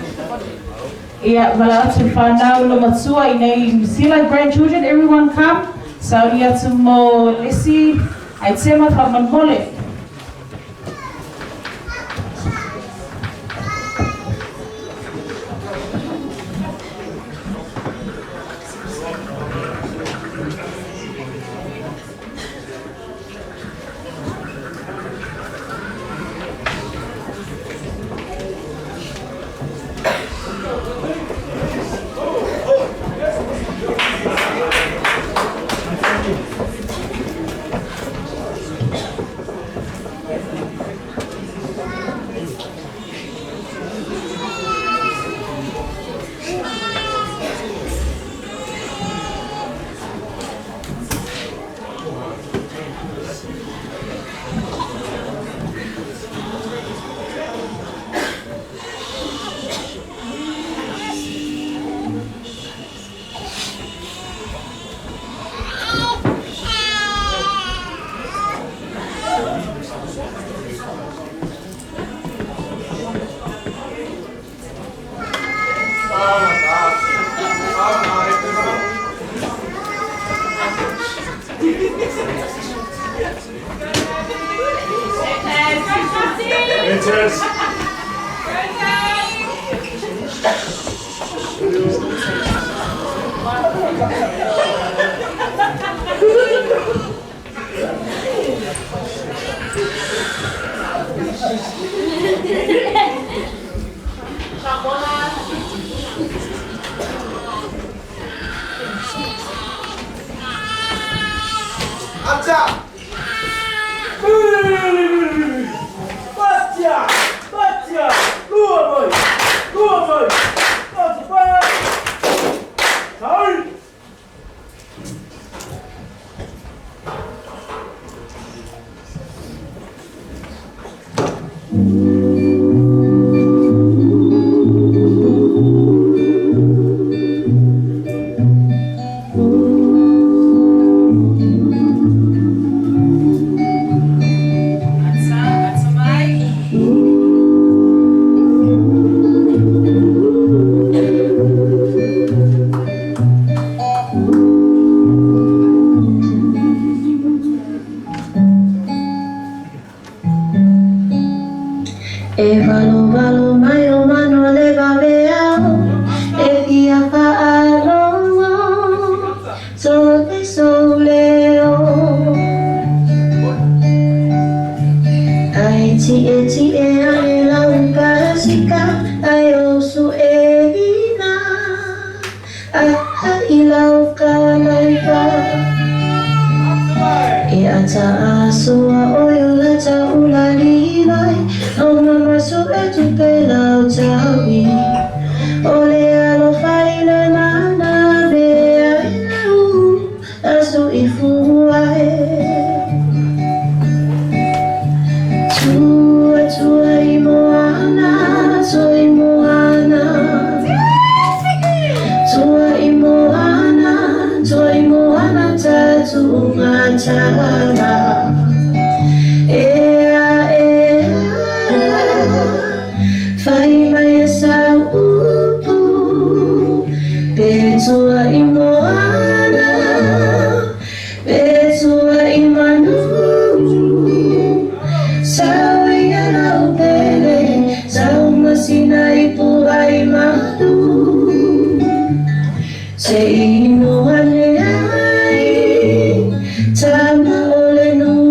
Ia, vala atu i whanau lo matua i nei New Zealand grandchildren, everyone come. Sauni atu mo lesi aitema faamolemole. Princess. Acha! Batia! Batia! Lua mãe! Lua mãe! Bate pé! Sai! E valo valo mai o mano le vave au e fia whaalogo so te so leo Ai ti e ane lau pasika ai o su e ina a i lau ka laifa E ata asua o yo la ta ula livai O mama su e tu pe lau taui O le alo fai le mana be ai lau Asu i fua e Tua tua i moana, tua i moana Tua i moana, tua i moana tatu unga tala Ea ea, fai mai e sau upu Pe tua i moana, pe tua i manu Sau i ana pele, sau masina i pua i manu Se ino ane ai, tama o le nuu.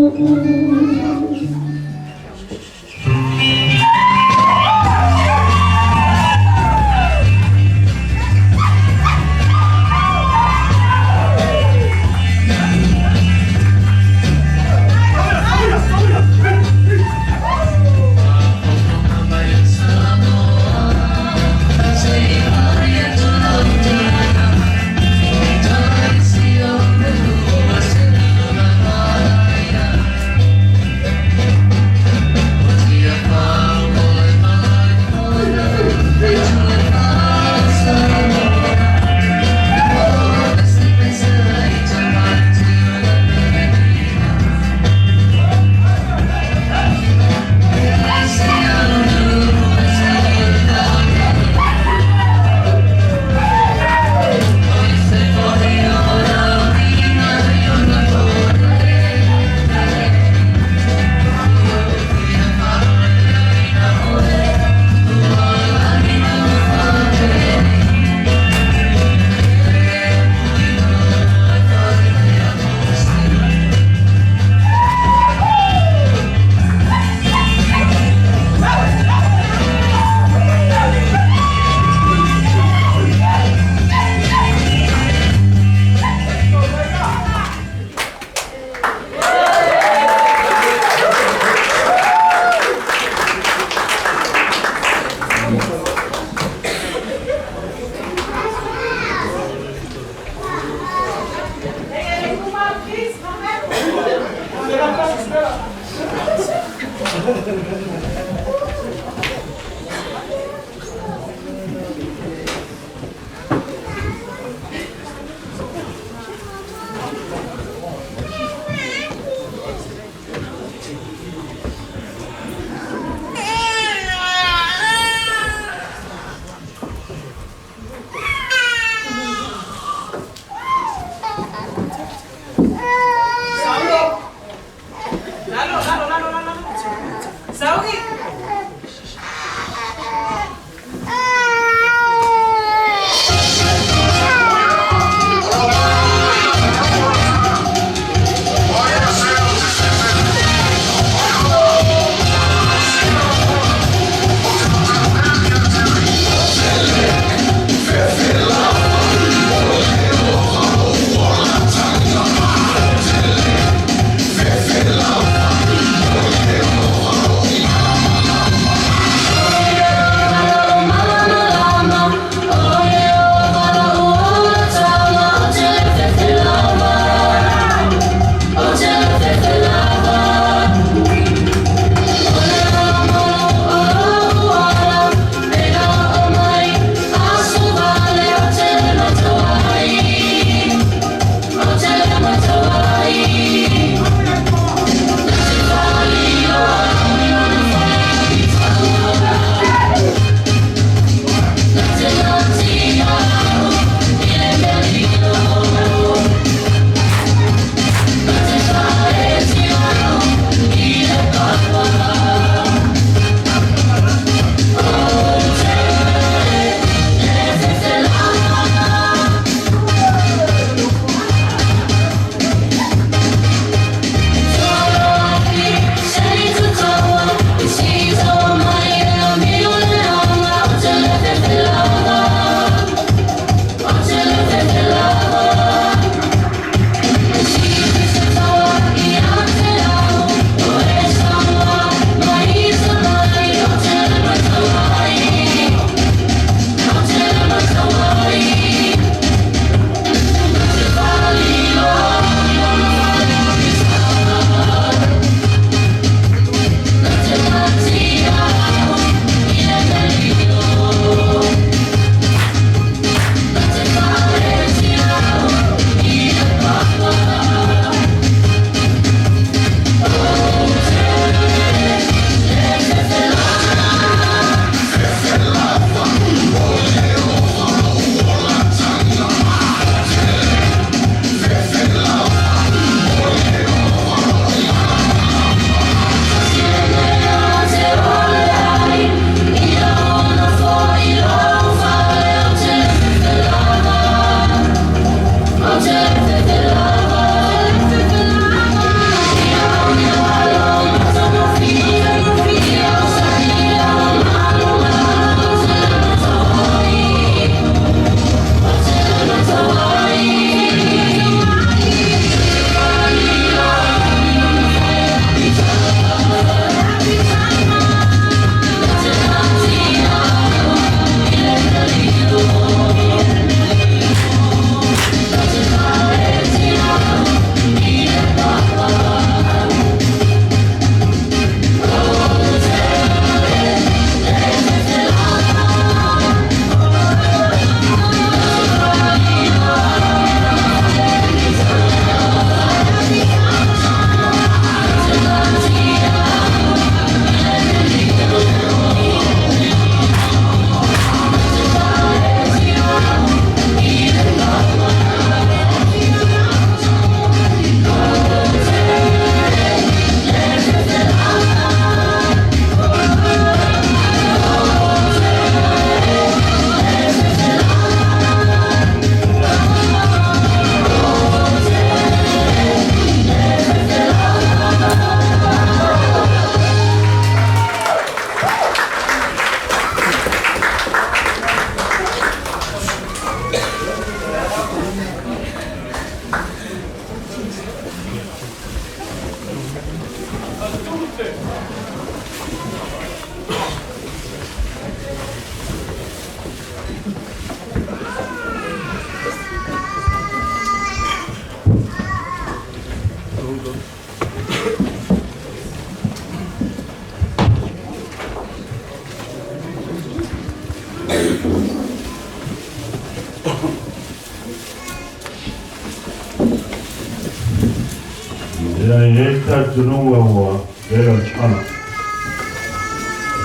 Ia e i talitonuga ua lea o le tala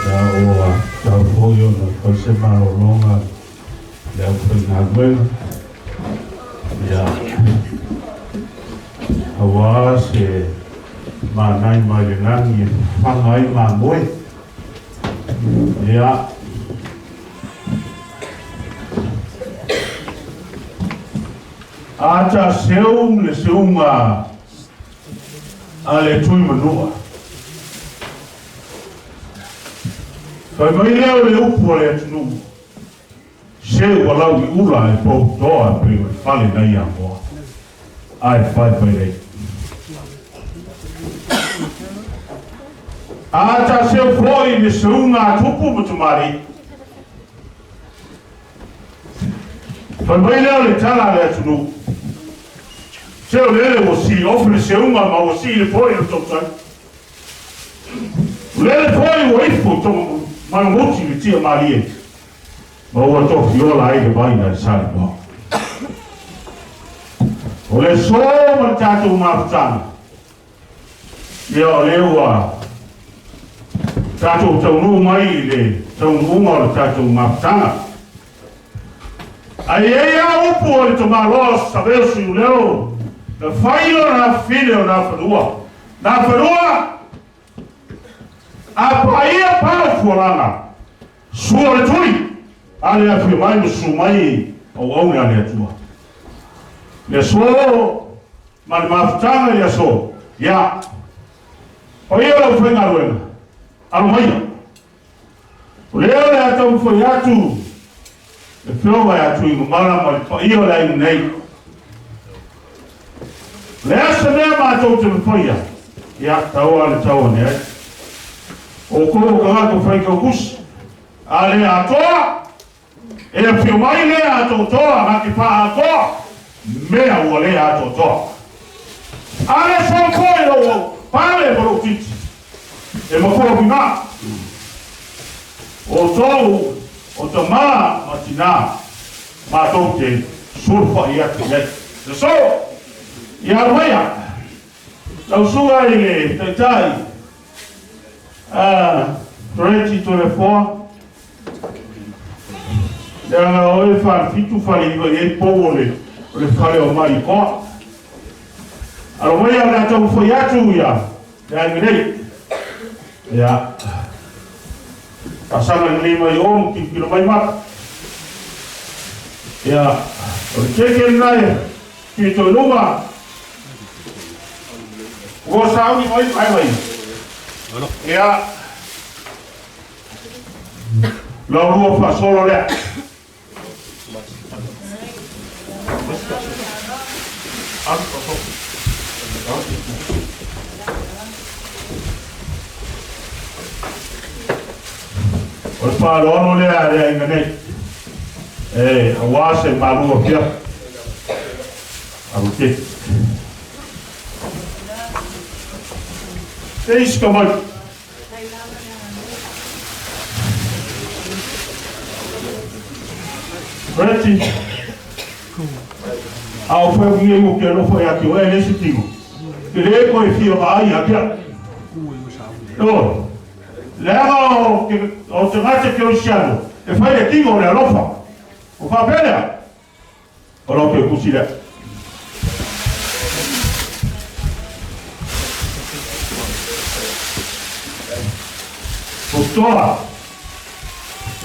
ia ua tatau foi ona fai se malologa i le aufaigaluega ia auā se manai mai le lagi e fafaga ai mamoe ia Ata seu le seuga a le Tuimanua. Fai mai lea o le upu a le atunuu, seu a lau i ula e poutoa e pei o le fale nai Amoa, ae faefae nei. Ata seu foi le seuga a tupu ma tamalii. Fai mai lea o le tala a le atunuu, Se o lele ua sii ofi le seuga ma ua sii le foe i le tautai. O lele foi ua ifo i tonga manumoti le tia malie ma ua tofiola ai le vai nai Salimoa. O le aso ma le tatou mafutaga, ia o lea ua tatou taunuu mai i le taunuuga o le tatou mafutaga. Ae i ai lava upu a le tamaloa Saveo Siuleo, na fai lona afafine o Nafanua. Nafanua, a paia pao fualaga, sua le tuli, a le afio mai ma susu mai auauna a le Atua. Le aso ma le mafutaga i le aso, ia, paia o le aufaigaluega, alo maia. O lea o le a taumafai atu le Afioga ia Tuigamala ma le paia o le aiga nei. O le a se mea matou te mafaia, ia taua le tau ane ai. Outou o tagata faitautusi, a le atoa, e afio mai le atoatoa na te faaatoa mea ua le atoatoa. A le soifua i lou pale ma lou titi, e matua uiga. O outou o tamā ma tinā, matou te sulufai atu i ai. Le so, ia alu maia, lau susuga i le Taitai a Toreti Toleafoa, Leaga o e falefitu faleiva i ai pou o le o le fale o Malikoa. Alo mai o le a taumafai atu ia le aiga nei. Ia. Faasaga lelei mai o ma tilotilo mai maka. Ia, o le keke lena e pito i luma. Ua sauni mai mai mai. Ia. Lau lua faasolo lea. O le faaaloalo lea a le aiga nei, e auā se malu afiafi. Alu keke. Te isi ka mai. Reti. A o whai ngi o ke alofa ia te oe le se tino. Te le ko e fia vaai a kia. O, leaga o, ke, o te ngate ke oisiano, e whai le tino le alofa. O whapelea, o lau ke kusi lea. O toa,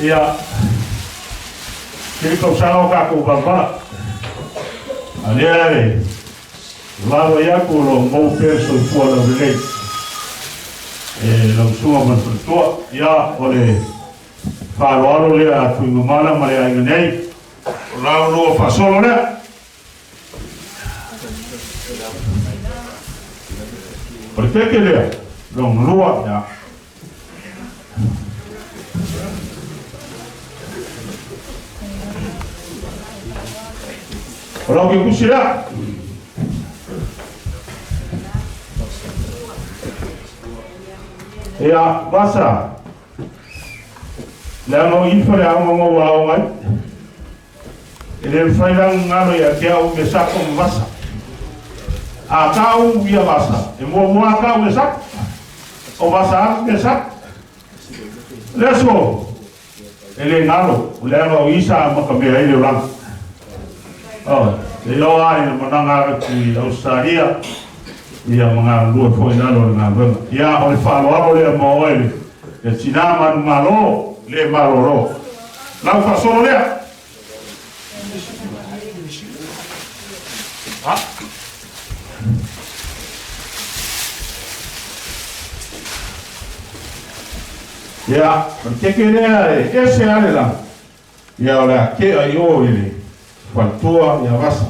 ia, ke kausaga o kākou valavala. A lea e lava ia ko lo mau pea soifua laulelei. E lau susuga ma le faletua, ia, o le faaaloalo lea a Tuigamala ma le aiga nei, o lau lua faasolo lea. O le keke lea. Lona lua, ia. O lau ke kusi lea. Ia, vasa. Leaga o ifa le aoga o aoga ai. E le mafai la ona galo ia te au me sako ma vasa. A tau ia vasa, e muamua a tau me sako. O vasa atu me sako. Le aso, e le galo, leaga o isa ma ka mea ai le olaga. Oh, e iloa ai na managa atu i Australia, ia ma galulue foi i lalo o le galuega. Ia, o le faaaloalo lea mo oe le tinā manumalo, le malolo. Lau faasolo lea. Ia, o le keke lea e ese lava le lagi, ia o le a tea i o i le faletua ia Vasa.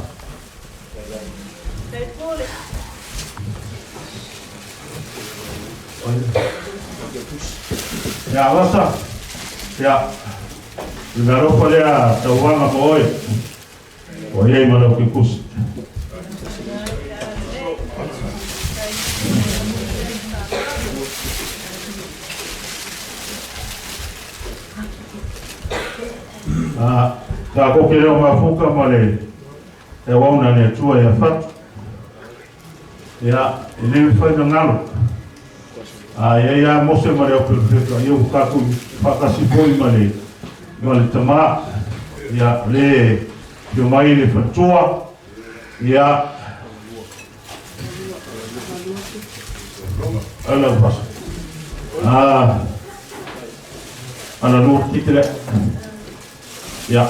Ia Vasa, ia, o le mea alofa lea tauvaga ma oe, ua i ai ma lau kekusi. Ta ko ke reo mafuka ma le e auauna a le Atua ia Fatu. Ia, e le mafai ona galo. A i ai a Mose ma le aupelepelepa, ia ua tatou faatasi foi ma le ma le tama. Ia, o le afio mai le faletua. Ia, ala ua fasa. Ah, ala lua kite lea. Ia.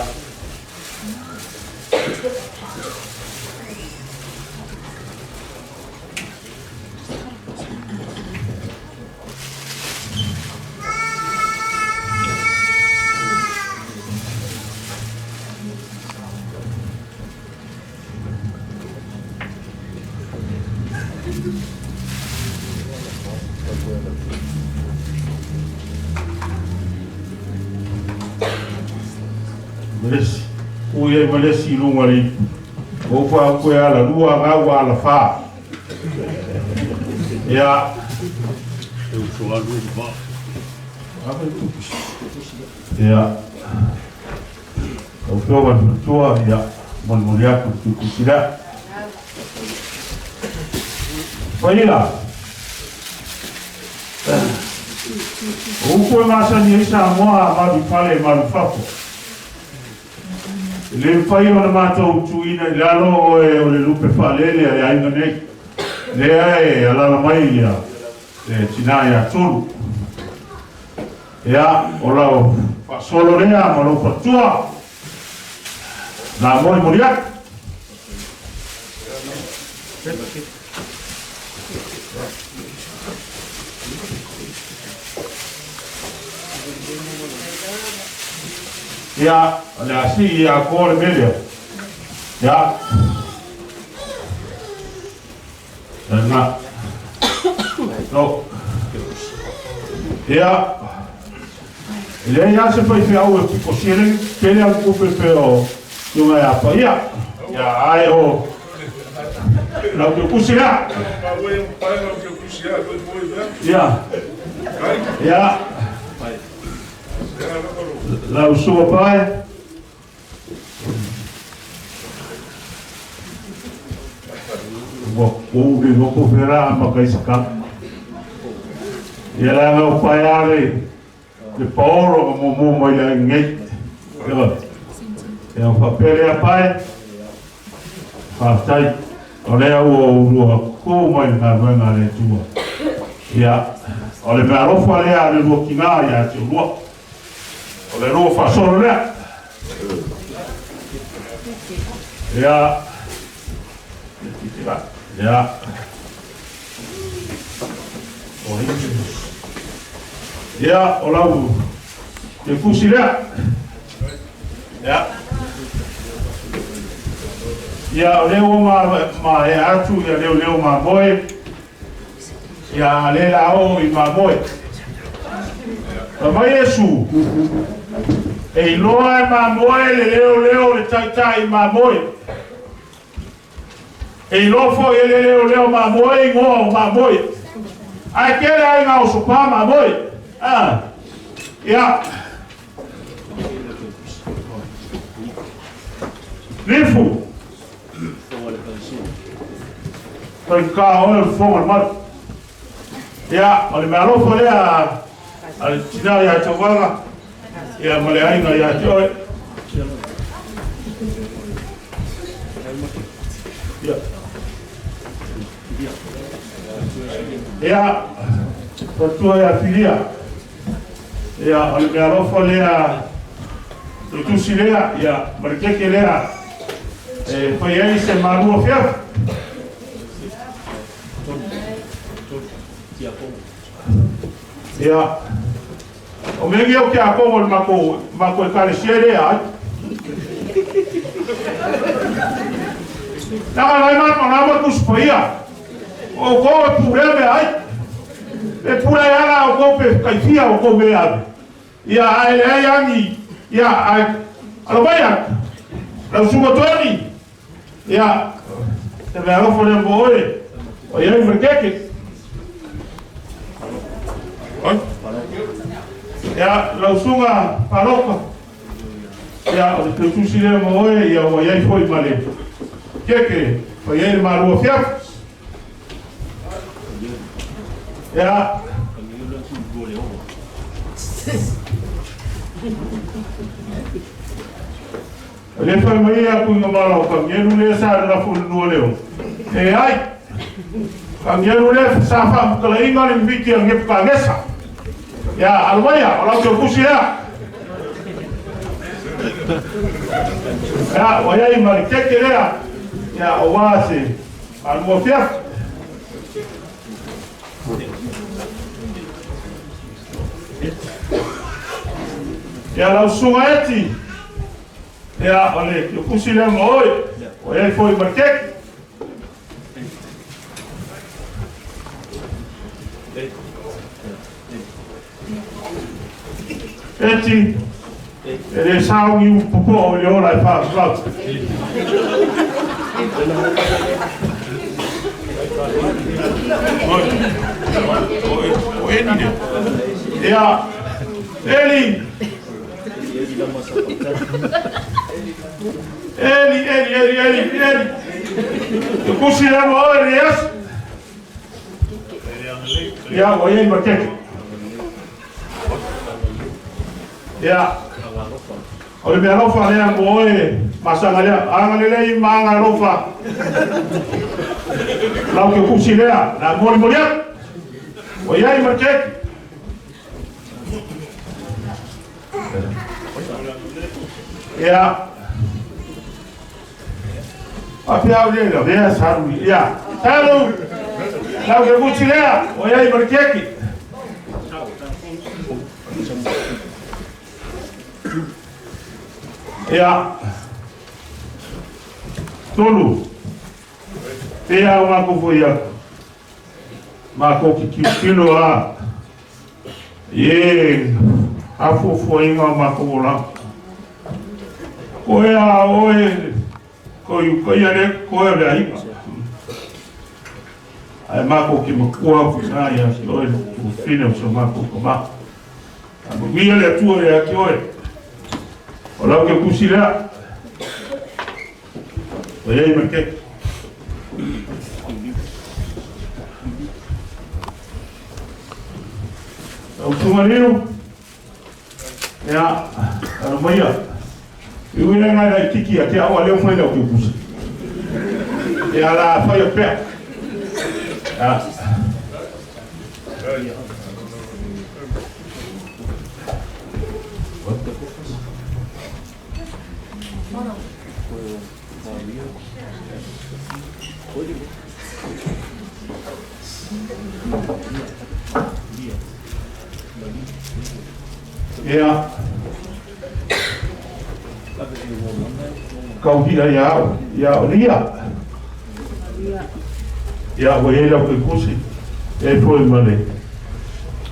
Malesi. Ui ai malesi i luga o le ipu. Ua ufa au koe ala lua, gau ua ala whā. Ia. E uso alu e whā. Ia. Lau Afioga i le Faletua, ia, molimoli atu le tuutusi lea. Faila. O upu e masani ai Samoa a malu i fale e malu i fafo. E le mafai ona matou tuuina i lalo oe o le lupe faalele a le aiga nei, lea e alala mai ia le tina ia Tolu. Ia, o lau faasolo lea ma lou faletua, na molimoli atu. Ia, o le a sii ia ko le mea lea. Ia. Na. No. Ia. E leai lava se faifeau e piko sielegi, tele au tupe pe o tunga ia paia. Ia ae o lau te kusi lea. Ia. Ia. Lau sua pae. Ua kou le loko fera ma kai saka. Ia la ngau pae ale le paolo ma mumu mai le ai ngei. Ia. Ia whapea lea pae. Whātai. O lea ua ulua kū mai le galuega a le Atua. Ia, o le mea alofa lea a le lua kinā ia te ulua. O le lua faasolo lea. Ia, ia, ia, o lau te kusi lea. Ia. Ia, o lea ua maea atu ia leoleo mamoe. Ia le la o i mamoe. Ma mai Iesu, e iloa e mamoe le leo leo le taitai mamoe. E iloa foi e le leo leo mamoe igoa o mamoe. Ae tele aiga o sopa mamoe. Ah. Ia. Lifu. Faigata oe o le fofoga o le malu. Ia, o le meaalofa lea a le tina ia Tauvaga, ia ma le aiga ia te oe. Ia. Ia, fatua ia Filia. Ia, o le meaalofa lea, le tusi lea, ia, ma le keke lea, e fai ai se malu afiafi. Ia, o mea ia o ke akogo le makou, makou ekalesia lea ai. Leaga lai ma na ma tusi paia. O kou e pulea mea ai. E pule ai ala o kou pe kaifia o kou mea ave. Ia, ae leai agi, ia, ae, alo mai atu. Lau suka toni. Ia, te mea alofa lea mo oe. O iai ma le keke. Oi. Ia, lau suga paloka. Ia, o le tautusi lea mo oe, ia ua iai foi ma le keke. O iai le malua fiafi. Ia. O le fai mai ia kuinga mala o kangelu le sa le lafu le lua leo. E ai, kangelu le sa wha mukala inga le mbiti a ngepu ka ngesa. Ia, alumaia, o lau te kusi ea. Ia, o iai ma le keke lea. Ia, o wā se, alua fiafi. Ia, lau sunga eti. Ia, o le kusi lea ma oe, o iai foi ma le keke. Eti, e le saogi u popoa o le ola e whaaflau. O Eli le. Ia, Eli. Eli, Eli, Eli, Eli, Eli. Te kusi lea ma oe, Rias. Ia, ua iai ma keke. Ia, o le mea alofa lea mo oe, masaga lea, agalelei ma aga alofa. Lau ke kusi lea, na moli moli atu. Ua iai ma keke. Ia, a pea au lea, lea saru, ia, saru, lau ke kusi lea, ua iai ma le keke. Ia, tolu, pea o mākou foi atu, mākou ki tilotilo a, i e afuafuaina o mākou olaga. Koe a oe, ko i ukaia le koe o le aiga. Ae mākou ki makua ku ina ia ki oe tufine o so mākou ka mā. A manuia le Atua ia te oe. O lau ke kusi lea. O iai ma keke. Lau tunga liu. Ia, alo maia. I ui ngai lai tiki a te au a leo whai lau ke kusi. Ia la whai a pea. Ia. Ia. Kauhia ia au, ia o lia. Ia, ua iai lau ke kusi. E foi ma le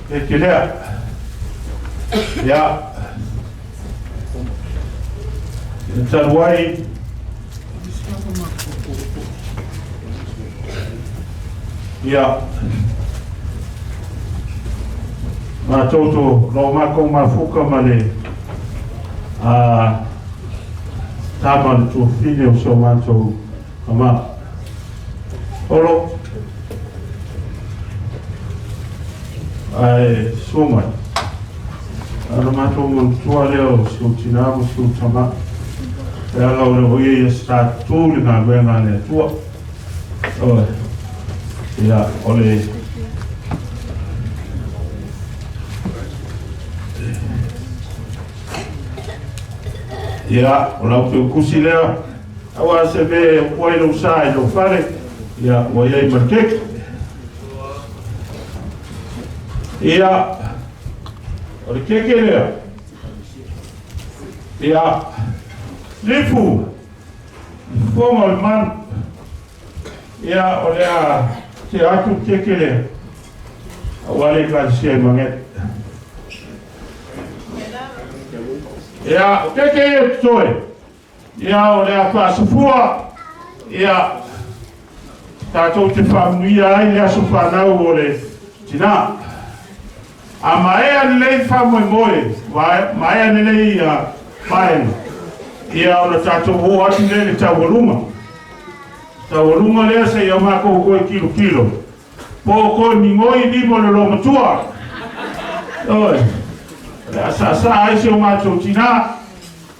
keke lea. Ia, e talu ai ia matou to lo makou mafuka ma le tama le tuafafine o si o matou tama Olo ae suo mai a na matou manatua lea o si ou tinā ma si ou tamā e ala o le o ia ia sa tutū le galuega a le Atua. Ioe. Ia, o le Ia, o lau teukusi lea, aua se mea e upu ai lou sa i lou fale, ia, ua i ai ma le keke. Ia, o le keke lea, ia, lifu, fofoga o le manu, ia, o le a tea atu le keke lea, aua le Ekalesia i Magele. Ia, o keke ia e totoe, ia, o le a faasafua, ia, tatou te faamanuia ai le aso fanau o le tinā. A maea lelei le faamoemoe, maea lelei ia vaega, ia ona tatou oo atu lea i le taualuga. Taualuga lea seia matou toe tilotilo, po o toe migoi lima o le loomatua. Ioe, o le a saasaa ai si o matou tinā,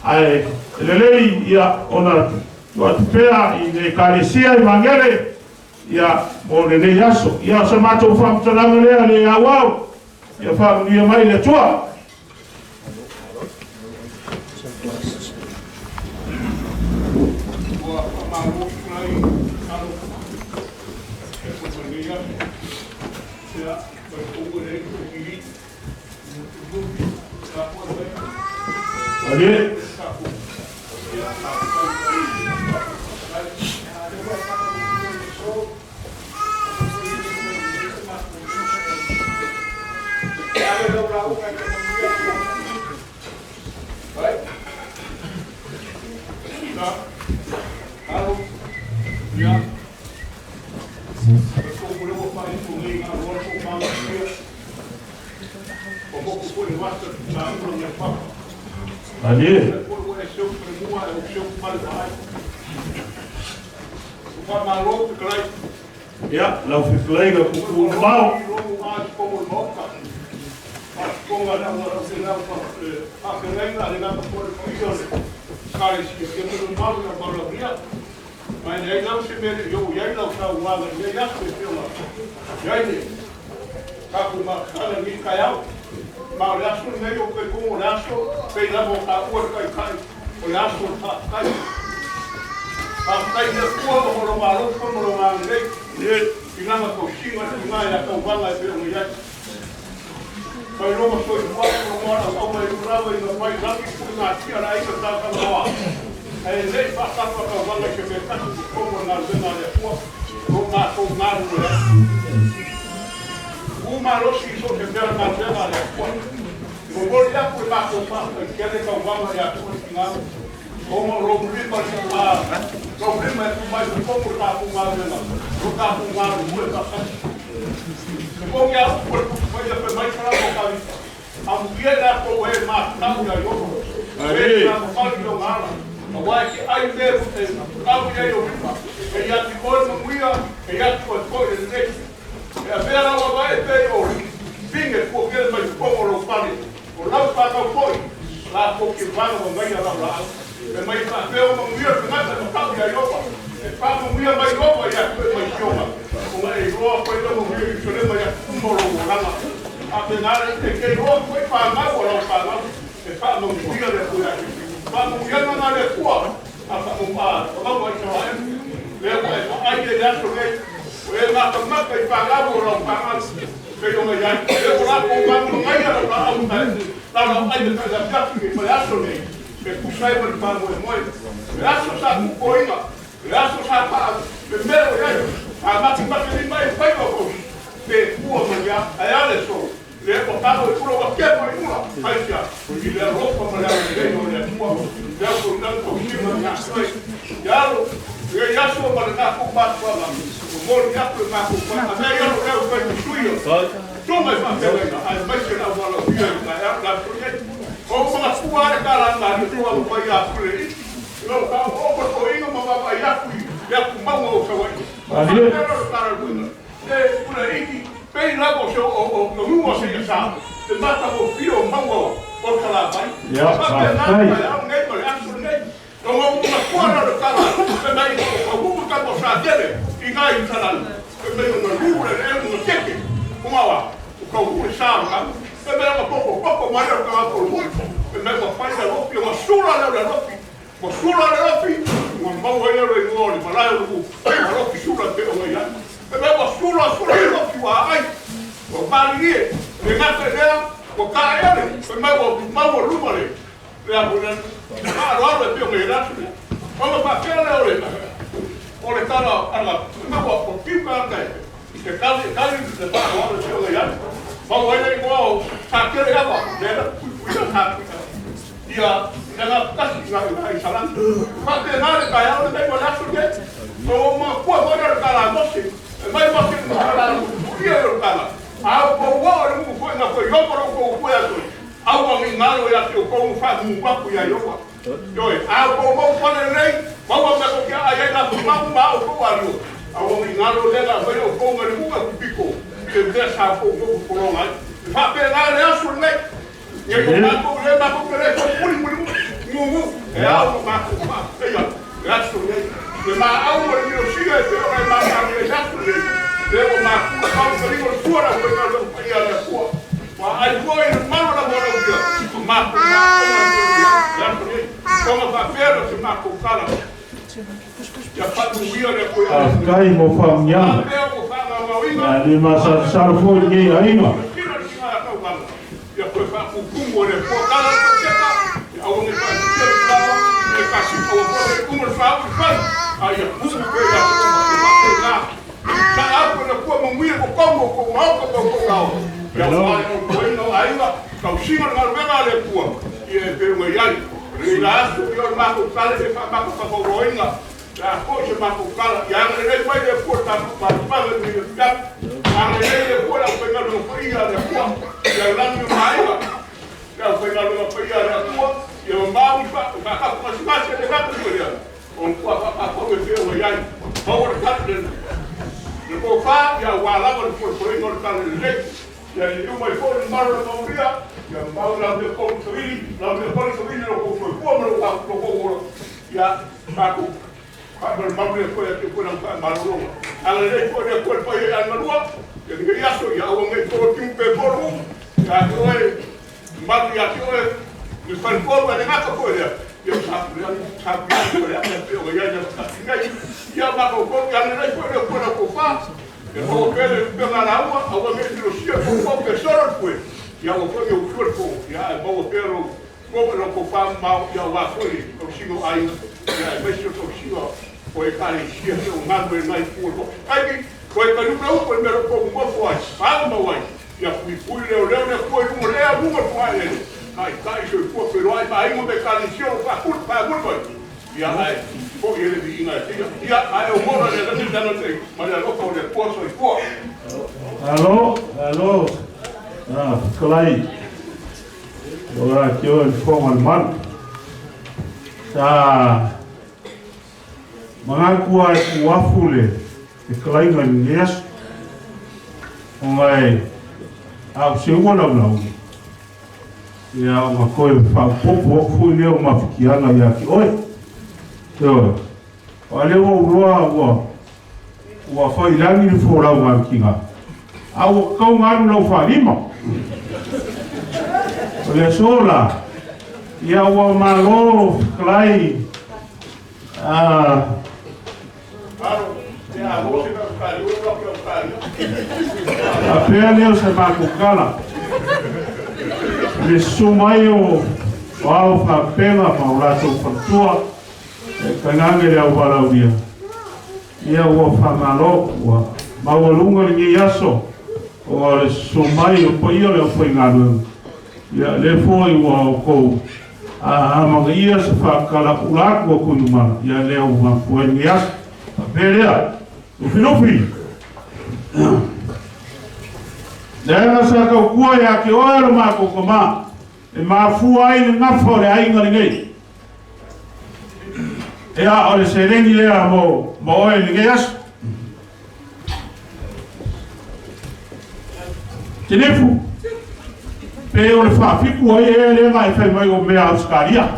ae lelei ia ona tuu atu pea i le Ekalesia i Magele, ia, mo lenei aso. Ia, o sa matou faamatalaga lea le auau, ia faamanuia mai le Atua. Ua faamalo fetalai alo e foi mai nei aso. Ia, mai tou e leai tou kili. Tapuai mai. Alie. Tapu. Ia, faafetai mai. Faafetai. Alie. Ia, lau fetalaiga puupuu mamao. Faafetai i le Atua mo lona alofa ma lona agalelei i lana tausiga i ina ia tauvaga e pei ona i ai. Mai lona soifua ma lona auauna e lava ina mai lagi pulegatia le aiga talakanoa, ae le i faatafa tauvaga i se mea tasi i totonu o le galuega a le Atua o lo matou galulue ai. Tu malosi i so o se mea o le galuega a le Atua. E momoli atu le matou faafetai tele tauvaga ia te oe tina. Ona o lou lima lou lima e tu mai totonu le tatou galuega, lo tatou galulue faatasi. E moni a upu o le Tusi Paia fai mai Salamo o Tavita, Amuia i latou e matau ia Iono, e sa mamali i lona ala, aua e te ai mea e tau i ai ou lima, e ia te oe le manuia, e ia te oe foi le lelei. E avea lau avae pei o pine ua kele mai totonu o lou fale, o lau fanau foi, latou te vaga magaia lau laau. E mai faapea o manuia le tagata e matau ia Ioba, e faamanuia mai Ioba ia te oe mai Siona, ona e iloa koe lau manuia Ierusalema ia uma o lou olaga. Faapena le e te iloa foi fanau a lau fanau, e faamanuia le Atua ia te oe. Faamanuiaga na le Atua a fanau a Isaraelu, lea ua e vaai ai i le aso nei, o e matamata i fanau o lau fanau, pei ona i ai, lea ua latou matamagaia lau laau lau ai le taiafiafi ma le aso nei, e tusa ai ma le faamoemoe. O le aso sa tupoina, o le aso sa faamemelo i ai, sa matemate lima ai faiva o tausi. Pe ua ma ia, ai ale so, le o talo i kula wa kepa i ula, ai sia, i le alofa ma le agalelei o le Atua, le au ko nang ko sima na soi. Ia alo, ia iaso ma le takou matuaga, o moli atu le makou mai, a mea ia lo leo kai tusui o. Tonga i whaapelaina, ai mai se lau wala uia i ngai au, la tui ai. O mga fua ale ka la ngā ni tua ma pai a pule i. Lo ka o o ko inga ma ma mai aku i, le aku maunga o sawa i. Malie. Whaapela lo tara luina. E pule iki, pei labo se o o o se ia sa. Te mata o fio maunga o o ka la mai. Ia, Whaapela faafetai. mai au nei ma le aso nei. O ngā uma kuara le kala, pe mai o ka humu ka mo sa tele, i ngā i talan. Pe mai o ngā rūre le e ngā keke. O ngā wā, o ka hure sa o ka. Pe mai o ngā poko poko mai o ka ngā koro hui. Pe mai o ngā whai le ropi, o ngā sura le le ropi. O sura le ropi, o ngā mau ai le ingoa o le malae o le ngā ropi sura te o ngā iai. Pe mai o sura sura le ropi wā ai. O mali ie, le ngata lea, o ka ele, pe mai o mau o luma le. Le a puna, a alo alo e pio ngai rasu le. O ngā whakea le o le, o le tala, ala, ma ua o piu ka anga e. Te kali, kali le wha alo e pio ngai ai. Mau ai le ingoa o tā kere awa, le la, pui pui la tā pui. Ia, ina ngā kasi ngā ngā i salangi. Whakea ngā le kai au le mei ma le aso le. O ma kua whana le kala mose. E mai mose le kala, ia le kala. Au ko ua o le mungu koe ngā koe, yopa ro ko koe atu. Au wa ngi ngalo ia te o kongu wha mungu wapu ia yopa. Yoi, au ko mau whane nei, maua me ko kia ai ai la mau ma o ko ario. Au wa ngi ngalo le la mai o konga le munga kupiko. I le mea sa ko ko koronga ai. Wha pe ngā le aso nei. Ia ko mākou le mākou ke le ko muli muli ngungu. E au ko mākou wha. Eia, le aso nei. Le mā au ma le mio sia e te ora e mā mā le aso nei. Le o mākou kau ka ringo le tuara koe ngā leo pai a le kua. Wa ai kua i le malo la mora uia. O mākou mā konga te uia. Le aso nei. Konga whawhera te mākou kala. Ia whatu uia le koe a. Faafetai mo faamanuiaga. Whapea o whangangauinga. Ia le masalosalo foi lenei aiga. Tira le tinga tauvaga. Ia koe whaakukumu o le kua kala le taukepa. Ia aua ne whaatitia le kala. Le kasi aua koe le umu le whaau i whai. A ia kumu koe ia te uma te whapea ngā. Sa au koe na kua mamuia ko kongo ko maoka ko ko kao. Ia whai o koe no aiga. Kau singa le ngaluega a le kua. Ia e pe unga iai. Reira aso i o le mākou kala se whaamako whakauroinga. La ko se mākou kala. Ia anga le mai le kua tātou pāpanga ni le piapu. Anga le le kua la whainga lunga whaia le kua. Ia langi o maaiga. Ia whainga lunga whaia le kua. Ia maui whakapu masimasi le ngata koe lea. O kua whakapau e whia wai ai. Maua le kala le le kō whā, ia wā lava le pore o le kala le lei. Ia i uma i fō le maro le mauria. Ia mau la mea kō tawili, la mea kō tawili lo kō kua ma lo kō kō Ia kākou wha mau le koe te koe nang wha marolonga. Ala le koe le koe pai e angalua, ia ni aso ia aua ngai koe timu pe poro, ia te oe, maru ia te oe, ni whare poro e le ngata koe lea. Ia sapu lea, sapu ia koe lea, ia pe oe ia ia ngai. Ia mako koe, ia le koe le koe na ko wha, ia koe pele pe ngā raua, aua ngai tiro sia ko wha pe soro koe. Ia o koe ia utua ko, ia e maua pero, koe lo ko wha mau ia wā koe, kau singo ai, ia e meisio kau singo, koe kare sia te o ngānu e ngai pua ko. Ai ki, koe ka nupra upo e mero ko mofo ai, pāu mau ai, ia pui pui leo leo leo koe lunga lea lunga pua e le. Kai kai soi pua pero ai ma ingo me kare sia o wha kul, wha kul koe. Ia ai, ko i ele vi inga e tia. Ia ai o mora le lani tana te, ma le alofa o le pua soi pua. Alo, alo. Ah, kalai. Ora ki o le fonga le malu. Sa mangakua e kuafu le te kalainga i le aso. O ngai au se ua lau lau. Ia o ngā koe whaapopo o fui leo mafikiana ia ki oe. Te oe. O ale ua uroa ua ua whai langi le fō lau ngā ki ngā. A ua kau ngāru lau whārima. O le aso la. Ia ua malo kalai. Ah, Aro, te a mose na kari, o roke o kari. A pea leo se mākou kala. Le sumai o o au whapenga ma o rātou whantua e kangange le au warauria. Ia ua whamalo, ua maualunga le ngi aso. O le sumai o paia le aufaigaluega. Ia lea foi ua outou amagaia se faakalaula atu a Tuigamala, ia lea ua mafua ai lenei aso. Faapea lea, Lufilufi, leaga sa tautua ia te oe lo matou tamā, e mafua ai le gafa o le aiga lenei. Ia, o le seleni lea mo oe i lenei aso. Tinifu, pe o le faafitu ai ea lea na e fai mai o mea Ausetalia.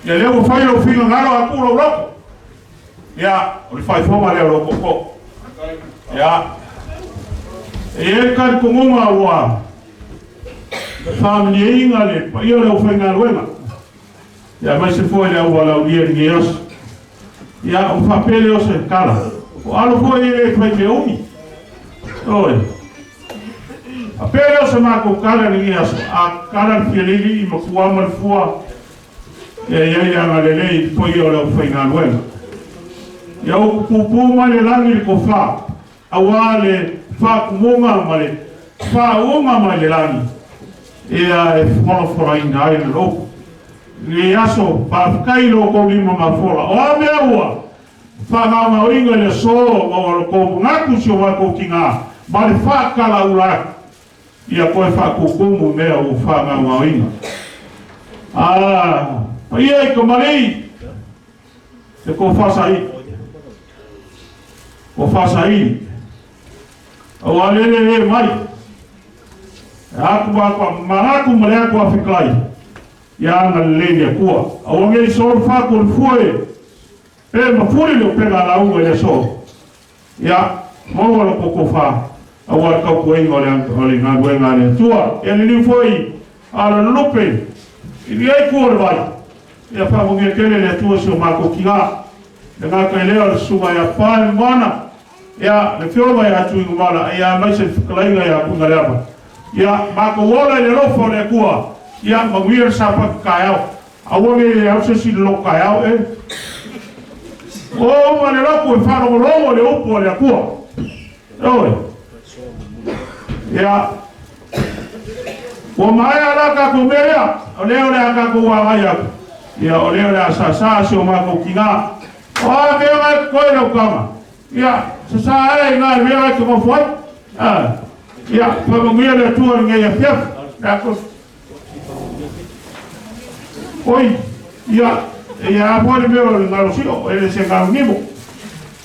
Ia lea ua fai lou finagalo a tuu lou loto. Ia, o le faaifoga lea o lou tootoo. Ia, e i ai le talitonuga ua faamalieina le paia o le aufaigaluega. Ia, aemaise foi le auvalaulia i lenei aso. Ia, o faapea lea o se tala. O alo foi e le fai mea umi. Oi. Faapea lea o se matou tala i lenei aso. A tala le fialili i matua ma le fua, ia i ai le agalelei i le paia o le aufaigaluega. Ia upu pupu mai le lagi i le tofa, auā le faatumuga ma le faauuga mai le lagi, ia e folafolaina ai le lotu. I lenei aso, faafetai i lo outou lima mafola. O a mea ua faagaogaoina i le aso ma ua outou manatu i si o matou tiga ma le faatalaula atu, ia toe faatutumu mea ua faagaogaoina. A paia i tamalii, le tofa saili, tofa saili, aua lele le mai, e atu manatu ma le atu afikalai, ia agalelei le Atua. Aua nei solo fatu o le fua e, pe mafuli le upega a lauga i le aso. Ia, maua lo tou tofa, aua le tautuaina o le galuega a le Atua. Ia liliu foi a le lupe i lenei itu o le vai, ia faamanuia tele le Atua i si o matou tiga. Le gata i lea o le susuga ia Pae Moana, ia le afioga ia Tuigamala, ia aemaise le fetalaiga ia Tuigaleava. Ia matou ola i le alofa o le Atua, ia manuia le Sapati taeao. Aua ne i le au se isi i le lotu taeao e. O uma le lotu e faalogologo i le upu a le Atua. Ioe. Ia, ua maea la tatou mea ia, o lea o le a tatou agai atu. Ia, o lea o le a sāsā si o matou tiga. O a mea na e totoe lau tama? Ia, sasā ae i na i mea na e te nofo ai. Ia, faamanuia le Atua i lenei afiafi. Le a Oi, ia, e ia a foi le mea o le galosio, e le se galonimo.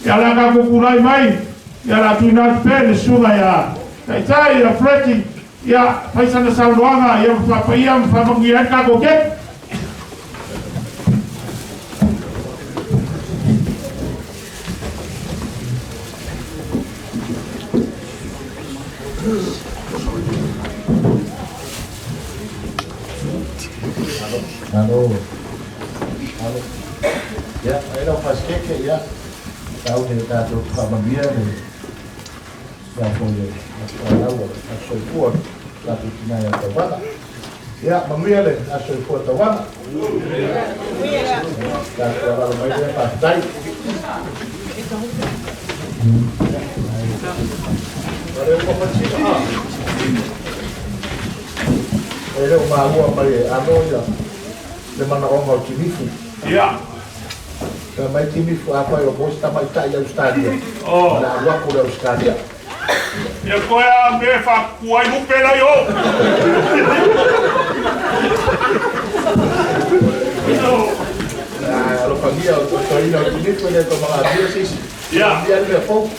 Ia le a tatou tulai mai, ia le a tuuina atu pea i le susuga ia Taitai, ia Freddy, ia fai sana saunoaga, ia ma faapaia ma faamanuia ai le tatou keke. Malo. Malo. Ia, ai lau fasikeke, ia, tau le tatou faamanuia le ia foi le aso o le aso soifua tatou tina ia Tauvaga. Ia, manuia le aso soifua Tauvaga. Tatou alalo mai lea, faafetai. E le o maua mai e alo ia le manaoga o Tinifu. Ia. Fai mai Tinifu a fai o mo se tamaitai i Ausetalia. O le a alu atu i le Ausetalia. Ia toe a me faatutu ai lupe lai o. Alofagia o totoina o Tinifu e le tau magatia se isi. Ia. Ia le mea fou.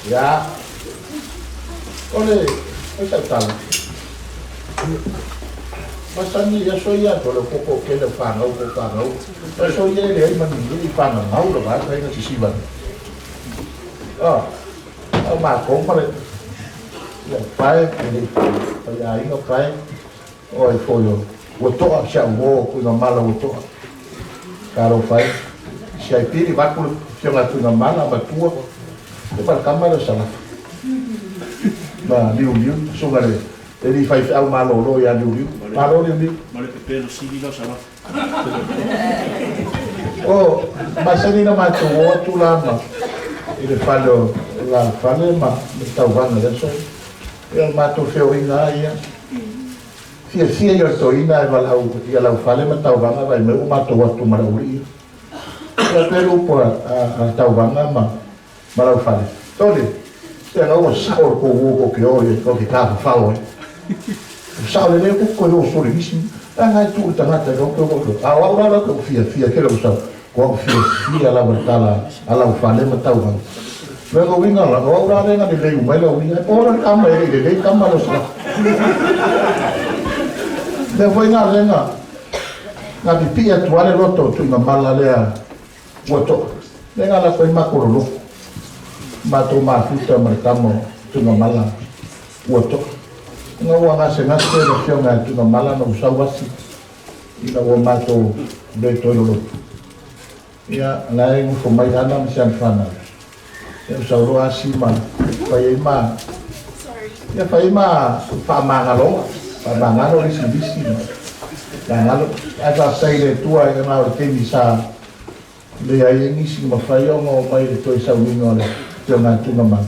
Ia. O le o sau tala. Masani ia so ia to le koko ke le whanau ko whanau. So ia le ai mani i whanau la va kai na sisiva. Ah. Au ma ko ma le ia pae le pai ai no pae o i foio. Ua toa sia uo ku na mala ua toa. Karo pai. Si ai piri va ku fionga tu na mala ma tua. E pa kama le sala. Ma liu liu sunga le e li fai au malolo ia liu liu. Malo liu liu. Ma le pepelo sili lau sala. O, masani na matou o atu la ma i le fale o Lalafale ma le tauvaga i le aso. Ia o le matou feoaiga lava ia. Fiafia ia o le toeaina ae valaau i Laufale ma Tauvaga vaai mai ua matou atu ma le aualii ia. Ia atu ai le upu a Tauvaga ma Laufale, Tole, se aga ua sao le tou uo tou te o i tou te tafafao ai. Ua sao lelei tou te toe o soli nisi. Leaga e tuu le tagata i lou toe o. A o au la lau te fiafia tele ou sau. O au fiafia lava i le tala a Laufale ma Tauvaga. O lona uiga la, o au la lea na lelei uma ai lau ia. E po la le tama e le i lelei tama lea o Sala. Lea foi na lea na na pipii atu lava le loto o Tuigamala lea ua to'a. Lea na alu atu ai matou loloto, matou mafuta ma le tama o Tuigamala ua to'a. Ina ua gasegase le afioga ia Tuigamala na ua sau asi ina ua matou le toe loloto. Ia, la e nofo mai Ana ma si ana fanau. Ia, ua sau loa asi ma fai ai ma, ia fai ai ma faamagaloga, faamagalo le isi lisi ma magalo. Ae faafetai i le Atua na o le taimi sa leai ai nisi na mafai ona oo mai i le toe sauiga o le Afioga ia Tuigamala,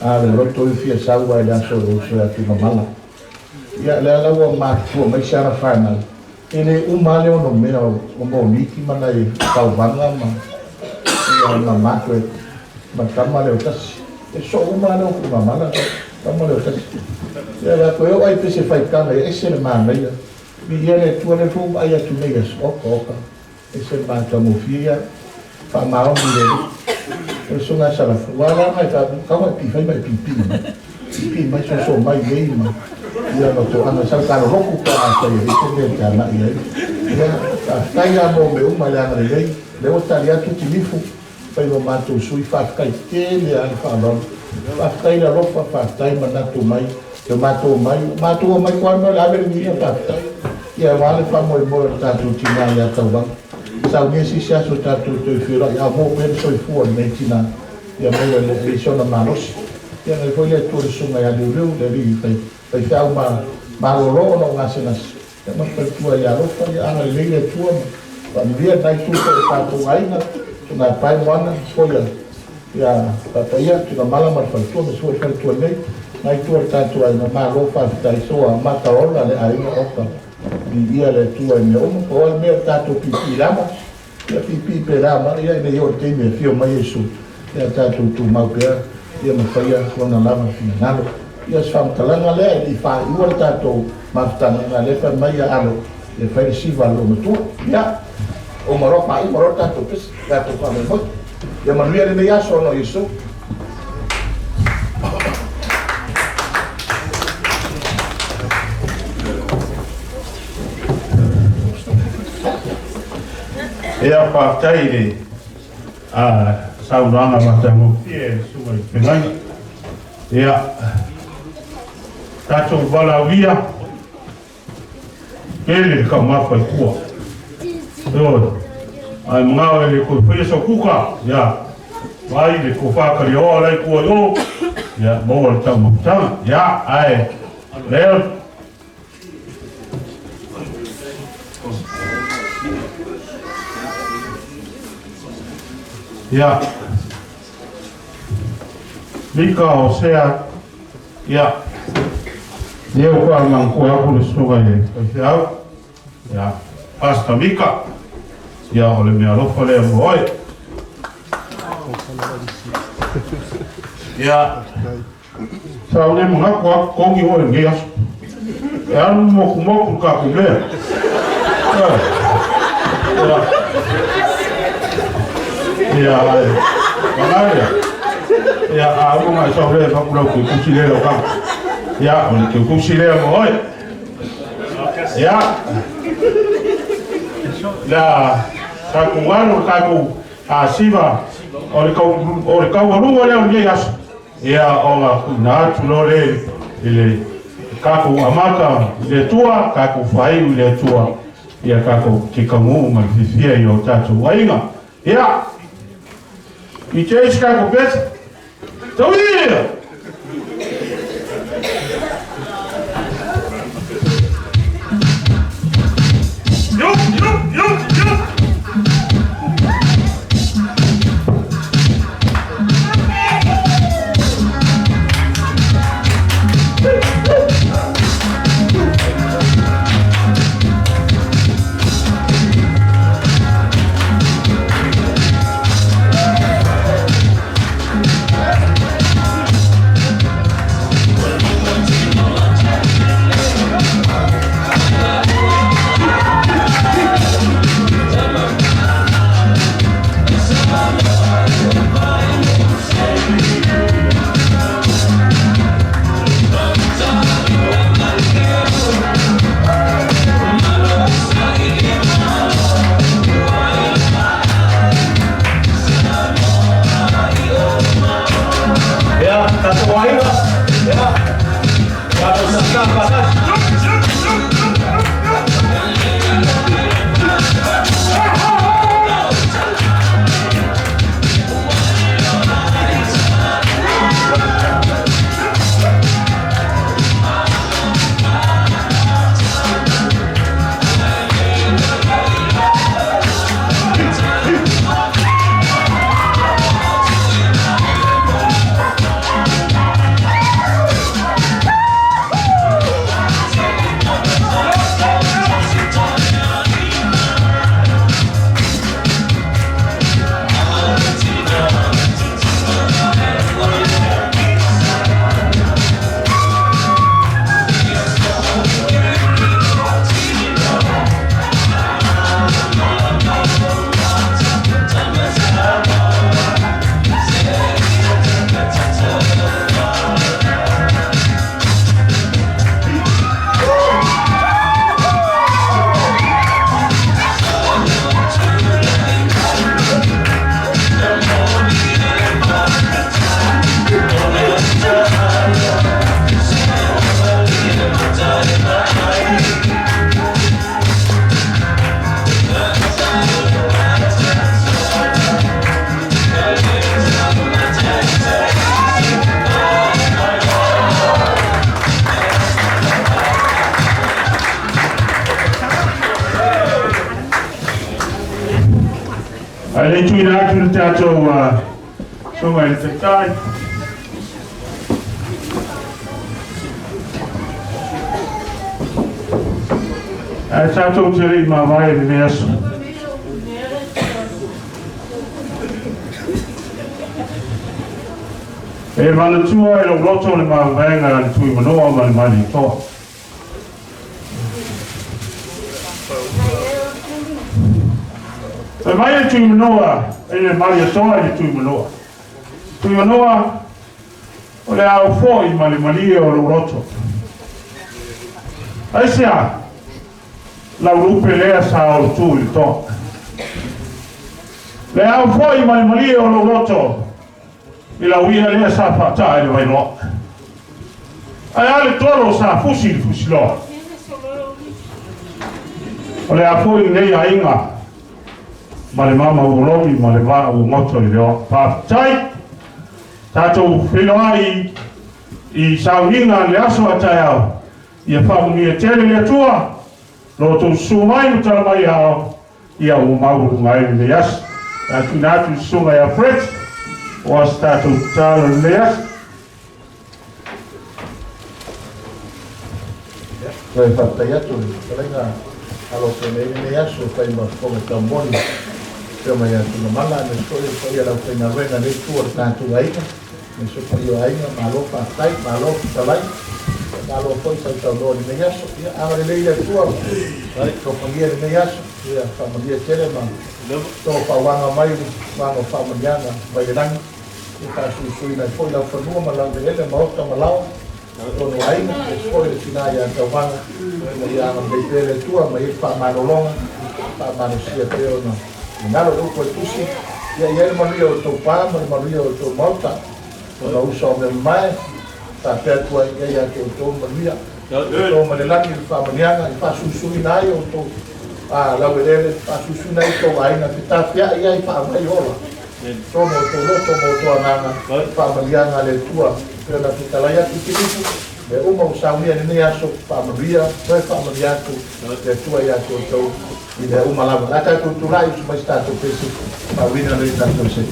a o le loto e fia sau lava i le aso o le uso ia Tuigamala. Ia, lea la ua matutua mai si ana fanau. E le uma lava le ono mea o Monique ma nai tauvaga ma ia ma Margaret ma le tama lea o tasi. E soo uma lava le ofugamala le tama lea o tasi. Ia la toe oo ai pese faitaga ia ese le manaia. Viia le Atua lea foi ua vaai atu nei aso oka oka ese le matagofie ia faamaoni le Alii. O le susuga ia Salafai ua ala ona e tau ma e pifai ma e pipii mai. Pipii mai soso mai nei ma ia ma toaga sau taloloku pe a fai e leai se mea e te agai ai. Ia, faafetai la mo mea uma i le agalelei. Lea ua tali atu Tilifu fai ma matou sui, faafetai tele lava le faaaloalo. Faafetai le alofa, faafetai manatu mai le matou omai. Ua matou omai koa le mea o le ave le viiga faafetai. Ia aua le faamoemoe o le tatou tina ia Tauvaga. Saunia se isi aso tatou toe feiloai a o maua pea le soifua o lenei tina. Ia maua e le sona malosi. Ia agai foi le Atua i le susuga ia Liuliu, le alii faifeau ma malolo ona o gasegase. Ia ma le faletua ia alofa, ia agalelei le Atua ma faamanuia lena itu foi o tatou aiga, susuga ia Pae Moana, foi ia Papaia, Tuigamala ma le faletua, aemaise foi le faletua nei, lena itu o le tatou aiga, malo faafetai, soa mataola le aiga oka, viia le Atua i mea uma. Pau lava le mea o le tatou piipii lama, Ia pipii pēlā mai ia ina ia oo i le taimi e afio mai Iesu, ia tatou tumau pea ia ma faia Lona lava finagalo. Ia o se faamatalaga lea e le i faaiua le tatou mafutaga, na o lea e fai mai ia Alo ia fai le siva a le loomatua. Ia, uma loa faaiu loa le tatou pese, tatou faamoemoe. Ia manuia lenei aso ona o Iesu. Ia, faafetai i le saunoaga matagofie e le Susuga i le Feagaiga. Ia, tatou valaaulia, tele le taumafa i tua. Ioe, a e manao e le toe faia sau kuka, ia, vaai le tofa Kaliaoa la i tua i o, ia, maua le taumafataga. Ia, ae, lea, Ia, Mika Hosea, ia, lea ua faamanatu atu le susuga i le faifeau, ia, Pastor Mika, ia, o le meaalofa lea mo oe. Ia, Sa ou le manatu a totogi oe i lenei aso. E alu motumotu le tatou mea. Ia. Ia, ai. Manaia. Ia, a uma ona e sau lea e avatu lau teutusi lea i lau tama. Ia, o le teutusi lea mo oe. Ia. La, tatou alu le tatou asiva o le tau, o le taualuga lea o lenei aso. Ia ona tuuina atu loa lea i le tatou amata i le Atua, tatou faaiu i le Atua, ia tatou te taunuu ma le fiafia i o tatou aiga. Ia, i te isi tatou pese, tauia! Yo, yo, yo, yo! Ia, tatou aiga, ia, tatou sasaa faatasi. Ae le i tuuina atu le tatou susuga i le Taitai, ae tatou te le i mavae i lenei aso. E manatua e lou loto le mavaega a le Tuimanoa ma le Malietoa. Fai mai le Tuimanoa i le Malietoa i le Tuimanoa. Tuimanoa, o le a ou foi ma le malie o lou loto. Aisea, lau lupe lea sa ou tu i le toa. Le a ou foi ma le malie o lou loto i lau ia lea sa faataa i le vailoa. Ae a le tolo sa fusi i le fusiloa. O le a foi lenei aiga ma le mama ua lomi ma le vaa ua goto i le oa. Faafetai! Tatou feiloai i sauniga le aso a taeao. Ia faamanuia tele le Atua lo outou susu mai ma tala mai ao ia ua maualuga ai lenei aso. O le a tuuina atu i le susuga ia Fred o se tatou tatalo i lenei aso. Toe faafetai atu i le fetalaiga alofa nei lenei aso e fai ma fofoga taumoli afioga ia Tuigamala aemaise foi o le paia o le aufaigaluega i lenei itu o le tatou aiga aemaise o paia o aiga. Malo faafetai, malo fetalai, malo foi sausaunoa i lenei aso. Ia agalelei le Atua tofagia i lenei aso. Ia faamanuia tele ma to faauaga mai le vaga o faamanuiaga mai le lagi. Ia faasuisuina ai foi laufanua ma laueleele, maota ma laoa, totonu o aiga, aemaise foi le tina ia Tauvaga, ina ia agalelei pea le Atua ma i ai le faamalologa, faamalosia pea ona galo le upu a le Tusi, ia i ai le manuia o outou pa ma le manuia o outou maota, ona uso o mea mamae, faapea atu ai, ia ia te outou le manuia. Outou ma le lagi le faamanuiaga i faasuisuina ai outou laueleele, faasuisuina ai outou aiga, fetafiai ai faavai ola. Totonu o outou loto ma outou agaga, faamanuiaga a le Atua, e pei ona fetalai atu i Filipu, mea uma ua saunia i lenei aso, faamanuia, toe faamanuia atu le Atua ia te outou i mea uma lava. O le a tatou tulai usu mai se tatou pese, faauiina lea i tatou se.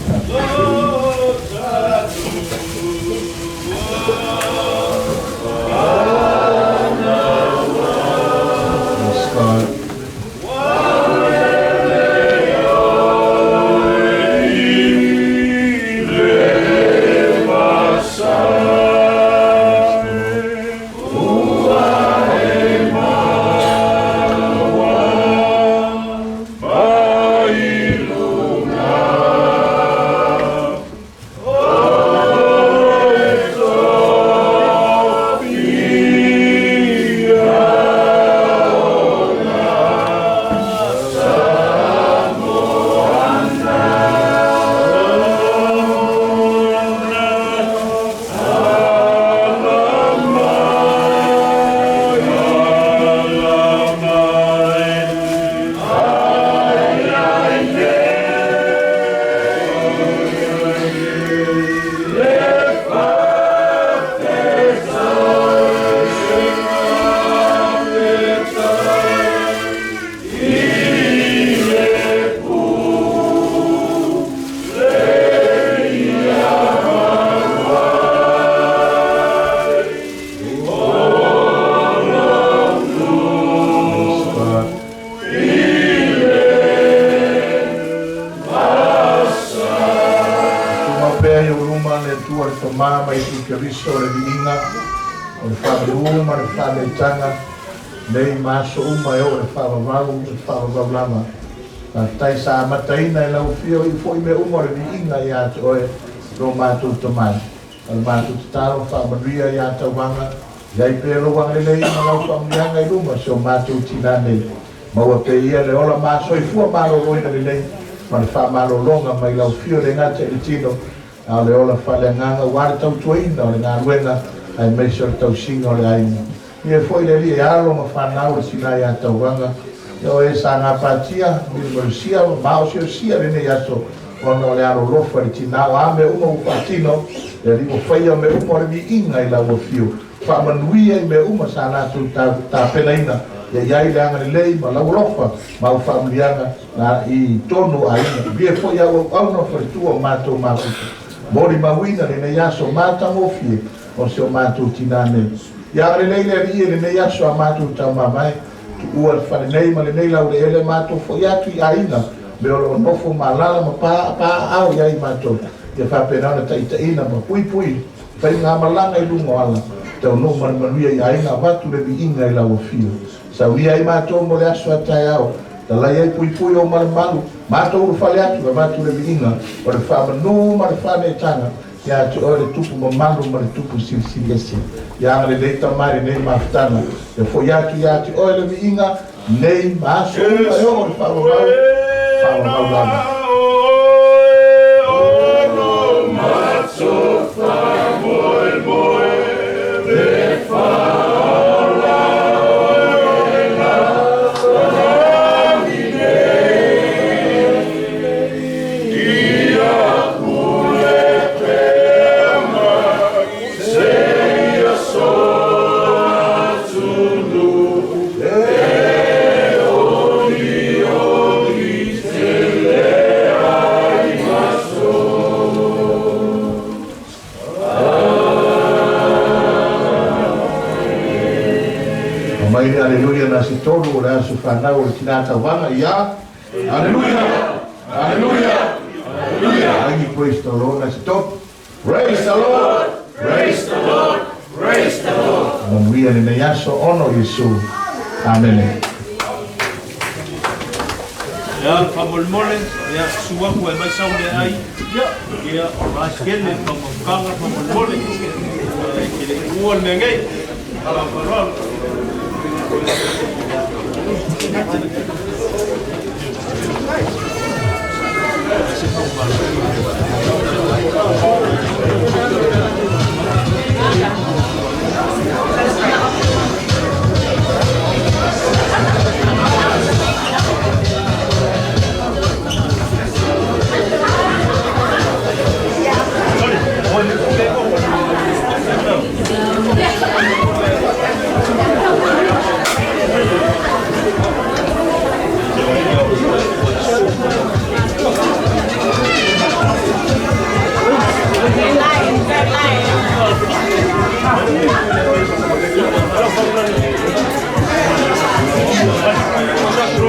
Tamā ma Iesu Keriso le viiga, o le faamalū ma le faaneetaga, nei ma aso uma e oo i le faavavau ma le faavavau lava. Faafetai sa amataina e lau Afio iu foi mea uma o le viiga ia te Oe lo matou Tamā. O le matou tatalo faamanuia ia Tauvaga, i ai pea lou agalelei ma lau faamanuiaga i luma o si o matou tinā nei. Maua pea e ia le ola masoifua maloloina lelei ma le faamalologa mai lau Afio e le gata i le tino, a o le ola faaleagaga aua le tautuaina o le galuega aemaise o le tausiga o le aiga. Ia foi le Alii e alo ma fanau le tinā ia Tauvaga, ia o e sa gapatia, milumalusia ma maosiosia lenei aso ona o le alolofa i le tinā o a mea uma ua faatino, le Alii ua faia mea uma o le viiga i lau afio. Faamanuia i mea uma sa latou tapenaina, ia i ai le agalelei ma lau alofa ma au faamanuiaga na i tonu o aiga. Manuia foi au auauna o faletua o matou mafuta. Molimauina lenei aso matagofie o si o matou tinā nei. Ia agalelei le Alii i lenei aso a matou taumamae, tuua le fale nei ma lenei laueleele matou foi atu i aiga me o lo o nofo ma alaala ma pa aao i ai matou, ia faapena ona taitaiina ma puipui faigamalaga i luga o ala, taunuu ma le manuia i aiga avatu le viiga i lau afio. Saunia ai matou mo le aso a taeao, talai ai puipui o malumalu, matou ulufale atu avatu le viiga o le faamanū ma le faaneetaga ia te oe le tupu mamalu ma le tupu silisili ese. Ia agalelei Tamā i lenei mafutaga, ia foi atu ia te oe le viiga nei ma aso uma e oo i le faavavau, faavavau lava. Aumai le Aleluia na se tolu o le aso fanau o le tinā tauvaga ia Aleluia! Aleluia! Aleluia! Lagi praise the Lord na se tolu. Praise the Lord! Praise the Lord! Praise the Lord! Manuia lenei aso ono Iesu. Amene. Ia, faamolemole, ia, susu atu e aumai sau meaai, ia, o Raskele, faamaukaga, faamolemole, e te le i uua le mea nei. Ma le faaaloalo.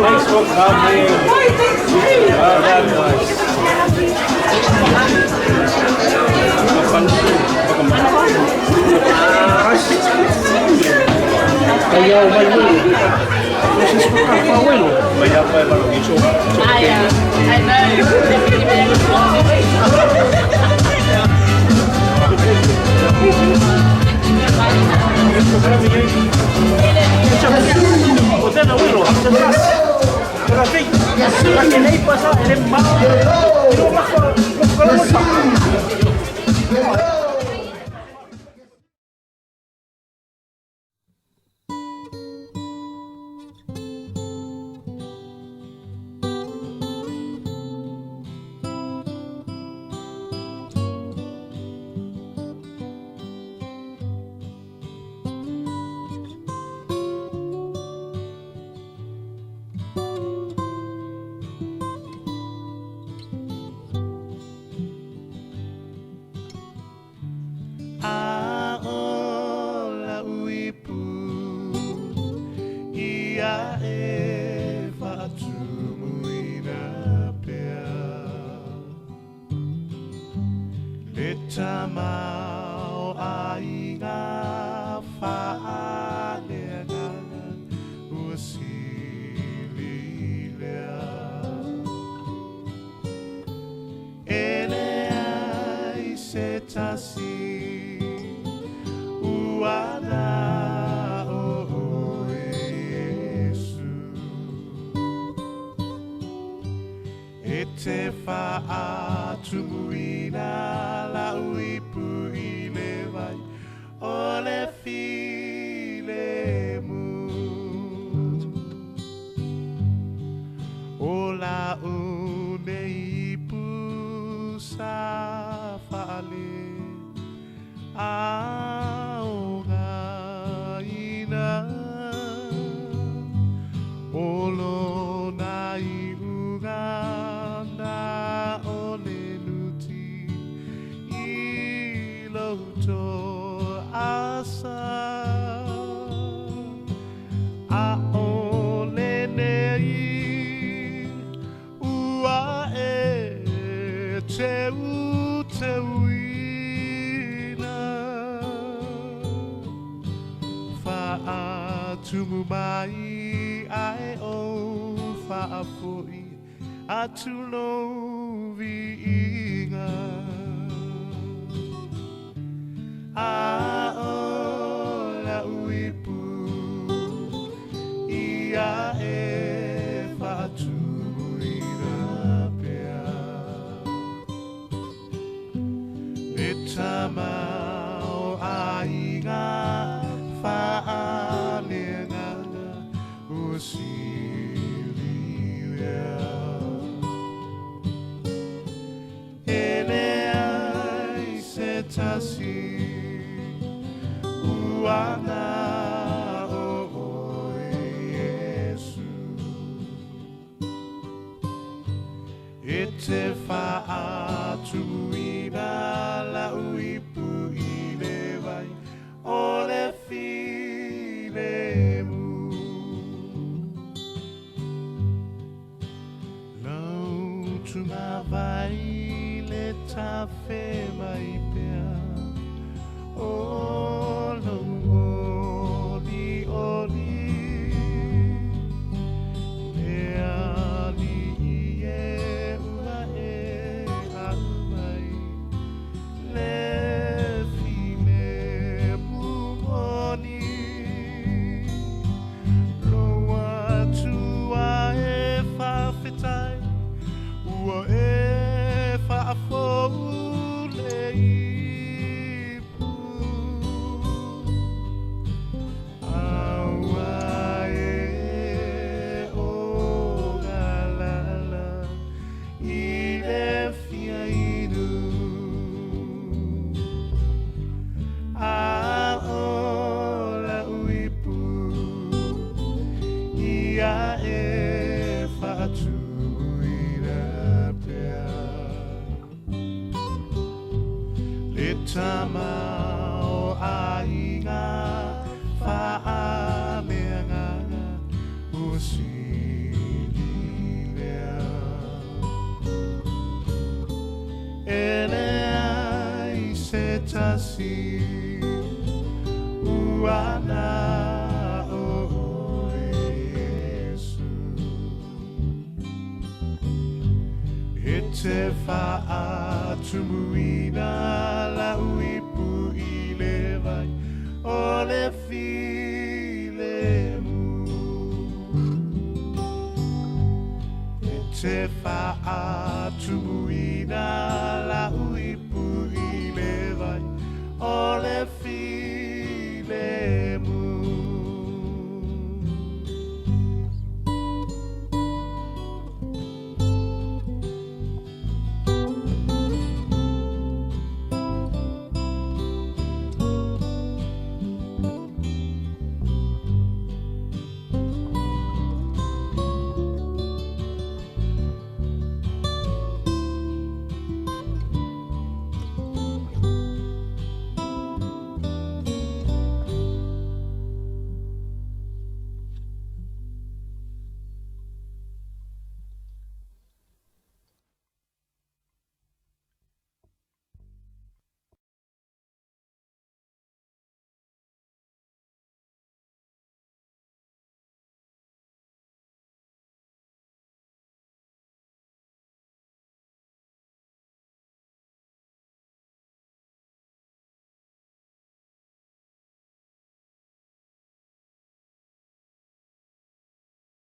Thanks for coming. Well done, guys. I know. A o la'u ipu ia e faatumuina pea le Tama. Faatumuina lau ipu i le vai o le filemu. O la u nei ipu sa faale aoga ina o lona iuga na o le luti i loto asa a o le nei ua e te u te uina faatumu mai ai o faafoi atu lou viiga a o lau ipu ia e faatumuina pea. E tama o aiga faaleagaga ua sililia. E leai se tasi ua na o oe Iesu. E te faatumuina lau ipu i le vai o le filemu. Lau tungavai le tafe mai pea o lou oli oli. Le alii e ua e au mai le filemu moni. Lou atua e faafetai ua e faafou le ipu. Aua e o galala i le fia inu. A o lau ipu ia e faatumuina pea. Le tama o aiga faaleagaga ua sililia. E leai se tasi ua na o oe Iesu. E te faatumuina lau ipu i le vai o le filemu. E te faatumuina